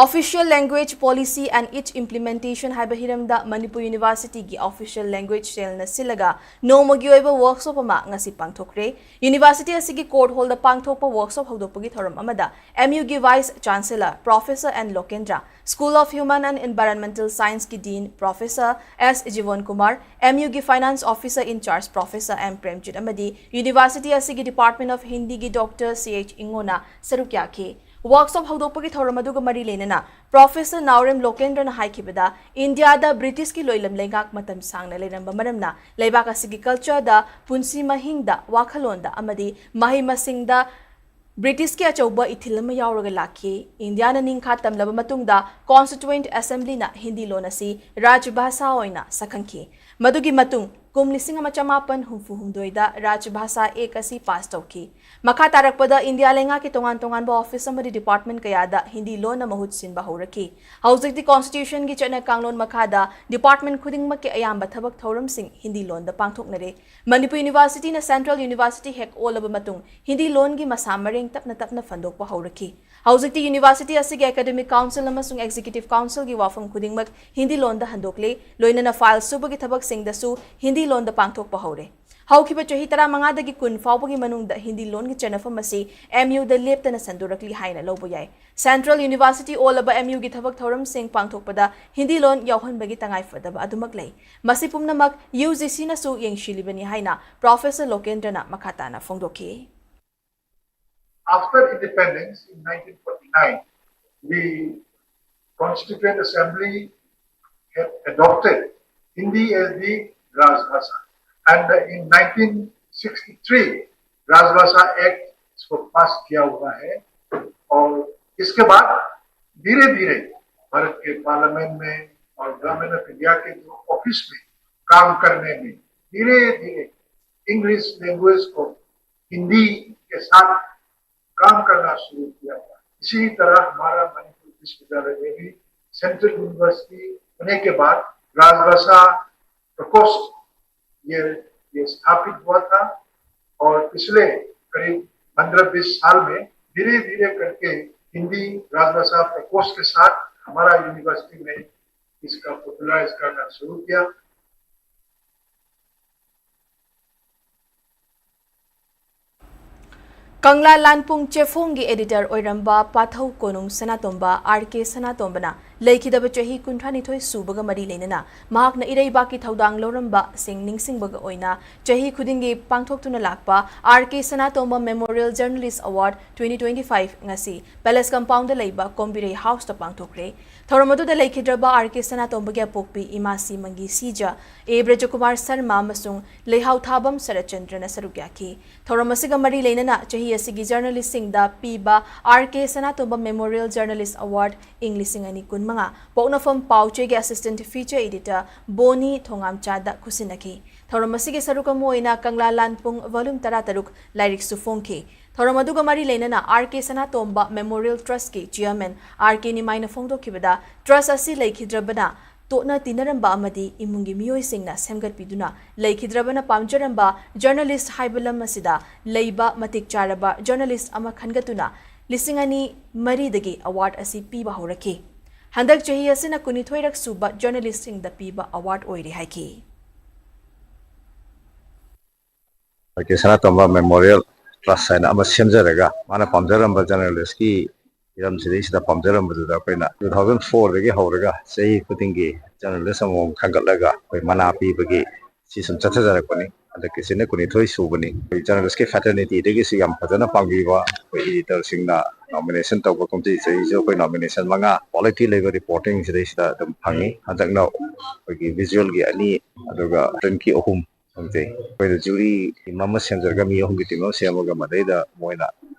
Official Language Policy and its Implementation ꯍꯥꯏꯕ ꯍꯤꯔꯝꯗ ꯃꯅꯤꯄꯨꯔ Universityꯒꯤ Official Language Cellꯅ ꯁꯤꯜꯂꯒ ꯅꯣꯡꯃꯒꯤ ꯑꯣꯏꯕ workshop ꯑꯃ ꯉꯁꯤ ꯄꯥꯡꯊꯣꯛꯈ꯭ꯔꯦ꯫ University ꯑꯁꯤꯒꯤ court hallꯗ ꯄꯥꯡꯊꯣꯛꯄ workshop ꯍꯧꯗꯣꯛꯄꯒꯤ ꯊꯧꯔꯝ ꯑꯃꯗ M Uꯒꯤ Vice Chancellor Professor N Lokendra, School of Human and Environmental Scienceꯀꯤ Dean Professor S Jivon Kumar, M Uꯒꯤ Finance Officer in Charge Professor M Premjit ꯑꯃꯗꯤ University ꯑꯁꯤꯒꯤ Department of Hindiꯒꯤ Doctor C H Ingoꯅ ꯁꯔꯨꯛ ꯌꯥꯈꯤ꯫ Workshop ꯍꯧꯗꯣꯛꯄꯒꯤ ꯊꯧꯔꯝ ꯑꯗꯨꯒ ꯃꯔꯤ ꯂꯩꯅꯅ Professor Naorem Lokendraꯅ ꯍꯥꯏꯈꯤꯕꯗ, ꯏꯟꯗꯤꯌꯥꯗ ꯕ꯭ꯔꯤꯇꯤꯁꯀꯤ ꯂꯣꯏꯂꯝ ꯂꯩꯉꯥꯛ ꯃꯇꯝ ꯁꯥꯡꯅ ꯂꯩꯔꯝꯕ ꯃꯔꯝꯅ ꯂꯩꯕꯥꯛ ꯑꯁꯤꯒꯤ cultureꯗ, ꯄꯨꯟꯁꯤ ꯃꯍꯤꯡꯗ, ꯋꯥꯈꯜꯂꯣꯟꯗ ꯑꯃꯗꯤ ꯃꯍꯩ ꯃꯁꯤꯡꯗ ꯕ꯭ꯔꯤꯇꯤꯁꯀꯤ ꯑꯆꯧꯕ ꯏꯊꯤꯜ ꯑꯃ ꯌꯥꯎꯔꯒ ꯂꯥꯛꯈꯤ꯫ ꯏꯟꯗꯤꯌꯥꯅ ꯅꯤꯡꯈꯥ ꯇꯝꯂꯕ ꯃꯇꯨꯡꯗ Constituent Assemblyꯅ ꯍꯤꯟꯗꯤ ꯂꯣꯟ ꯑꯁꯤ ꯔꯥꯖ ꯚꯥꯁꯥ ꯑꯣꯏꯅ ꯁꯛꯈꯟꯈꯤ꯫ ꯃꯗꯨꯒꯤ ꯃꯇꯨꯡ ꯀꯨꯝ ꯂꯤꯁꯤꯡ ꯑꯃ ꯆꯃꯥꯄꯟ ꯍꯨꯝꯐꯨ ꯍꯨꯝꯗꯣꯏꯗ ꯔꯥꯖ ꯚꯥꯁꯥ Act ꯑꯁꯤ pass ꯇꯧꯈꯤ꯫ ꯃꯈꯥ ꯇꯥꯔꯛꯄꯗ ꯏꯟꯗꯤꯌꯥ ꯂꯩꯉꯥꯛꯀꯤ ꯇꯣꯉꯥꯟ ꯇꯣꯉꯥꯟꯕ office ꯑꯃꯗꯤ department ꯀꯌꯥꯗ ꯍꯤꯟꯗꯤ ꯂꯣꯟꯅ ꯃꯍꯨꯠ ꯁꯤꯟꯕ ꯍꯧꯔꯛꯈꯤ꯫ ꯍꯧꯖꯤꯛꯇꯤ Constitutionꯒꯤ ꯆꯠꯅ ꯀꯥꯡꯂꯣꯟ ꯃꯈꯥꯗ department ꯈꯨꯗꯤꯡꯃꯛꯀꯤ ꯑꯌꯥꯝꯕ ꯊꯕꯛ ꯊꯧꯔꯝꯁꯤꯡ ꯍꯤꯟꯗꯤ ꯂꯣꯟꯗ ꯄꯥꯡꯊꯣꯛꯅꯔꯦ꯫ ꯃꯅꯤꯄꯨꯔ Universityꯅ Central University ꯍꯦꯛ ꯑꯣꯜꯂꯕ ꯃꯇꯨꯡ ꯍꯤꯟꯗꯤ ꯂꯣꯟꯒꯤ ꯃꯁꯥ ꯃꯔꯦꯡ ꯇꯞꯅ ꯇꯞꯅ ꯐꯟꯗꯣꯛꯄ ꯍꯧꯔꯛꯈꯤ꯫ ꯍꯧꯖꯤꯛꯇꯤ University ꯑꯁꯤꯒꯤ Academic Council ꯑꯃꯁꯨꯡ Executive Councilꯒꯤ ꯋꯥꯐꯝ ꯈꯨꯗꯤꯡꯃꯛ ꯍꯤꯟꯗꯤ ꯂꯣꯟꯗ ꯍꯟꯗꯣꯛꯂꯦ, ꯂꯣꯏꯅꯅ file ꯁꯨꯕꯒꯤ ꯊꯕꯛꯁꯤꯡꯗꯁꯨ ꯍꯤꯟꯗꯤ ꯂꯣꯟꯗ ꯄꯥꯡꯊꯣꯛꯄ ꯍꯧꯔꯦ꯫ ꯍꯧꯈꯤꯕ ꯆꯍꯤ ꯇꯔꯥꯃꯉꯥꯗꯒꯤ ꯀꯨꯟ ꯐꯥꯎꯕꯒꯤ ꯃꯅꯨꯡꯗ ꯍꯤꯟꯗꯤ ꯂꯣꯟꯒꯤ ꯆꯦꯟꯅꯐꯝ ꯑꯁꯤ M Uꯗ ꯂꯦꯞꯇꯅ ꯁꯟꯗꯣꯔꯛꯂꯤ ꯍꯥꯏꯅ ꯂꯧꯕ ꯌꯥꯏ꯫ Central University ꯑꯣꯜꯂꯕ M Uꯒꯤ ꯊꯕꯛ ꯊꯧꯔꯝꯁꯤꯡ ꯄꯥꯡꯊꯣꯛꯄꯗ ꯍꯤꯟꯗꯤ ꯂꯣꯟ ꯌꯥꯎꯍꯟꯕꯒꯤ ꯇꯉꯥꯏꯐꯗꯕ ꯑꯗꯨꯃꯛ ꯂꯩ꯫ ꯃꯁꯤ ꯄꯨꯝꯅꯃꯛ UGCꯅꯁꯨ ꯌꯦꯡꯁꯤꯜꯂꯤꯕꯅꯤ ꯍꯥꯏꯅ Professor Lokendraꯅ ꯃꯈꯥ ꯇꯥꯅ ꯐꯣꯡꯗꯣꯛꯈꯤ꯫ After independence in nineteen forty-nine, the Constituent Assembly had adopted Hindi as the Rajbhasha, and in nineteen sixty-three Rajbhasha Act इसको पास किया हुआ है। और इसके बाद धीरे धीरे भारत के पार्लियामेंट में और गवर्नमेंट ऑफ इंडिया के जो ऑफिस में काम करने में धीरे धीरे इंग्लिश लैंग्वेज को हिंदी के साथ काम करना शुरू किया था। इसी तरह हमारा मणिपुर विश्वविद्यालय में भी सेंट्रल यूनिवर्सिटी होने के बाद राजभाषा प्रकोष्ठ ये ये स्थापित हुआ था और पिछले करीब पंद्रह बीस साल में धीरे धीरे करके हिंदी राजभाषा प्रकोष्ठ के साथ हमारा यूनिवर्सिटी में इसका पॉपुलराइज करना शुरू किया। ꯀꯪꯂꯥ ꯂꯥꯟꯄꯨꯡ ꯆꯦꯐꯣꯡꯒꯤ ꯑꯦꯗꯤꯇꯔ ꯑꯣꯏꯔꯝꯕ ꯄꯥꯊꯧ ꯀꯣꯅꯨꯡ ꯁꯅꯥꯇꯣꯝꯕ, ꯑꯥꯔ ꯀꯦ ꯁꯅꯥꯇꯣꯝꯕꯅ ꯂꯩꯈꯤꯗꯕ ꯆꯍꯤ ꯀꯨꯟꯊ꯭ꯔꯥꯅꯤꯊꯣꯏ ꯁꯨꯕꯒ ꯃꯔꯤ ꯂꯩꯅꯅ ꯃꯍꯥꯛꯅ ꯏꯔꯩꯕꯥꯛꯀꯤ ꯊꯧꯗꯥꯡ ꯂꯧꯔꯝꯕꯁꯤꯡ ꯅꯤꯡꯁꯤꯡꯕꯒ ꯑꯣꯏꯅ ꯆꯍꯤ ꯈꯨꯗꯤꯡꯒꯤ ꯄꯥꯡꯊꯣꯛꯇꯨꯅ ꯂꯥꯛꯄ R K Sanatomba memorial journalism award twenty twenty-five ꯉꯁꯤ ꯄꯦꯂꯦꯁ ꯀꯝꯄꯥꯎꯟꯗ ꯂꯩꯕ ꯀꯣꯝꯕꯤꯔꯩ ꯍꯥꯎꯁꯇ ꯄꯥꯡꯊꯣꯛꯈ꯭ꯔꯦ꯫ ꯊꯧꯔꯝ ꯑꯗꯨꯗ ꯂꯩꯈꯤꯗ꯭ꯔꯕ ꯑꯥꯔ ꯀꯦ ꯁꯅꯥꯇꯣꯝꯕꯒꯤ ꯑꯄꯣꯛꯄꯤ ꯏꯃꯥꯁꯤ ꯃꯪꯒꯤ ꯁꯤꯖ, ꯑꯦ ꯕ꯭ꯔꯖꯀꯨꯃꯥꯔ ꯁꯔꯃ ꯑꯃꯁꯨꯡ ꯂꯩꯍꯥꯎꯊꯥꯕꯝ ꯁꯔꯠꯆꯟꯗ꯭ꯔꯅ ꯁꯔꯨꯛ ꯌꯥꯈꯤ꯫ ꯊꯧꯔꯝ ꯑꯁꯤꯒ ꯃꯔꯤ ꯂꯩꯅꯅ ꯆꯍꯤ ꯑꯁꯤꯒꯤ ꯖꯔꯅꯦꯂꯤꯁꯁꯤꯡꯗ ꯄꯤꯕ R K Sanatomba memorial journalism award ꯏꯪ ꯂꯤꯁꯤꯡ ꯑꯅꯤ ꯀꯨꯟꯃꯉꯥ ꯄꯣꯛꯅꯐꯝ ꯄꯥꯎꯆꯦꯒꯤ ꯑꯦꯁꯤꯁꯇꯦꯟꯠ ꯐꯤꯆꯔ ꯑꯦꯗꯤꯇꯔ ꯕꯣꯅꯤ ꯊꯣꯉꯥꯝꯆꯥꯗ ꯈꯨꯠꯁꯤꯟꯅꯈꯤ꯫ ꯊꯧꯔꯝ ꯑꯁꯤꯒꯤ ꯁꯔꯨꯛ ꯑꯃ ꯑꯣꯏꯅ ꯀꯪꯂꯥ ꯂꯥꯟꯄꯨꯡ volume ꯇꯔꯥꯇꯔꯨꯛ ꯂꯥꯏꯔꯤꯛꯁꯨ ꯐꯣꯡꯈꯤ꯫ ꯊꯧꯔꯝ ꯑꯗꯨꯒ ꯃꯔꯤ ꯂꯩꯅꯅ R K Sanatomba memorial ꯇ꯭ꯔꯁꯠꯀꯤ chairman R ꯀꯦ ꯅꯤꯃꯥꯏꯅ ꯐꯣꯡꯗꯣꯛꯈꯤꯕꯗ, ꯇ꯭ꯔꯁꯠ ꯑꯁꯤ ꯂꯩꯈꯤꯗ꯭ꯔꯕꯅ ꯇꯣꯠꯅ ꯇꯤꯟꯅꯔꯝꯕ ꯑꯃꯗꯤ ꯏꯃꯨꯡꯒꯤ ꯃꯤꯑꯣꯏꯁꯤꯡꯅ ꯁꯦꯝꯒꯠꯄꯤꯗꯨꯅ ꯂꯩꯈꯤꯗ꯭ꯔꯕꯅ ꯄꯥꯝꯖꯔꯝꯕ ꯖꯔꯅꯦꯂꯤꯁ ꯍꯥꯏꯕ ꯂꯝ ꯑꯁꯤꯗ ꯂꯩꯕ ꯃꯇꯤꯛ ꯆꯥꯔꯕ ꯖꯔꯅꯦꯂꯤꯁ ꯑꯃ ꯈꯟꯒꯠꯇꯨꯅ ꯂꯤꯁꯤꯡ ꯑꯅꯤ ꯃꯔꯤꯗꯒꯤ ꯑꯦꯋꯥꯔꯗ ꯑꯁꯤ ꯄꯤꯕ ꯍꯧꯔꯛꯈꯤ꯫ ꯍꯟꯗꯛ ꯆꯍꯤ ꯑꯁꯤꯅ ꯀꯨꯟꯅꯤꯊꯣꯏꯔꯛ ꯁꯨꯕ ꯖꯔꯅꯦꯂꯤꯁꯁꯤꯡꯗ ꯄꯤꯕ ꯑꯦꯋꯥꯔꯗ ꯑꯣꯏꯔꯤ ꯍꯥꯏꯈꯤ꯫ R K Sanatomba memorial trust ꯍꯥꯏꯅ ꯑꯃ ꯁꯦꯝꯖꯔꯒ ꯃꯥꯅ ꯄꯥꯝꯖꯔꯝꯕ ꯖꯔꯅꯦꯂꯤꯁꯀꯤ ꯍꯤꯔꯝꯁꯤꯗꯩꯁꯤꯗ ꯄꯥꯝꯖꯔꯝꯕꯗꯨꯗ ꯑꯩꯈꯣꯏꯅ two thousand fourꯗꯒꯤ ꯍꯧꯔꯒ ꯆꯍꯤ ꯈꯨꯗꯤꯡꯒꯤ ꯖꯔꯅꯦꯂꯤꯁ ꯑꯃꯃꯝ ꯈꯟꯒꯠꯂꯒ ꯑꯩꯈꯣꯏ ꯃꯅꯥ ꯄꯤꯕꯒꯤ ꯁꯤ ꯁꯨꯝ ꯆꯠꯊꯖꯔꯛꯄꯅꯤ꯫ ꯍꯟꯗꯛꯀꯤꯁꯤꯅ ꯀꯨꯟꯅꯤꯊꯣꯏ ꯁꯨꯕꯅꯤ꯫ ꯑꯩꯈꯣꯏ ꯖꯔꯅꯦꯂꯤꯁꯀꯤ ꯐ꯭ꯔꯦꯇꯔꯅꯤꯇꯤꯗꯒꯤꯁꯨ ꯌꯥꯝ ꯐꯖꯅ ꯄꯥꯡꯕꯤꯕ ꯑꯩꯈꯣꯏ ꯏꯗꯤꯇꯔꯁꯤꯡꯅ ꯅꯣꯃꯤꯅꯦꯁꯟ ꯇꯧꯕ ꯀꯨꯝꯁꯤ ꯆꯍꯤꯁꯨ ꯑꯩꯈꯣꯏ ꯅꯣꯃꯤꯅꯦꯁꯟ ꯃꯉꯥ ꯀ꯭ꯋꯥꯂꯤꯇꯤ ꯂꯩꯕ ꯔꯤꯄꯣꯔꯇꯤꯡ ꯁꯤꯗꯩꯁꯤꯗ ꯑꯗꯨꯝ ꯐꯪꯉꯤ꯫ ꯍꯟꯗꯛꯅ ꯑꯩꯈꯣꯏꯒꯤ ꯚꯤꯖꯨꯋꯦꯜꯒꯤ ꯑꯅꯤ ꯑꯗꯨꯒ ꯄ꯭ꯔꯤꯟꯠꯀꯤ ꯑꯍꯨꯝ ꯐꯪꯖꯩ꯫ ꯑꯩꯈꯣꯏꯅ ꯖꯨꯔꯤ ꯇꯤꯝ ꯑꯃ ꯁꯦꯝꯖꯔꯒ ꯃꯤ ꯑꯍꯨꯝꯒꯤ ꯇꯤꯝ ꯑꯃ ꯁꯦꯝꯃꯒ ꯃꯗꯩꯗ ꯃꯣꯏꯅ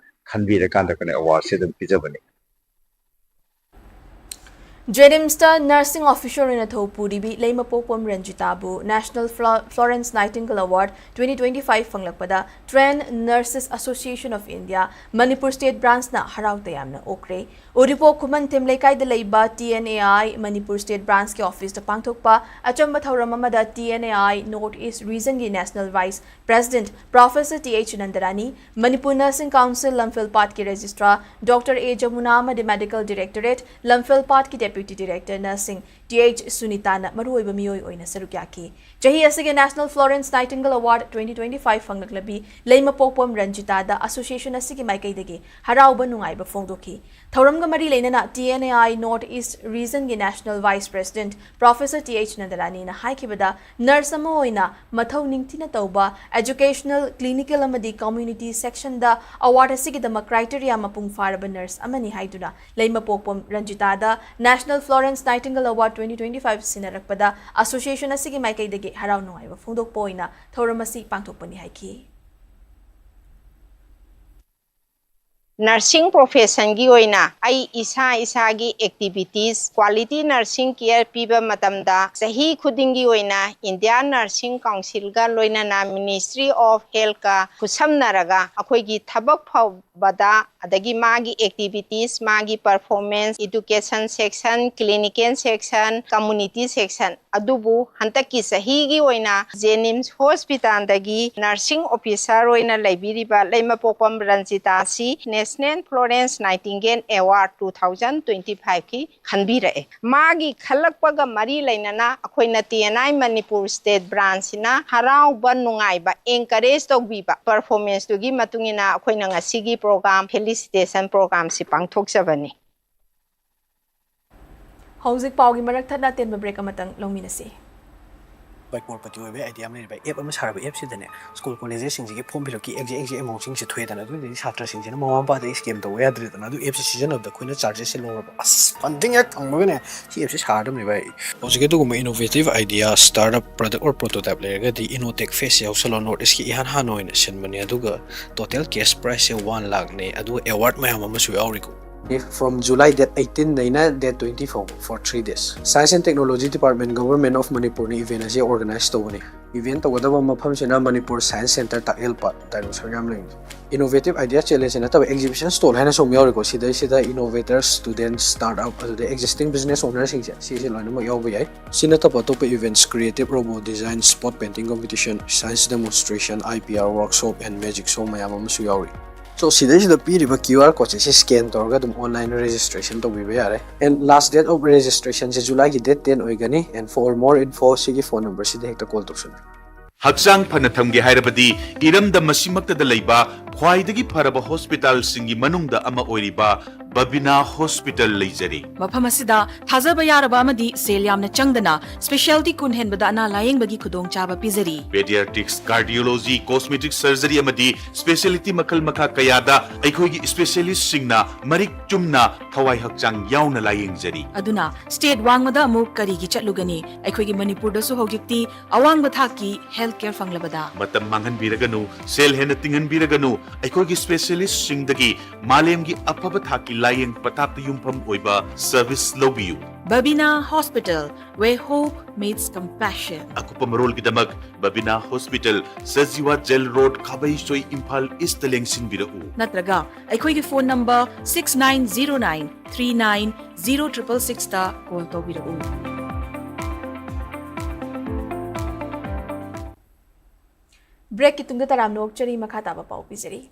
ꯈꯟꯕꯤꯔꯀꯥꯟꯗ ꯑꯩꯈꯣꯏꯅ ꯑꯦꯋꯥꯔꯗꯁꯦ ꯑꯗꯨꯝ ꯄꯤꯖꯕꯅꯤ꯫ JNIMSꯇ nursing officer ꯑꯣꯏꯅ ꯊꯧ ꯄꯨꯔꯤꯕꯤ ꯂꯩꯃꯄꯣꯛꯄꯝ ꯔꯟꯖꯤꯇꯥꯕꯨ National Flo- Florence Nightingale Award twenty twenty-five ꯐꯪꯂꯛꯄꯗ Trained Nurses Association of India Manipur State Branchꯅ ꯍꯔꯥꯎ ꯇꯌꯥꯝꯅ ꯑꯣꯛꯈ꯭ꯔꯦ꯫ ꯎꯔꯤꯄꯣꯛ ꯈꯨꯃꯟꯊꯦꯝ ꯂꯩꯀꯥꯏꯗ ꯂꯩꯕ TNAI Manipur State Branchꯀꯤ officeꯇ ꯄꯥꯡꯊꯣꯛꯄ ꯑꯆꯝꯕ ꯊꯧꯔꯝ ꯑꯃꯗ TNAI North East Regionꯒꯤ National Vice President Professor Th Nandarani, Manipur Nursing Council ꯂꯝꯐꯦꯜꯄꯥꯠꯀꯤ Registrar Doctor A Jamuna ꯑꯃꯗꯤ Medical Directorate ꯂꯝꯐꯦꯜꯄꯥꯠꯀꯤ Deputy Director Nursing Th ꯁꯨꯅꯤꯇꯥꯅ ꯃꯔꯨꯑꯣꯏꯕ ꯃꯤꯑꯣꯏ ꯑꯣꯏꯅ ꯁꯔꯨꯛ ꯌꯥꯈꯤ꯫ ꯆꯍꯤ ꯑꯁꯤꯒꯤ National Florence Nightingale Award twenty twenty-five ꯐꯪꯂꯛꯂꯕꯤ ꯂꯩꯃꯄꯣꯛꯄꯝ ꯔꯟꯖꯤꯇꯥꯗ association ꯑꯁꯤꯒꯤ ꯃꯥꯏꯀꯩꯗꯒꯤ ꯍꯔꯥꯎꯕ ꯅꯨꯡꯉꯥꯏꯕ ꯐꯣꯡꯗꯣꯛꯈꯤ꯫ ꯊꯧꯔꯝꯒ ꯃꯔꯤ ꯂꯩꯅꯅ TNAI North East Regionꯒꯤ National Vice President Professor Th Nandaraniꯅ ꯍꯥꯏꯈꯤꯕꯗ, nurse ꯑꯃ ꯑꯣꯏꯅ ꯃꯊꯧ ꯅꯤꯡꯊꯤꯅ ꯇꯧꯕ, educational, clinical ꯑꯃꯗꯤ community sectionꯗ award ꯑꯁꯤꯒꯤꯗꯃꯛ criteria ꯃꯄꯨꯡ ꯐꯥꯔꯕ nurse ꯑꯃꯅꯤ ꯍꯥꯏꯗꯨꯅ ꯂꯩꯃꯄꯣꯛꯄꯝ ꯔꯟꯖꯤꯇꯥꯗ National Florence Nightingale Award twenty twenty-five ꯁꯤꯟꯅꯔꯛꯄꯗ association ꯑꯁꯤꯒꯤ ꯃꯥꯏꯀꯩꯗꯒꯤ ꯍꯔꯥꯎ ꯅꯨꯡꯉꯥꯏꯕ ꯐꯣꯡꯗꯣꯛꯄ ꯑꯣꯏꯅ ꯊꯧꯔꯝ ꯑꯁꯤ ꯄꯥꯡꯊꯣꯛꯄꯅꯤ ꯍꯥꯏꯈꯤ꯫ Nursing professionꯒꯤ ꯑꯣꯏꯅ ꯑꯩ ꯏꯁꯥ ꯏꯁꯥꯒꯤ activities, quality nursing care ꯄꯤꯕ ꯃꯇꯝꯗ ꯆꯍꯤ ꯈꯨꯗꯤꯡꯒꯤ ꯑꯣꯏꯅ India Nursing Councilꯒ ꯂꯣꯏꯅꯅ Ministry of Healthꯀ ꯈꯨꯠꯁꯝꯅꯔꯒ ꯑꯩꯈꯣꯏꯒꯤ ꯊꯕꯛ ꯐꯕꯗ, ꯑꯗꯒꯤ ꯃꯥꯒꯤ activities, ꯃꯥꯒꯤ performance, education section, clinical section, community section, ꯑꯗꯨꯕꯨ ꯍꯟꯗꯛꯀꯤ ꯆꯍꯤꯒꯤ ꯑꯣꯏꯅ JNIMS hospitalꯗꯒꯤ nursing officer ꯑꯣꯏꯅ ꯂꯩꯕꯤꯔꯤꯕ ꯂꯩꯃꯄꯣꯛꯄꯝ ꯔꯟꯖꯤꯇꯥ ꯑꯁꯤ National Florence Nightingale Award two thousand twenty-fiveꯀꯤ ꯈꯟꯕꯤꯔꯛꯑꯦ꯫ ꯃꯥꯒꯤ ꯈꯜꯂꯛꯄꯒ ꯃꯔꯤ ꯂꯩꯅꯅ ꯑꯩꯈꯣꯏꯅ TNI Manipur State Branchꯁꯤꯅ ꯍꯔꯥꯎꯕ ꯅꯨꯡꯉꯥꯏꯕ, encourage ꯇꯧꯕꯤꯕ performanceꯇꯨꯒꯤ ꯃꯇꯨꯡ ꯏꯟꯅ ꯑꯩꯈꯣꯏꯅ ꯉꯁꯤꯒꯤ program, felicitation programꯁꯤ ꯄꯥꯡꯊꯣꯛꯆꯕꯅꯤ꯫ ꯍꯧꯖꯤꯛ ꯄꯥꯎꯒꯤ ꯃꯔꯛ ꯊꯠꯅ ꯑꯇꯦꯟꯕ break ꯑꯃꯇꯪ ꯂꯧꯃꯤꯟꯅꯁꯤ꯫ ꯕꯥꯏ, crorepati ꯑꯣꯏꯕ idea ꯑꯃ ꯂꯩꯔꯦ ꯚꯥꯏ꯫ App ꯑꯃ ꯁꯥꯔꯕ, appꯁꯤꯗꯅꯦ school collegeꯁꯤꯡꯁꯤꯒꯤ form fill upꯀꯤ exact exact amountꯁꯤꯡꯁꯦ ꯊꯣꯛꯑꯦꯗꯅ, ꯑꯗꯨꯗꯤ ꯁꯥꯇ꯭ꯔꯁꯤꯡꯁꯤꯅ ꯃꯃꯥ ꯃꯄꯥꯗꯒꯤ scam ꯇꯧꯕ ꯌꯥꯗ꯭ꯔꯦꯗꯅ꯫ ꯑꯗꯨ appꯁꯦ ꯁꯤꯖꯤꯟꯅꯕꯗ ꯑꯩꯈꯣꯏꯅ chargesꯁꯦ ꯂꯧꯔꯕ, ꯑꯁ, funding ꯍꯦꯛ ꯐꯪꯕꯒꯅꯦ ꯁꯤ appꯁꯦ ꯁꯥꯔꯗꯕꯅꯤ ꯚꯥꯏ꯫ ꯍꯧꯖꯤꯛ ꯑꯗꯨꯒꯨꯝꯕ innovative idea, startup, product or prototype ꯂꯩꯔꯒꯗꯤ Innotech Festꯁꯦ ꯌꯥꯎꯁꯜꯂꯣ꯫ North Eastꯀꯤ ꯏꯍꯥꯟ ꯍꯥꯟꯅ ꯑꯣꯏꯅ ꯁꯤꯟꯕꯅꯦ, ꯑꯗꯨꯒ total cash prizeꯁꯦ one ꯂꯥꯈꯅꯦ, ꯑꯗꯨꯒ award ꯃꯌꯥꯝ ꯑꯃꯁꯨ ꯌꯥꯎꯔꯤꯀꯣ꯫ From July date eighteen ꯗꯩꯅ date twenty ꯐꯥꯎꯕ, for three days. Science and Technology Department, Government of Manipur ꯅ event ꯑꯁꯤ organize ꯇꯧꯕꯅꯤ꯫ Event ꯇꯧꯒꯗꯕ ꯃꯐꯝꯁꯤꯅ Manipur Science Centre Takyelpat, dinosaur ꯌꯥꯝ ꯂꯩꯕꯗꯣ꯫ Innovative Idea Challenge ꯅꯠꯇꯕ exhibition stall ꯍꯥꯏꯅꯁꯨ ꯑꯃ ꯌꯥꯎꯔꯤꯀꯣ꯫ ꯁꯤꯗꯩꯁꯤꯗ innovators, students, startup, ꯑꯗꯨꯗꯩ existing business owner ꯁꯤꯡꯁꯦ, ꯁꯤꯁꯦ ꯂꯣꯏꯅꯃꯛ ꯌꯥꯎꯕ ꯌꯥꯏ꯫ ꯁꯤ ꯅꯠꯇꯕ ꯑꯇꯣꯞꯄ events, creative robot design, spot painting competition, science demonstration, I P R workshop and magic show ꯃꯌꯥꯝ ꯑꯃꯁꯨ ꯌꯥꯎꯔꯤ꯫ So, ꯁꯤꯗꯩꯁꯤꯗ ꯄꯤꯔꯤꯕ QR code ꯁꯦ, ꯁꯤ scan ꯇꯧꯔꯒ ꯑꯗꯨꯝ online registration ꯇꯧꯕꯤꯕ ꯌꯥꯔꯦ꯫ And last date of registration say July ꯒꯤ date ten ꯑꯣꯏꯒꯅꯤ꯫ And for more info, ꯁꯤꯒꯤ phone number ꯁꯤꯗ ꯍꯦꯛꯇ call ꯇꯧꯁꯜꯂꯨ꯫ ꯍꯛꯆꯥꯡ ꯐꯅ ꯊꯝꯒꯦ ꯍꯥꯏꯔꯕꯗꯤ ꯏꯔꯝꯗꯝ ꯑꯁꯤꯃꯛꯇꯗ ꯂꯩꯕ ꯈ꯭ꯋꯥꯏꯗꯒꯤ ꯐꯔꯕ ꯍꯣꯁꯄꯤꯇꯥꯜꯁꯤꯡꯒꯤ ꯃꯅꯨꯡꯗ ꯑꯃ ꯑꯣꯏꯔꯤꯕ ꯕꯕꯤꯅꯥ ꯍꯣꯁꯄꯤꯇꯥꯜ ꯂꯩꯖꯔꯤ꯫ ꯃꯐꯝ ꯑꯁꯤꯗ ꯊꯥꯖꯕ ꯌꯥꯔꯕ ꯑꯃꯗꯤ ꯁꯦꯜ ꯌꯥꯝꯅ ꯆꯪꯗꯅ specialty ꯀꯨꯟ ꯍꯦꯟꯕꯗ ꯑꯅꯥ ꯂꯥꯌꯦꯡꯕꯒꯤ ꯈꯨꯗꯣꯡꯆꯥꯕ ꯄꯤꯖꯔꯤ꯫ Pediatrics, Cardiology, Cosmetic Surgery ꯑꯃꯗꯤ specialty ꯃꯈꯜ ꯃꯈꯥ ꯀꯌꯥꯗ ꯑꯩꯈꯣꯏꯒꯤ specialistꯁꯤꯡꯅ ꯃꯔꯤꯛ ꯆꯨꯝꯅ ꯊꯋꯥꯏ ꯍꯛꯆꯥꯡ ꯌꯥꯎꯅ ꯂꯥꯌꯦꯡꯖꯔꯤ꯫ ꯑꯗꯨꯅ state ꯋꯥꯡꯃꯗ ꯑꯃꯨꯛ ꯀꯔꯤꯒꯤ ꯆꯠꯂꯨꯒꯅꯤ? ꯑꯩꯈꯣꯏꯒꯤ ꯃꯅꯤꯄꯨꯔꯗꯁꯨ ꯍꯧꯖꯤꯛꯇꯤ ꯑꯋꯥꯡꯕ ꯊꯥꯛꯀꯤ health care ꯐꯪꯂꯕꯗ꯫ ꯃꯇꯝ ꯃꯥꯡꯍꯟꯕꯤꯔꯒꯅꯨ, ꯁꯦꯜ ꯍꯦꯟꯅ ꯇꯤꯡꯍꯟꯕꯤꯔꯒꯅꯨ, ꯑꯩꯈꯣꯏꯒꯤ specialistꯁꯤꯡꯗꯒꯤ ꯃꯥꯂꯦꯝꯒꯤ ꯑꯐꯕ ꯊꯥꯛꯀꯤ ꯂꯥꯌꯦꯡ ꯄꯊꯥꯞꯇ ꯌꯨꯝꯐꯝ ꯑꯣꯏꯕ service ꯂꯧꯕꯤꯌꯨ꯫ Babina Hospital, where hope meets compassion. ꯑꯀꯨꯞꯄ ꯃꯔꯣꯜꯒꯤꯗꯃꯛ Babina hospital, Sajiwa jail road, Khabeisoi, Imphal ꯏꯁꯇ ꯂꯦꯡꯁꯤꯟꯕꯤꯔꯛꯎ꯫ ꯅꯠꯇ꯭ꯔꯒ ꯑꯩꯈꯣꯏꯒꯤ phone number six nine zero nine three nine zero triple sixꯇ call ꯇꯧꯕꯤꯔꯛꯎ꯫ Breakꯀꯤ ꯇꯨꯡꯗ ꯇꯔꯥꯝꯅ ꯑꯣꯛꯆꯔꯤ꯫ ꯃꯈꯥ ꯇꯥꯕ ꯄꯥꯎ ꯄꯤꯖꯔꯤ꯫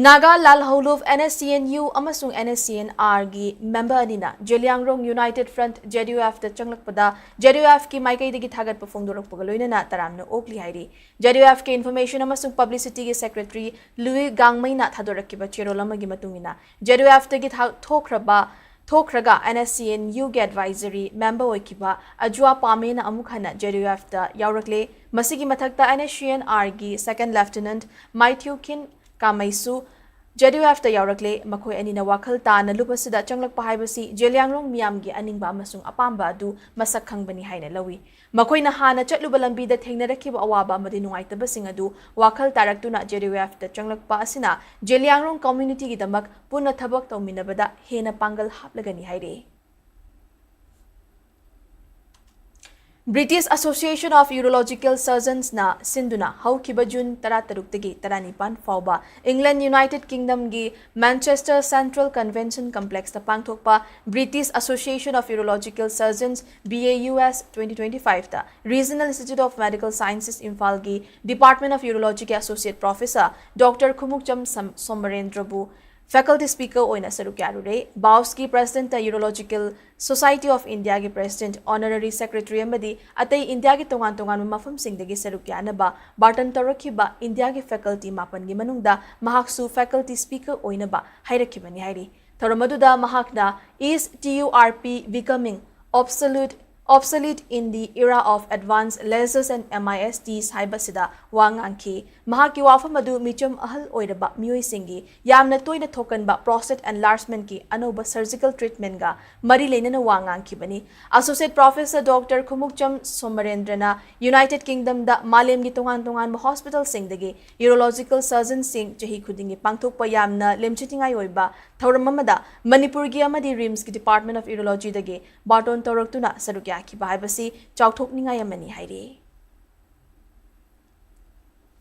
Naga ꯂꯥꯜꯍꯧꯂꯨꯞ N S C N U ꯑꯃꯁꯨꯡ N S C N R ꯒꯤ member ꯑꯅꯤꯅ Zeliangrong United Front J D U F ꯇ ꯆꯪꯂꯛꯄꯗ J D U F ꯀꯤ ꯃꯥꯏꯀꯩꯗꯒꯤ ꯊꯥꯒꯠꯄ ꯐꯣꯡꯗꯣꯔꯛꯄꯒ ꯂꯣꯏꯅꯅ ꯇꯔꯥꯝꯅ ꯑꯣꯛꯂꯤ ꯍꯥꯏꯔꯤ꯫ J D U F ꯀꯤ Information ꯑꯃꯁꯨꯡ Publicityꯒꯤ Secretary Louis ꯒꯥꯡꯃꯩꯅ ꯊꯥꯗꯣꯔꯛꯈꯤꯕ ꯆꯦꯔꯣꯜ ꯑꯃꯒꯤ ꯃꯇꯨꯡ ꯏꯟꯅ, J D U F ꯇꯒꯤ ꯊꯥ-, ꯊꯣꯛꯈ꯭ꯔꯕ, ꯊꯣꯛꯈ꯭ꯔꯒ N S C N U ꯒꯤ advisory member ꯑꯣꯏꯈꯤꯕ ꯑꯖꯨꯋꯥ ꯄꯥꯃꯦꯅ ꯑꯃꯨꯛ ꯍꯟꯅ J D U F ꯇ ꯌꯥꯎꯔꯛꯂꯦ꯫ ꯃꯁꯤꯒꯤ ꯃꯊꯛꯇ N S C N R ꯒꯤ Second Lieutenant ꯃꯥꯏꯊ꯭ꯌꯨ ꯈꯤꯟ ꯀꯥꯃꯩꯁꯨ ꯖꯦꯗ ꯌꯨ ꯑꯦꯐꯇ ꯌꯥꯎꯔꯛꯂꯦ꯫ ꯃꯈꯣꯏ ꯑꯅꯤꯅ ꯋꯥꯈꯜ ꯇꯥꯅ ꯂꯨꯞ ꯑꯁꯤꯗ ꯆꯪꯂꯛꯄ ꯍꯥꯏꯕꯁꯤ ꯖꯦꯂꯤꯌꯥꯡꯔꯣꯡ ꯃꯤꯌꯥꯝꯒꯤ ꯑꯅꯤꯡꯕ ꯑꯃꯁꯨꯡ ꯑꯄꯥꯝꯕ ꯑꯗꯨ ꯃꯁꯛ ꯈꯪꯕꯅꯤ ꯍꯥꯏꯅ ꯂꯧꯏ꯫ ꯃꯈꯣꯏꯅ ꯍꯥꯟꯅ ꯆꯠꯂꯨꯕ ꯂꯝꯕꯤꯗ ꯊꯦꯡꯅꯔꯛꯈꯤꯕ ꯑꯋꯥꯕ ꯑꯃꯗꯤ ꯅꯨꯡꯉꯥꯏꯇꯕꯁꯤꯡ ꯑꯗꯨ ꯋꯥꯈꯜ ꯇꯥꯔꯛꯇꯨꯅ ꯖꯦꯗ ꯌꯨ ꯑꯦꯐꯇ ꯆꯪꯂꯛꯄ ꯑꯁꯤꯅ ꯖꯦꯂꯤꯌꯥꯡꯔꯣꯡ ꯀꯝꯃ꯭ꯌꯨꯅꯤꯇꯤꯒꯤꯗꯃꯛ ꯄꯨꯟꯅ ꯊꯕꯛ ꯇꯧꯃꯤꯟꯅꯕꯗ ꯍꯦꯟꯅ ꯄꯥꯡꯒꯜ ꯍꯥꯞꯂꯒꯅꯤ ꯍꯥꯏꯔꯤ꯫ British Association of Urological Surgeonsꯅ ꯁꯤꯟꯗꯨꯅ ꯍꯧꯈꯤꯕ ꯖꯨꯟ ꯇꯔꯥꯇꯔꯨꯛꯇꯒꯤ ꯇꯔꯥꯅꯤꯄꯥꯟ ꯐꯥꯎꯕ England, United Kingdomꯒꯤ Manchester Central Convention Complexꯇ ꯄꯥꯡꯊꯣꯛꯄ British Association of Urological Surgeons, B A U S twenty twenty-fiveꯇ Regional Institute of Medical Sciences ꯏꯝꯐꯥꯜꯒꯤ Department of Urologyꯒꯤ Associate Professor Doctor Khumukcham some-, ꯁꯣꯃꯔꯦꯟꯗ꯭ꯔꯕꯨ faculty speaker ꯑꯣꯏꯅ ꯁꯔꯨꯛ ꯌꯥꯔꯨꯔꯦ꯫ BAUSꯀꯤ Presidentꯇ Urological Society of Indiaꯒꯤ President, Honorary Secretary ꯑꯃꯗꯤ ꯑꯇꯩ ꯏꯟꯗꯤꯌꯥꯒꯤ ꯇꯣꯉꯥꯟ ꯇꯣꯉꯥꯟꯕ ꯃꯐꯝꯁꯤꯡꯗꯒꯤ ꯁꯔꯨꯛ ꯌꯥꯅꯕ ꯕꯥꯔꯇꯟ ꯇꯧꯔꯛꯈꯤꯕ ꯏꯟꯗꯤꯌꯥꯒꯤ faculty ꯃꯥꯄꯟꯒꯤ ꯃꯅꯨꯡꯗ ꯃꯍꯥꯛꯁꯨ faculty speaker ꯑꯣꯏꯅꯕ ꯍꯥꯏꯔꯛꯈꯤꯕꯅꯤ ꯍꯥꯏꯔꯤ꯫ ꯊꯧꯔꯝ ꯑꯗꯨꯗ ꯃꯍꯥꯛꯅ "Is T U R P becoming obsolete, obsolete in the era of advanced lasers and M I S Ts?" ꯍꯥꯏꯕꯁꯤꯗ ꯋꯥ ꯉꯥꯡꯈꯤ꯫ ꯃꯍꯥꯛꯀꯤ ꯋꯥꯐꯝ ꯑꯗꯨ ꯃꯤꯆꯝ ꯑꯍꯜ ꯑꯣꯏꯔꯕ ꯃꯤꯑꯣꯏꯁꯤꯡꯒꯤ ꯌꯥꯝꯅ ꯇꯣꯏꯅ ꯊꯣꯛꯀꯟꯕ prostate enlargementꯀꯤ ꯑꯅꯧꯕ surgical treatmentꯒ ꯃꯔꯤ ꯂꯩꯅꯅ ꯋꯥ ꯉꯥꯡꯈꯤꯕꯅꯤ꯫ Associate Professor Doctor Khumukcham ꯁꯣꯃꯔꯦꯟꯗ꯭ꯔꯅ United Kingdomꯗ ꯃꯥꯂꯦꯝꯒꯤ ꯇꯣꯉꯥꯟ ꯇꯣꯉꯥꯟꯕ hospitalꯁꯤꯡꯗꯒꯤ urological surgeonꯁꯤꯡ ꯆꯍꯤ ꯈꯨꯗꯤꯡꯒꯤ ꯄꯥꯡꯊꯣꯛꯄ ꯌꯥꯝꯅ ꯂꯦꯝꯖꯅꯤꯡꯉꯥꯏ ꯑꯣꯏꯕ ꯊꯧꯔꯝ ꯑꯃꯗ ꯃꯅꯤꯄꯨꯔꯒꯤ ꯑꯃꯗꯤ RIMSꯀꯤ Department of Urologyꯗꯒꯤ ꯕꯥꯔꯇꯣꯟ ꯇꯧꯔꯛꯇꯨꯅ ꯁꯔꯨꯛ ꯌꯥꯈꯤꯕ ꯍꯥꯏꯕꯁꯤ ꯆꯥꯎꯊꯣꯛꯅꯤꯡꯉꯥꯏ ꯑꯃꯅꯤ ꯍꯥꯏꯔꯤ꯫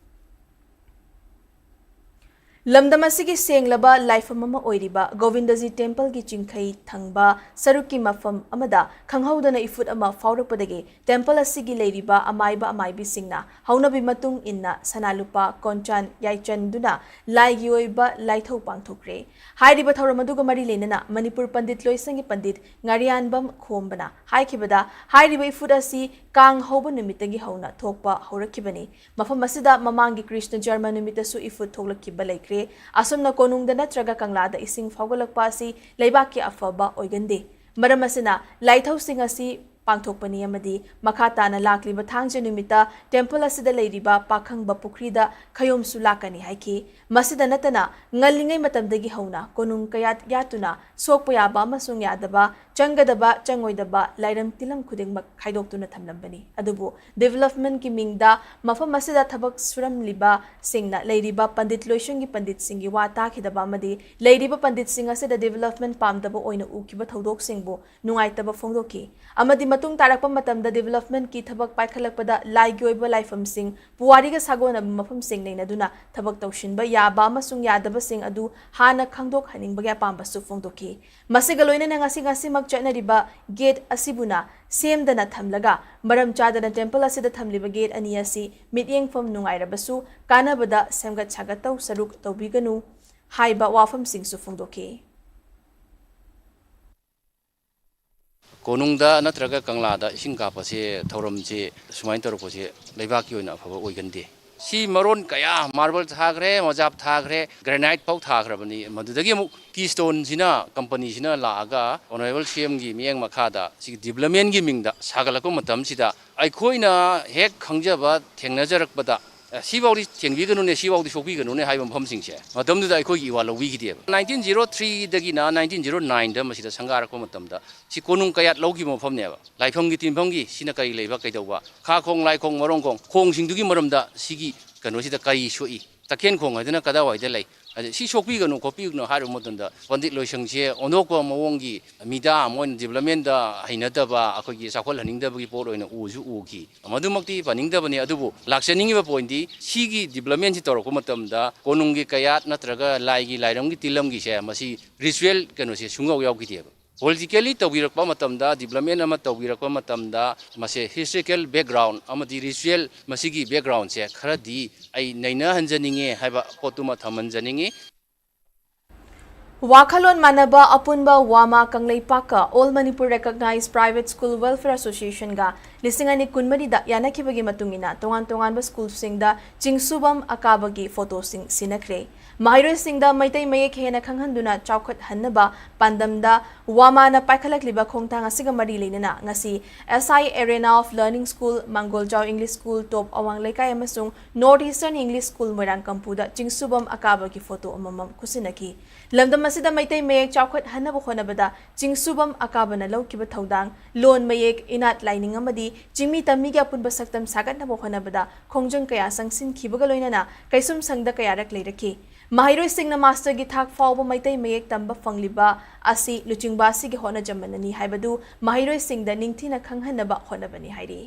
ꯂꯝꯗꯝ ꯑꯁꯤꯒꯤ ꯁꯦꯡꯂꯕ ꯂꯥꯏꯐꯝ ꯑꯃ ꯑꯣꯏꯔꯤꯕ ꯒꯣꯕꯤꯟꯗꯖꯤ templeꯒꯤ ꯆꯤꯡꯈꯩ ꯊꯪꯕ ꯁꯔꯨꯛꯀꯤ ꯃꯐꯝ ꯑꯃꯗ ꯈꯪꯍꯧꯗꯅ ꯏꯐꯨꯠ ꯑꯃ ꯐꯥꯎꯔꯛꯄꯗꯒꯤ temple ꯑꯁꯤꯒꯤ ꯂꯩꯔꯤꯕ ꯑꯃꯥꯏꯕ ꯑꯃꯥꯏꯕꯤꯁꯤꯡꯅ ꯍꯧꯅꯕꯤ ꯃꯇꯨꯡ ꯏꯟꯅ ꯁꯅꯥ ꯂꯨꯄꯥ ꯀꯣꯟꯆꯥꯟ ꯌꯥꯏꯆꯟꯗꯨꯅ ꯂꯥꯏꯒꯤ ꯑꯣꯏꯕ ꯂꯥꯏꯊꯧ ꯄꯥꯡꯊꯣꯛꯈ꯭ꯔꯦ꯫ ꯍꯥꯏꯔꯤꯕ ꯊꯧꯔꯝ ꯑꯗꯨꯒ ꯃꯔꯤ ꯂꯩꯅꯅ ꯃꯅꯤꯄꯨꯔ ꯄꯟꯗꯤꯠ ꯂꯣꯏꯁꯪꯒꯤ ꯄꯟꯗꯤꯠ ꯉꯥꯔꯤꯌꯥꯟꯕꯝ ꯈꯣꯝꯕꯅ ꯍꯥꯏꯈꯤꯕꯗ, ꯍꯥꯏꯔꯤꯕ ꯏꯐꯨꯠ ꯑꯁꯤ ꯀꯥꯡ ꯍꯧꯕ ꯅꯨꯃꯤꯠꯇꯒꯤ ꯍꯧꯅ ꯊꯣꯛꯄ ꯍꯧꯔꯛꯈꯤꯕꯅꯤ꯫ ꯃꯐꯝ ꯑꯁꯤꯗ ꯃꯃꯥꯡꯒꯤ ꯀ꯭ꯔꯤꯁꯅ ꯖꯔꯃ ꯅꯨꯃꯤꯠꯇꯁꯨ ꯏꯐꯨꯠ ꯊꯣꯛꯂꯛꯈꯤꯕ ꯂꯩꯈ꯭ꯔꯦ꯫ ꯑꯁꯨꯝꯅ ꯀꯣꯅꯨꯡꯗ ꯅꯠꯇ꯭ꯔꯒ ꯀꯪꯂꯥꯗ ꯏꯁꯤꯡ ꯐꯥꯎꯒꯠꯂꯛꯄ ꯑꯁꯤ ꯂꯩꯕꯥꯛꯀꯤ ꯑꯐꯕ ꯑꯣꯏꯒꯟꯗꯦ꯫ ꯃꯔꯝ ꯑꯁꯤꯅ ꯂꯥꯏꯊꯧꯁꯤꯡ ꯑꯁꯤ ꯄꯥꯡꯊꯣꯛꯄꯅꯤ ꯑꯃꯗꯤ ꯃꯈꯥ ꯇꯥꯅ ꯂꯥꯛꯂꯤꯕ ꯊꯥꯡꯖ ꯅꯨꯃꯤꯠꯇ temple ꯑꯁꯤꯗ ꯂꯩꯔꯤꯕ ꯄꯥꯈꯪꯕ ꯄꯨꯈ꯭ꯔꯤꯗ ꯈꯌꯣꯝꯁꯨ ꯂꯥꯛꯀꯅꯤ ꯍꯥꯏꯈꯤ꯫ ꯃꯁꯤꯗ ꯅꯠꯇꯅ ꯉꯜꯂꯤꯉꯩ ꯃꯇꯝꯗꯒꯤ ꯍꯧꯅ ꯀꯣꯅꯨꯡ ꯀꯌꯥꯠ ꯌꯥꯠꯇꯨꯅ ꯁꯣꯛꯄ ꯌꯥꯕ ꯑꯃꯁꯨꯡ ꯌꯥꯗꯕ, ꯆꯪꯒꯗꯕ, ꯆꯪꯉꯣꯏꯗꯕ ꯂꯥꯏꯔꯝ ꯇꯤꯂꯝ ꯈꯨꯗꯤꯡꯃꯛ ꯈꯥꯏꯗꯣꯛꯇꯨꯅ ꯊꯝꯂꯝꯕꯅꯤ꯫ ꯑꯗꯨꯕꯨ developmentꯀꯤ ꯃꯤꯡꯗ ꯃꯐꯝ ꯑꯁꯤꯗ ꯊꯕꯛ ꯁꯨꯔꯝꯂꯤꯕꯁꯤꯡꯅ ꯂꯩꯔꯤꯕ ꯄꯟꯗꯤꯠ ꯂꯣꯏꯁꯪꯒꯤ ꯄꯟꯗꯤꯠꯁꯤꯡꯒꯤ ꯋꯥ ꯇꯥꯈꯤꯗꯕ ꯑꯃꯗꯤ ꯂꯩꯔꯤꯕ ꯄꯟꯗꯤꯠꯁꯤꯡ ꯑꯁꯤꯗ development ꯄꯥꯝꯗꯕ ꯑꯣꯏꯅ ꯎꯈꯤꯕ ꯊꯧꯗꯣꯛꯁꯤꯡꯕꯨ ꯅꯨꯡꯉꯥꯏꯇꯕ ꯐꯣꯡꯗꯣꯛꯈꯤ꯫ ꯑꯃꯗꯤ ꯃꯇꯨꯡ ꯇꯥꯔꯛꯄ ꯃꯇꯝꯗ developmentꯀꯤ ꯊꯕꯛ ꯄꯥꯏꯈꯠꯂꯛꯄꯗ ꯂꯥꯏꯒꯤ ꯑꯣꯏꯕ ꯂꯥꯏꯐꯝꯁꯤꯡ, ꯄꯨꯋꯥꯔꯤꯒ ꯁꯥꯒꯣꯟꯅꯕ ꯃꯐꯝꯁꯤꯡ ꯅꯩꯅꯗꯨꯅ ꯊꯕꯛ ꯇꯧꯁꯤꯟꯕ ꯌꯥꯕ ꯑꯃꯁꯨꯡ ꯌꯥꯗꯕꯁꯤꯡ ꯑꯗꯨ ꯍꯥꯟꯅ ꯈꯪꯗꯣꯛꯍꯟꯅꯤꯡꯕꯒꯤ ꯑꯄꯥꯝꯕꯁꯨ ꯐꯣꯡꯗꯣꯛꯈꯤ꯫ ꯃꯁꯤꯒ ꯂꯣꯏꯅꯅ ꯉꯁꯤ ꯉꯁꯤꯃꯛ ꯆꯠꯅꯔꯤꯕ gate ꯑꯁꯤꯕꯨꯅ ꯁꯦꯝꯗꯅ ꯊꯝꯂꯒ ꯃꯔꯝ ꯆꯥꯗꯅ temple ꯑꯁꯤꯗ ꯊꯝꯂꯤꯕ gate ꯑꯅꯤ ꯑꯁꯤ ꯃꯤꯠꯌꯦꯡꯐꯝ ꯅꯨꯡꯉꯥꯏꯔꯕꯁꯨ ꯀꯥꯟꯅꯕꯗ ꯁꯦꯝꯒꯠ ꯁꯥꯒꯠꯇꯧ ꯁꯔꯨꯛ ꯇꯧꯕꯤꯒꯅꯨ ꯍꯥꯏꯕ ꯋꯥꯐꯝꯁꯤꯡꯁꯨ ꯐꯣꯡꯗꯣꯛꯈꯤ꯫ ꯀꯣꯅꯨꯡꯗ ꯅꯠꯇ꯭ꯔꯒ ꯀꯪꯂꯥꯗ ꯏꯁꯤꯡ ꯀꯥꯞꯄꯁꯦ ꯊꯧꯔꯝꯁꯦ ꯁꯨꯃꯥꯏꯅ ꯇꯧꯔꯛꯄꯁꯦ ꯂꯩꯕꯥꯛꯀꯤ ꯑꯣꯏꯅ ꯑꯐꯕ ꯑꯣꯏꯒꯟꯗꯦ꯫ ꯁꯤ ꯃꯔꯣꯟ ꯀꯌꯥ marble ꯊꯥꯈ꯭ꯔꯦ, ꯃꯣꯖꯥꯞ ꯊꯥꯈ꯭ꯔꯦ, granite ꯐꯥꯎ ꯊꯥꯈ꯭ꯔꯕꯅꯤ꯫ ꯃꯗꯨꯗꯒꯤ ꯑꯃꯨꯛ Keystoneꯁꯤꯅ, companyꯁꯤꯅ ꯂꯥꯛꯑꯒ Honourable CMꯒꯤ ꯃꯤꯠꯌꯦꯡ ꯃꯈꯥꯗ ꯁꯤꯒꯤ developmentꯀꯤ ꯃꯤꯡꯗ ꯁꯥꯒꯠꯂꯛꯄ ꯃꯇꯝꯁꯤꯗ ꯑꯩꯈꯣꯏꯅ ꯍꯦꯛ ꯈꯪꯖꯕ ꯊꯦꯡꯅꯖꯔꯛꯄꯗ ꯑꯦ, ꯁꯤꯐꯥꯎꯗꯤ ꯊꯦꯡꯕꯤꯒꯅꯨꯅꯦ, ꯁꯤꯐꯥꯎꯗꯤ ꯁꯣꯛꯄꯤꯒꯅꯨꯅꯦ ꯍꯥꯏꯕ ꯃꯐꯝꯁꯤꯡꯁꯦ ꯃꯇꯝꯗꯨꯗ ꯑꯩꯈꯣꯏꯒꯤ ꯏꯋꯥ ꯂꯧꯕꯤꯈꯤꯗꯦꯕ꯫ Nineteen zero threeꯗꯒꯤꯅ nineteen zero nineꯗ ꯃꯁꯤꯗ ꯁꯪꯒꯥꯔꯛꯄ ꯃꯇꯝꯗ ꯁꯤ ꯀꯣꯅꯨꯡ ꯀꯌꯥꯠ ꯂꯧꯈꯤꯕ ꯃꯐꯝꯅꯦꯕ꯫ ꯂꯥꯏꯐꯝꯒꯤ ꯇꯤꯟꯐꯝꯒꯤ ꯁꯤꯅ ꯀꯔꯤ ꯂꯩꯕ ꯀꯩꯗꯧꯕ, ꯈꯥ ꯈꯣꯡ, ꯂꯥꯏ ꯈꯣꯡ, ꯃꯔꯣꯡ ꯈꯣꯡ, ꯈꯣꯡꯁꯤꯡꯗꯨꯒꯤ ꯃꯔꯝꯗ ꯁꯤꯒꯤ ꯀꯩꯅꯣꯁꯤꯗ ꯀꯔꯤ ꯁꯣꯛꯏ, ꯇꯈꯦꯟ ꯈꯣꯡ ꯍꯥꯏꯗꯅ ꯀꯗꯥꯏꯋꯥꯏꯗ ꯂꯩ, ꯑꯗ ꯁꯤ ꯁꯣꯛꯄꯤꯒꯅꯨ ꯈꯣꯠꯄꯤꯒꯅꯨ ꯍꯥꯏꯔꯨꯕ ꯃꯇꯝꯗ ꯄꯟꯗꯤꯠ ꯂꯣꯏꯁꯪꯁꯦ ꯑꯣꯟꯊꯣꯛꯄ ꯃꯑꯣꯡꯒꯤ ꯃꯤꯗꯥ ꯑꯃ ꯑꯣꯏꯅ developmentꯗ ꯍꯩꯅꯗꯕ, ꯑꯩꯈꯣꯏꯒꯤ ꯆꯥꯎꯈꯠꯍꯟꯅꯤꯡꯗꯕꯒꯤ ꯄꯣꯠ ꯑꯣꯏꯅ ꯎꯁꯨ ꯎꯈꯤ꯫ ꯃꯗꯨꯃꯛꯇꯤ ꯄꯟꯅꯤꯡꯗꯕꯅꯤ, ꯑꯗꯨꯕꯨ ꯂꯥꯛꯆꯅꯤꯡꯉꯤꯕ pointꯗꯤ ꯁꯤꯒꯤ developmentꯁꯤ ꯇꯧꯔꯛꯄ ꯃꯇꯝꯗ ꯀꯣꯅꯨꯡꯒꯤ ꯀꯌꯥꯠ ꯅꯠꯇ꯭ꯔꯒ ꯂꯥꯏꯒꯤ ꯂꯥꯏꯔꯝꯒꯤ ꯇꯤꯜꯂꯝꯒꯤꯁꯦ ꯃꯁꯤ ritual ꯀꯩꯅꯣꯁꯦ ꯁꯨꯡꯌꯥꯎ ꯌꯥꯎꯈꯤꯗꯦꯕ꯫ Politically ꯇꯧꯕꯤꯔꯛꯄ ꯃꯇꯝꯗ, development ꯑꯃ ꯇꯧꯕꯤꯔꯛꯄ ꯃꯇꯝꯗ ꯃꯁꯦ historical background ꯑꯃꯗꯤ ritual ꯃꯁꯤꯒꯤ backgroundꯁꯦ ꯈꯔꯗꯤ ꯑꯩ ꯅꯩꯅꯍꯟꯖꯅꯤꯡꯉꯦ ꯍꯥꯏꯕ ꯄꯣꯠꯇꯨꯃ ꯊꯝꯍꯟꯖꯅꯤꯡꯉꯤ꯫ ꯋꯥꯈꯜꯂꯣꯟ ꯃꯥꯟꯅꯕ ꯑꯄꯨꯟꯕ ꯋꯥꯃꯥ ꯀꯪꯂꯩꯄꯥꯛꯀ All Manipur Recognized Private School Welfare Associationꯒ ꯂꯤꯁꯤꯡ ꯑꯅꯤ ꯀꯨꯟꯃꯔꯤꯗ ꯌꯥꯅꯈꯤꯕꯒꯤ ꯃꯇꯨꯡ ꯏꯟꯅ ꯇꯣꯉꯥꯟ ꯇꯣꯉꯥꯟꯕ ꯁ꯭ꯀꯨꯜꯁꯤꯡꯗ ꯆꯤꯡꯁꯨꯕꯝ ꯑꯀꯥꯕꯒꯤ ꯐꯣꯇꯣꯁꯤꯡ ꯁꯤꯟꯅꯈ꯭ꯔꯦ꯫ ꯃꯍꯩꯔꯣꯏꯁꯤꯡꯗ ꯃꯩꯇꯩ ꯃꯌꯦꯛ ꯍꯦꯟꯅ ꯈꯪꯍꯟꯗꯨꯅ ꯆꯥꯎꯈꯠꯍꯟꯅꯕ ꯄꯥꯟꯗꯝꯗ ꯋꯥꯃꯥꯅ ꯄꯥꯏꯈꯠꯂꯛꯂꯤꯕ ꯈꯣꯡꯊꯥꯡ ꯑꯁꯤꯒ ꯃꯔꯤ ꯂꯩꯅꯅ ꯉꯁꯤ S I Arena of Learning School, ꯃꯥꯡꯒꯣꯜꯖꯥꯎ English School, ꯇꯣꯞ ꯑꯋꯥꯡ ꯂꯩꯀꯥꯏ ꯑꯃꯁꯨꯡ North Eastern English School, ꯃꯣꯏꯔꯥꯡꯀꯝꯄꯨꯗ ꯆꯤꯡꯁꯨꯕꯝ ꯑꯀꯥꯕꯒꯤ ꯐꯣꯇꯣ ꯑꯃꯃꯝ ꯈꯨꯠꯁꯤꯟꯅꯈꯤ꯫ ꯂꯝꯗꯝ ꯑꯁꯤꯗ ꯃꯩꯇꯩ ꯃꯌꯦꯛ ꯆꯥꯎꯈꯠꯍꯟꯅꯕ ꯍꯣꯠꯅꯕꯗ ꯆꯤꯡꯁꯨꯕꯝ ꯑꯀꯥꯕꯅ ꯂꯧꯈꯤꯕ ꯊꯧꯗꯥꯡ, ꯂꯣꯟ ꯃꯌꯦꯛ, ꯏꯅꯥꯠ ꯂꯥꯏꯅꯤꯡ ꯑꯃꯗꯤ ꯆꯤꯡꯃꯤ ꯇꯝꯃꯤꯒꯤ ꯑꯄꯨꯟꯕ ꯁꯛꯇꯝ ꯁꯥꯒꯠꯅꯕ ꯍꯣꯠꯅꯕꯗ ꯈꯣꯡꯖꯪ ꯀꯌꯥ ꯆꯪꯁꯤꯟꯈꯤꯕꯒ ꯂꯣꯏꯅꯅ ꯀꯩꯁꯨꯝꯁꯪꯗ ꯀꯌꯥꯔꯛ ꯂꯩꯔꯛꯈꯤ꯫ ꯃꯍꯩꯔꯣꯏꯁꯤꯡꯅ ꯃꯥꯁꯇꯔꯒꯤ ꯊꯥꯛ ꯐꯥꯎꯕ ꯃꯩꯇꯩ ꯃꯌꯦꯛ ꯇꯝꯕ ꯐꯪꯂꯤꯕ ꯑꯁꯤ ꯂꯨꯆꯤꯡꯕ ꯑꯁꯤꯒꯤ ꯍꯣꯠꯅꯖꯃꯟꯅꯤ ꯍꯥꯏꯕꯗꯨ ꯃꯍꯩꯔꯣꯏꯁꯤꯡꯗ ꯅꯤꯡꯊꯤꯅ ꯈꯪꯍꯟꯅꯕ ꯍꯣꯠꯅꯕꯅꯤ ꯍꯥꯏꯔꯤ꯫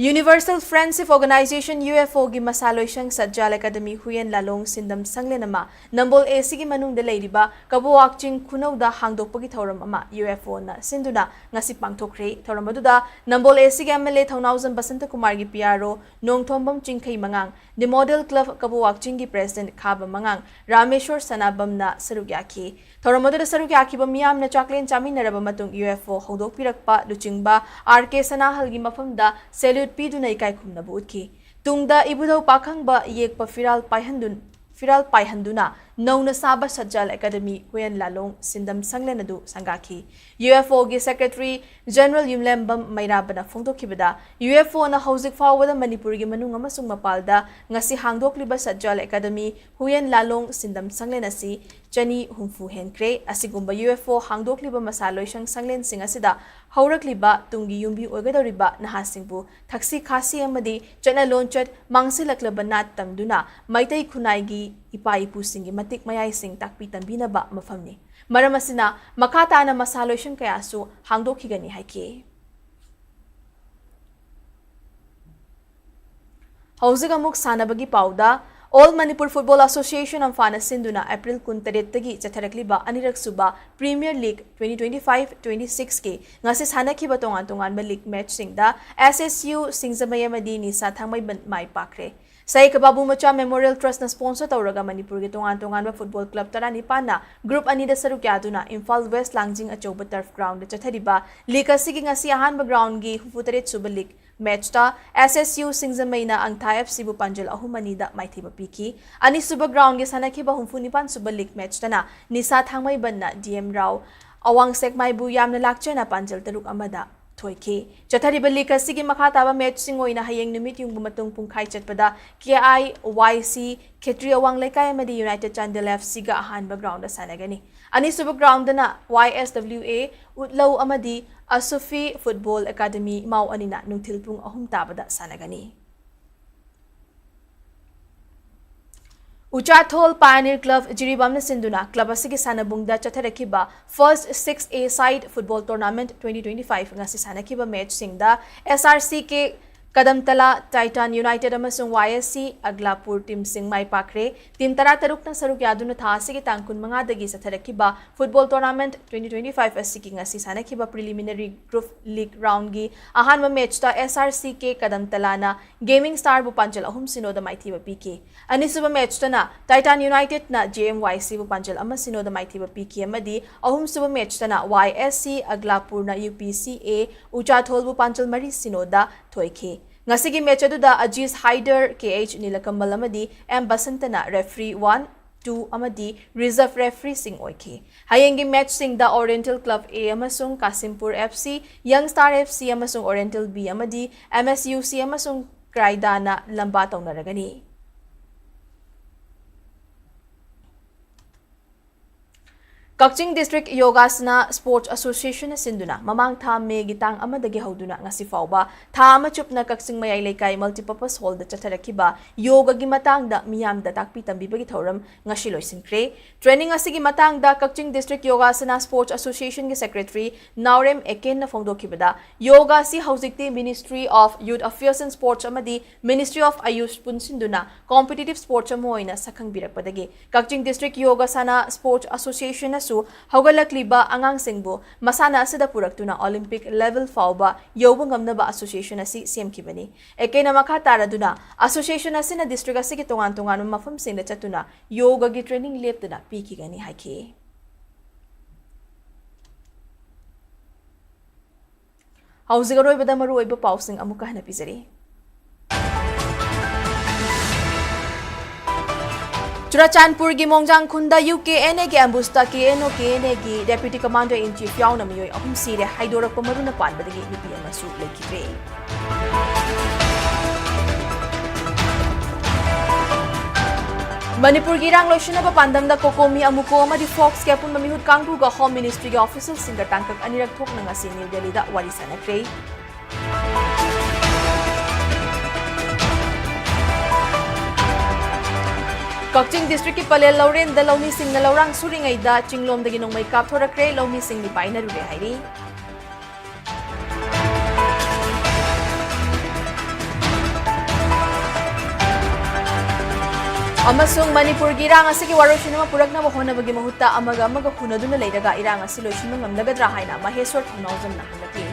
Universal Friendship Organization, U F O, ꯒꯤ ꯃꯁꯥ ꯂꯣꯏꯁꯪ ꯁꯠꯖꯥꯜ ꯑꯦꯀꯥꯗꯃꯤ ꯍꯨꯌꯦꯟ ꯂꯥꯂꯣꯡ ꯁꯤꯟꯗꯝ ꯁꯪꯂꯦꯟ ꯑꯃ ꯅꯝꯕꯣꯜ A C ꯒꯤ ꯃꯅꯨꯡꯗ ꯂꯩꯔꯤꯕ ꯀꯕꯣꯋꯥꯛ ꯆꯤꯡ ꯈꯨꯅꯧꯗ ꯍꯥꯡꯗꯣꯛꯄꯒꯤ ꯊꯧꯔꯝ ꯑꯃ U F O ꯅ ꯁꯤꯟꯗꯨꯅ ꯉꯁꯤ ꯄꯥꯡꯊꯣꯛꯈ꯭ꯔꯦ꯫ ꯊꯧꯔꯝ ꯑꯗꯨꯗ ꯅꯝꯕꯣꯜ A C ꯒꯤ M L A Thounaojam ꯕꯁꯟꯇꯀꯨꯃꯥꯔꯒꯤ P R O Nongthombam ꯆꯤꯡꯈꯩ ꯃꯉꯥꯡ, The Model Club ꯀꯕꯣꯋꯥꯛ ꯆꯤꯡꯒꯤ President ꯈꯥꯕ ꯃꯉꯥꯡ, ꯔꯥꯃꯦꯁꯣꯔ ꯁꯅꯥꯕꯝꯅ ꯁꯔꯨꯛ ꯌꯥꯈꯤ꯫ ꯊꯧꯔꯝ ꯑꯗꯨꯗ ꯁꯔꯨꯛ ꯌꯥꯈꯤꯕ ꯃꯤꯌꯥꯝꯅ ꯆꯥꯛꯂꯦꯟ ꯆꯥꯃꯤꯟꯅꯔꯕ ꯃꯇꯨꯡ U F O ꯍꯧꯗꯣꯛꯄꯤꯔꯛꯄ ꯂꯨꯆꯤꯡꯕ R K ꯁꯅꯥꯍꯜꯒꯤ ꯃꯐꯝꯗ salute ꯄꯤꯗꯨꯅ ꯏꯀꯥꯏ ꯈꯨꯝꯅꯕ ꯎꯠꯈꯤ꯫ ꯇꯨꯡꯗ ꯏꯕꯨꯙꯧ ꯄꯥꯈꯪꯕ ꯌꯦꯛꯄ ꯐꯤꯔꯥꯜ ꯄꯥꯏꯍꯟꯗꯨ-, ꯐꯤꯔꯥꯜ ꯄꯥꯏꯍꯟꯗꯨꯅ ꯅꯧꯅ ꯁꯥꯕ ꯁꯠꯖꯥꯜ ꯑꯦꯀꯥꯗꯃꯤ ꯍꯨꯌꯦꯟ ꯂꯥꯂꯣꯡ ꯁꯤꯟꯗꯝ ꯁꯪꯂꯦꯟ ꯑꯗꯨ ꯁꯪꯒꯥꯈꯤ꯫ U F O ꯒꯤ Secretary General ꯌꯨꯝꯂꯦꯝꯕꯝ ꯃꯩꯔꯥꯕꯅ ꯐꯣꯡꯗꯣꯛꯈꯤꯕꯗ, U F O ꯅ ꯍꯧꯖꯤꯛ ꯐꯥꯎꯕꯗ ꯃꯅꯤꯄꯨꯔꯒꯤ ꯃꯅꯨꯡ ꯑꯃꯁꯨꯡ ꯃꯄꯥꯟꯗ ꯉꯁꯤ ꯍꯥꯡꯗꯣꯛꯂꯤꯕ ꯁꯠꯖꯥꯜ ꯑꯦꯀꯥꯗꯃꯤ ꯍꯨꯌꯦꯟ ꯂꯥꯂꯣꯡ ꯁꯤꯟꯗꯝ ꯁꯪꯂꯦꯟ ꯑꯁꯤ ꯆꯅꯤ ꯍꯨꯝꯐꯨ ꯍꯦꯟꯈ꯭ꯔꯦ꯫ ꯑꯁꯤꯒꯨꯝꯕ U F O ꯍꯥꯡꯗꯣꯛꯂꯤꯕ ꯃꯁꯥ ꯂꯣꯏꯁꯪ ꯁꯪꯂꯦꯟꯁꯤꯡ ꯑꯁꯤꯗ ꯍꯧꯔꯛꯂꯤꯕ ꯇꯨꯡꯒꯤ ꯌꯨꯝꯕꯤ ꯑꯣꯏꯒꯗꯧꯔꯤꯕ ꯅꯍꯥꯁꯤꯡꯕꯨ ꯊꯛꯁꯤ ꯈꯥꯁꯤ ꯑꯃꯗꯤ ꯆꯠꯅ ꯂꯣꯟꯆꯠ ꯃꯥꯡꯁꯤꯜꯂꯛꯂꯕ ꯅꯥꯠ ꯇꯝꯗꯨꯅ ꯃꯩꯇꯩ ꯈꯨꯟꯅꯥꯏꯒꯤ ꯏꯄꯥ ꯏꯄꯨꯁꯤꯡꯒꯤ ꯃꯇꯤꯛ ꯃꯌꯥꯏꯁꯤꯡ ꯇꯥꯛꯄꯤ ꯇꯝꯕꯤꯅꯕ ꯃꯐꯝꯅꯤ꯫ ꯃꯔꯝ ꯑꯁꯤꯅ ꯃꯈꯥ ꯇꯥꯅ ꯃꯁꯥ ꯂꯣꯏꯁꯪ ꯀꯌꯥꯁꯨ ꯍꯥꯡꯗꯣꯛꯈꯤꯒꯅꯤ ꯍꯥꯏꯈꯤ꯫ ꯍꯧꯖꯤꯛ ꯑꯃꯨꯛ ꯁꯥꯟꯅꯕꯒꯤ ꯄꯥꯎꯗ꯫ All Manipur Football Association, ꯑꯝꯐꯥꯅ ꯁꯤꯟꯗꯨꯅ ꯑꯦꯄ꯭ꯔꯤꯜ ꯀꯨꯟꯇꯔꯦꯠꯇꯒꯤ ꯆꯠꯊꯔꯛꯂꯤꯕ ꯑꯅꯤꯔꯛ ꯁꯨꯕ Premier League twenty twenty-five twenty-six ꯀꯤ ꯉꯁꯤ ꯁꯥꯟꯅꯈꯤꯕ ꯇꯣꯉꯥꯟ ꯇꯣꯉꯥꯟꯕ league matchꯁꯤꯡꯗ S S U ꯁꯤꯡꯖꯃꯩ ꯑꯃꯗꯤ ꯅꯤꯁꯥ ꯊꯥꯡꯃꯩꯕꯟ ꯃꯥꯏ ꯄꯥꯛꯈ꯭ꯔꯦ꯫ ꯁꯍꯤꯗ ꯕꯥꯕꯨ ꯃꯆꯥ ꯃꯦꯃꯣꯔꯤꯌꯦꯜ ꯇ꯭ꯔꯁꯅ ꯁ꯭ꯄꯣꯟꯁꯔ ꯇꯧꯔꯒ ꯃꯅꯤꯄꯨꯔꯒꯤ ꯇꯣꯉꯥꯟ ꯇꯣꯉꯥꯟꯕ ꯐꯨꯠꯕꯣꯜ ꯀ꯭ꯂꯕ ꯇꯔꯥꯅꯤꯄꯥꯟꯅ ꯒ꯭ꯔꯨꯞ ꯑꯅꯤꯗ ꯁꯔꯨꯛ ꯌꯥꯗꯨꯅ ꯏꯝꯐꯥꯜ ꯋꯦꯁ ꯂꯥꯡꯖꯤꯡ ꯑꯆꯧꯕ ꯇꯔꯐ ꯒ꯭ꯔꯥꯎꯟꯗ ꯆꯠꯊꯔꯤꯕ ꯂꯤꯒ ꯑꯁꯤꯒꯤ ꯉꯁꯤ ꯑꯍꯥꯟꯕ ꯒ꯭ꯔꯥꯎꯟꯒꯤ ꯍꯨꯝꯐꯨꯇꯔꯦꯠ ꯁꯨꯕ ꯂꯤꯒ ꯃꯦꯆꯇ ꯑꯦꯁ ꯑꯦꯁ ꯌꯨ ꯁꯤꯡꯖꯃꯩꯅ ꯑꯪꯊꯥ ꯑꯦꯐ ꯁꯤꯕꯨ ꯄꯥꯟꯖꯜ ꯑꯍꯨꯝ ꯑꯅꯤꯗ ꯃꯥꯏꯊꯤꯕ ꯄꯤꯈꯤ꯫ ꯑꯅꯤꯁꯨꯕ ꯒ꯭ꯔꯥꯎꯟꯒꯤ ꯁꯥꯟꯅꯈꯤꯕ ꯍꯨꯝꯐꯨ ꯅꯤꯄꯥꯟ ꯁꯨꯕ ꯂꯤꯒ ꯃꯦꯆꯇꯅ ꯅꯤꯁꯥ ꯊꯥꯡꯃꯩꯕꯟꯅ ꯗꯤ ꯑꯦꯝ ꯔꯥꯎ ꯑꯋꯥꯡ ꯁꯦꯛꯃꯥꯏꯕꯨ ꯌꯥꯝꯅ ꯂꯥꯛꯆꯅ ꯄꯥꯟꯖꯜ ꯇꯔꯨꯛ ꯑꯃꯗ ꯊꯣꯏꯈꯤ꯫ ꯆꯠꯊꯔꯤꯕ ꯂꯤꯒ ꯑꯁꯤꯒꯤ ꯃꯈꯥ ꯇꯥꯕ ꯃꯦꯆꯁꯤꯡ ꯑꯣꯏꯅ ꯍꯌꯦꯡ ꯅꯨꯃꯤꯠ ꯌꯨꯡꯕ ꯃꯇꯨꯡ ꯄꯨꯡꯈꯥꯏ ꯆꯠꯄꯗ ꯀꯦ ꯑꯥꯏ ꯋꯥꯏ ꯁꯤ ꯈꯦꯇ꯭ꯔꯤ ꯑꯋꯥꯡ ꯂꯩꯀꯥꯏ ꯑꯃꯗꯤ ꯌꯨꯅꯥꯏꯇꯦꯗ ꯆꯥꯟꯗꯦꯜ ꯑꯦꯐ ꯁꯤꯒ ꯑꯍꯥꯟꯕ ꯒ꯭ꯔꯥꯎꯟꯗ ꯁꯥꯟꯅꯒꯅꯤ꯫ ꯑꯅꯤꯁꯨꯕ ꯒ꯭ꯔꯥꯎꯟꯗꯅ ꯋꯥꯏ ꯑꯦꯁ ꯗꯕ꯭ꯂꯤꯎ ꯑꯦ ꯎꯠꯂꯧ ꯑꯃꯗꯤ ꯑꯁꯨꯐꯤ ꯐꯨꯠꯕꯣꯜ ꯑꯦꯀꯥꯗꯃꯤ ꯏꯃꯥꯎ ꯑꯅꯤꯅ ꯅꯨꯡꯊꯤꯜ ꯄꯨꯡ ꯑꯍꯨꯝ ꯇꯥꯕꯗ ꯁꯥꯟꯅꯒꯅꯤ꯫ ꯎꯆꯥꯊꯣꯜ ꯄꯥꯏꯅꯤꯌꯔ ꯀ꯭ꯂꯕ ꯖꯤꯔꯤꯕꯥꯝꯅ ꯁꯤꯟꯗꯨꯅ ꯀ꯭ꯂꯕ ꯑꯁꯤꯒꯤ ꯁꯥꯟꯅꯕꯨꯡꯗ ꯆꯠꯊꯔꯛꯈꯤꯕ first six a side football tournament twenty twenty five ꯉꯁꯤ ꯁꯥꯟꯅꯈꯤꯕ ꯃꯦꯆꯁꯤꯡꯗ ꯑꯦꯁ ꯑꯥꯔ ꯁꯤ ꯀꯦ ꯀꯗꯝꯇꯂꯥ, ꯇꯥꯏꯇꯥꯟ ꯌꯨꯅꯥꯏꯇꯦꯗ ꯑꯃꯁꯨꯡ ꯋꯥꯏ ꯑꯦꯁ ꯁꯤ ꯑꯒ꯭ꯂꯥꯄꯨꯔ ꯇꯤꯝꯁꯤꯡ ꯃꯥꯏ ꯄꯥꯛꯈ꯭ꯔꯦ꯫ ꯇꯤꯝ ꯇꯔꯥꯇꯔꯨꯛꯅ ꯁꯔꯨꯛ ꯌꯥꯗꯨꯅ ꯊꯥ ꯑꯁꯤꯒꯤ ꯇꯥꯡ ꯀꯨꯟꯃꯉꯥꯗꯒꯤ ꯆꯠꯊꯔꯛꯈꯤꯕ football tournament twenty twenty five ꯑꯁꯤꯒꯤ ꯉꯁꯤ ꯁꯥꯟꯅꯈꯤꯕ ꯄ꯭ꯔꯤꯂꯤꯃꯤꯅꯔꯤ ꯒ꯭ꯔꯨꯞ ꯂꯤꯒ ꯔꯥꯎꯟꯒꯤ ꯑꯍꯥꯟꯕ ꯃꯦꯆꯇ ꯑꯦꯁ ꯑꯥꯔ ꯁꯤ ꯀꯦ ꯀꯗꯝꯇꯂꯥꯅ ꯒꯦꯃꯤꯡ ꯁ꯭ꯇꯥꯔꯕꯨ ꯄꯥꯟꯖꯜ ꯑꯍꯨꯝ ꯁꯤꯅꯣꯗ ꯃꯥꯏꯊꯤꯕ ꯄꯤꯈꯤ꯫ ꯑꯅꯤꯁꯨꯕ ꯃꯦꯆꯇꯅ ꯇꯥꯏꯇꯥꯟ ꯌꯨꯅꯥꯏꯇꯦꯗꯅ ꯖꯦ ꯑꯦꯝ ꯋꯥꯏ ꯁꯤꯕꯨ ꯄꯥꯟꯖꯜ ꯑꯃ ꯁꯤꯅꯣꯗ ꯃꯥꯏꯊꯤꯕ ꯄꯤꯈꯤ ꯑꯃꯗꯤ ꯑꯍꯨꯝꯁꯨꯕ ꯃꯦꯆꯇꯅ ꯋꯥꯏ ꯑꯦꯁ ꯁꯤ ꯑꯒ꯭ꯂꯥꯄꯨꯔꯅ ꯌꯨ ꯄꯤ ꯁꯤ ꯑꯦ ꯎꯆꯥꯊꯣꯜꯕꯨ ꯄꯥꯟꯖꯜ ꯃꯔꯤ ꯁꯤꯅꯣꯗ ꯊꯣꯏꯈꯤ꯫ ꯉꯁꯤꯒꯤ ꯃꯦꯆ ꯑꯗꯨꯗ ꯑꯖꯤꯖ ꯍꯥꯏꯗꯔ, ꯀꯦ ꯑꯩꯆ ꯅꯤꯂꯀꯃꯜ ꯑꯃꯗꯤ ꯑꯦꯝ ꯕꯁꯟꯇꯅ ꯔꯦꯐ꯭ꯔꯤ ꯋꯥꯟ, ꯇꯨ ꯑꯃꯗꯤ ꯔꯤꯖꯔꯚ ꯔꯦꯐ꯭ꯔꯤꯁꯤꯡ ꯑꯣꯏꯈꯤ꯫ ꯍꯌꯦꯡꯒꯤ ꯃꯦꯆꯁꯤꯡꯗ ꯑꯣꯔꯤꯌꯦꯟꯇꯦꯜ ꯀ꯭ꯂꯕ ꯑꯦ ꯑꯃꯁꯨꯡ ꯀꯥꯁꯤꯝꯄꯨꯔ F C, ꯌꯪ star F C ꯑꯃꯁꯨꯡ ꯑꯣꯔꯤꯌꯦꯟꯇꯦꯜ ꯕꯤ ꯑꯃꯗꯤ ꯑꯦꯝ ꯑꯦꯁ ꯌꯨ ꯁꯤ ꯑꯃꯁꯨꯡ ꯀ꯭ꯔꯥꯏꯗꯥꯅ ꯂꯝꯕꯥ ꯇꯧꯅꯔꯒꯅꯤ꯫ ꯀꯛꯆꯤꯡ ꯗꯤꯁꯇ꯭ꯔꯤꯛ ꯌꯣꯒꯥꯁꯅꯥ ꯁ꯭ꯄꯣꯔꯠꯁ ꯑꯦꯁꯣꯁꯤꯌꯦꯁꯟꯅ ꯁꯤꯟꯗꯨꯅ ꯃꯃꯥꯡ ꯊꯥ ꯃꯦꯒꯤ ꯇꯥꯡ ꯑꯃꯗꯒꯤ ꯍꯧꯗꯨꯅ ꯉꯁꯤ ꯐꯥꯎꯕ ꯊꯥ ꯑꯃ ꯆꯨꯞꯅ ꯀꯛꯆꯤꯡ ꯃꯌꯥꯏ ꯂꯩꯀꯥꯏ ꯃꯜꯇꯤꯄꯔꯄꯁ ꯍꯣꯜꯗ ꯆꯠꯊꯔꯛꯈꯤꯕ ꯌꯣꯒꯒꯤ ꯃꯇꯥꯡꯗ ꯃꯤꯌꯥꯝꯗ ꯇꯥꯛꯄꯤ ꯇꯝꯕꯤꯕꯒꯤ ꯊꯧꯔꯝ ꯉꯁꯤ ꯂꯣꯏꯁꯤꯟꯈ꯭ꯔꯦ꯫ ꯇ꯭ꯔꯦꯅꯤꯡ ꯑꯁꯤꯒꯤ ꯃꯇꯥꯡꯗ ꯀꯛꯆꯤꯡ ꯗꯤꯁꯇ꯭ꯔꯤꯛ ꯌꯣꯒꯥꯁꯅꯥ ꯁ꯭ꯄꯣꯔꯠꯁ ꯑꯦꯁꯣꯁꯤꯌꯦꯁꯟꯒꯤ ꯁꯦꯀ꯭ꯔꯦꯇꯔꯤ ꯅꯥꯎꯔꯦꯝ ꯑꯦꯀꯦꯟꯅ ꯐꯣꯡꯗꯣꯛꯈꯤꯕꯗ, ꯌꯣꯒꯥ ꯑꯁꯤ ꯍꯧꯖꯤꯛꯇꯤ Ministry of Youth Affairs and Sports ꯑꯃꯗꯤ Ministry of AYUSH ꯄꯨꯟꯁꯤꯟꯗꯨꯅ ꯀꯣꯝꯄꯤꯇꯤꯇꯤꯚ ꯁ꯭ꯄꯣꯔꯠꯁ ꯑꯃ ꯑꯣꯏꯅ ꯁꯛꯈꯪꯕꯤꯔꯛꯄꯗꯒꯤ ꯀꯛꯆꯤꯡ ꯗꯤꯁꯇ꯭ꯔꯤꯛ ꯌꯣꯒꯥꯁꯅꯥ ꯁ꯭ꯄꯣꯔꯠꯁ ꯑꯦꯁꯣꯁꯤꯌꯦꯁꯟꯅꯁꯨ ꯍꯧꯒꯠꯂꯛꯂꯤꯕ ꯑꯉꯥꯡꯁꯤꯡꯕꯨ ꯃꯁꯥꯟꯅ ꯑꯁꯤꯗ ꯄꯨꯔꯛꯇꯨꯅ Olympic level ꯐꯥꯎꯕ ꯌꯧꯕ ꯉꯝꯅꯕ association ꯑꯁꯤ ꯁꯦꯝꯈꯤꯕꯅꯤ꯫ ꯑꯦꯀꯦꯅ ꯃꯈꯥ ꯇꯥꯔꯗꯨꯅ, association ꯑꯁꯤꯅ district ꯑꯁꯤꯒꯤ ꯇꯣꯉꯥꯟ ꯇꯣꯉꯥꯟꯕ ꯃꯐꯝꯁꯤꯡꯗ ꯆꯠꯇꯨꯅ ꯌꯣꯒꯒꯤ training ꯂꯦꯞꯇꯅ ꯄꯤꯈꯤꯒꯅꯤ ꯍꯥꯏꯈꯤ꯫ ꯍꯧꯖꯤꯛ ꯑꯔꯣꯏꯕꯗ ꯃꯔꯨꯑꯣꯏꯕ ꯄꯥꯎꯁꯤꯡ ꯑꯃꯨꯛꯀ ꯍꯟꯅ ꯄꯤꯖꯔꯤ꯫ ꯆꯨꯔꯥꯆꯥꯟꯄꯨꯔꯒꯤ ꯃꯣꯡꯖꯥꯡ ꯈꯨꯟꯗ ꯌꯨ ꯀꯦ ꯑꯦꯟ ꯑꯦꯒꯤ ambushtꯀꯤ ꯑꯦꯟ ꯑꯣ ꯀꯦ ꯑꯦꯟ ꯑꯦꯒꯤ deputy commander in chief ꯌꯥꯎꯅ ꯃꯤꯑꯣꯏ ꯑꯍꯨꯝ ꯁꯤꯔꯦ꯫ ꯍꯥꯏꯗꯣꯔꯛꯄ ꯃꯔꯨꯅ ꯄꯥꯟꯕꯗꯒꯤ ꯅꯨꯄꯤ ꯑꯃꯁꯨ ꯂꯩꯈꯤꯗ꯭ꯔꯦ꯫ ꯃꯅꯤꯄꯨꯔꯒꯤ ꯏꯔꯥꯡ ꯂꯣꯏꯁꯤꯟꯅꯕ ꯄꯥꯟꯗꯝꯗ ꯀꯣꯀꯣꯃꯤ, ꯑꯃꯨꯀꯣ ꯑꯃꯗꯤ ꯐꯣꯛꯁꯀꯤ ꯑꯄꯨꯟꯕ ꯃꯤꯍꯨꯠ ꯀꯥꯡꯕꯨꯒ Home Ministryꯒꯤ officialꯁꯤꯡꯒ ꯇꯥꯡꯀꯛ ꯑꯅꯤꯔꯛ ꯊꯣꯛꯅ ꯉꯁꯤ ꯅ꯭ꯌꯨ ꯗꯦꯜꯂꯤꯗ ꯋꯥꯔꯤ ꯁꯥꯟꯅꯈ꯭ꯔꯦ꯫ ꯀꯛꯆꯤꯡ districtꯀꯤ ꯄꯂꯦꯜ ꯂꯧꯔꯦꯟꯗ ꯂꯧꯃꯤꯁꯤꯡꯅ ꯂꯧꯔꯥꯡ ꯁꯨꯔꯤꯉꯩꯗ ꯆꯤꯡꯂꯣꯝꯗꯒꯤ ꯅꯣꯡꯃꯩ ꯀꯥꯞꯊꯣꯔꯛꯈ꯭ꯔꯦ꯫ ꯂꯧꯃꯤꯁꯤꯡ ꯃꯤꯄꯥꯏꯅꯔꯨꯔꯦ ꯍꯥꯏꯔꯤ꯫ ꯑꯃꯁꯨꯡ ꯃꯅꯤꯄꯨꯔꯒꯤ ꯏꯔꯥꯡ ꯑꯁꯤꯒꯤ ꯋꯥꯔꯣꯏꯁꯤꯟ ꯑꯃ ꯄꯨꯔꯛꯅꯕ ꯍꯣꯠꯅꯕꯒꯤ ꯃꯍꯨꯠꯇ ꯑꯃꯒ ꯑꯃꯒ ꯍꯨꯟꯅꯗꯨꯅ ꯂꯩꯔꯒ ꯏꯔꯥꯡ ꯑꯁꯤ ꯂꯣꯏꯁꯤꯟꯕ ꯉꯝꯂꯒꯗ꯭ꯔꯥ ꯍꯥꯏꯅ ꯃꯍꯦꯁ꯭ꯋꯔ ꯊꯧꯅꯥꯎꯖꯝꯅ ꯍꯪꯂꯛꯂꯤ꯫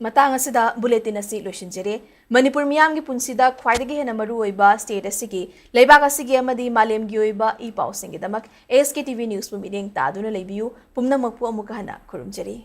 ꯃꯇꯥꯡ ꯑꯁꯤꯗ bulletin ꯑꯁꯤ ꯂꯣꯏꯁꯤꯟꯖꯔꯦ꯫ ꯃꯅꯤꯄꯨꯔ ꯃꯤꯌꯥꯝꯒꯤ ꯄꯨꯟꯁꯤꯗ ꯈ꯭ꯋꯥꯏꯗꯒꯤ ꯍꯦꯟꯅ ꯃꯔꯨꯑꯣꯏꯕ state ꯑꯁꯤꯒꯤ, ꯂꯩꯕꯥꯛ ꯑꯁꯤꯒꯤ ꯑꯃꯗꯤ ꯃꯥꯂꯦꯝꯒꯤ ꯑꯣꯏꯕ E ꯄꯥꯎꯁꯤꯡꯒꯤꯗꯃꯛ S K T V Newsꯕꯨ ꯃꯤꯠꯌꯦꯡ ꯇꯥꯗꯨꯅ ꯂꯩꯕꯤꯌꯨ꯫ ꯄꯨꯝꯅꯃꯛꯄꯨ ꯑꯃꯨꯛꯀ ꯍꯟꯅ ꯈꯨꯔꯨꯝꯖꯔꯤ꯫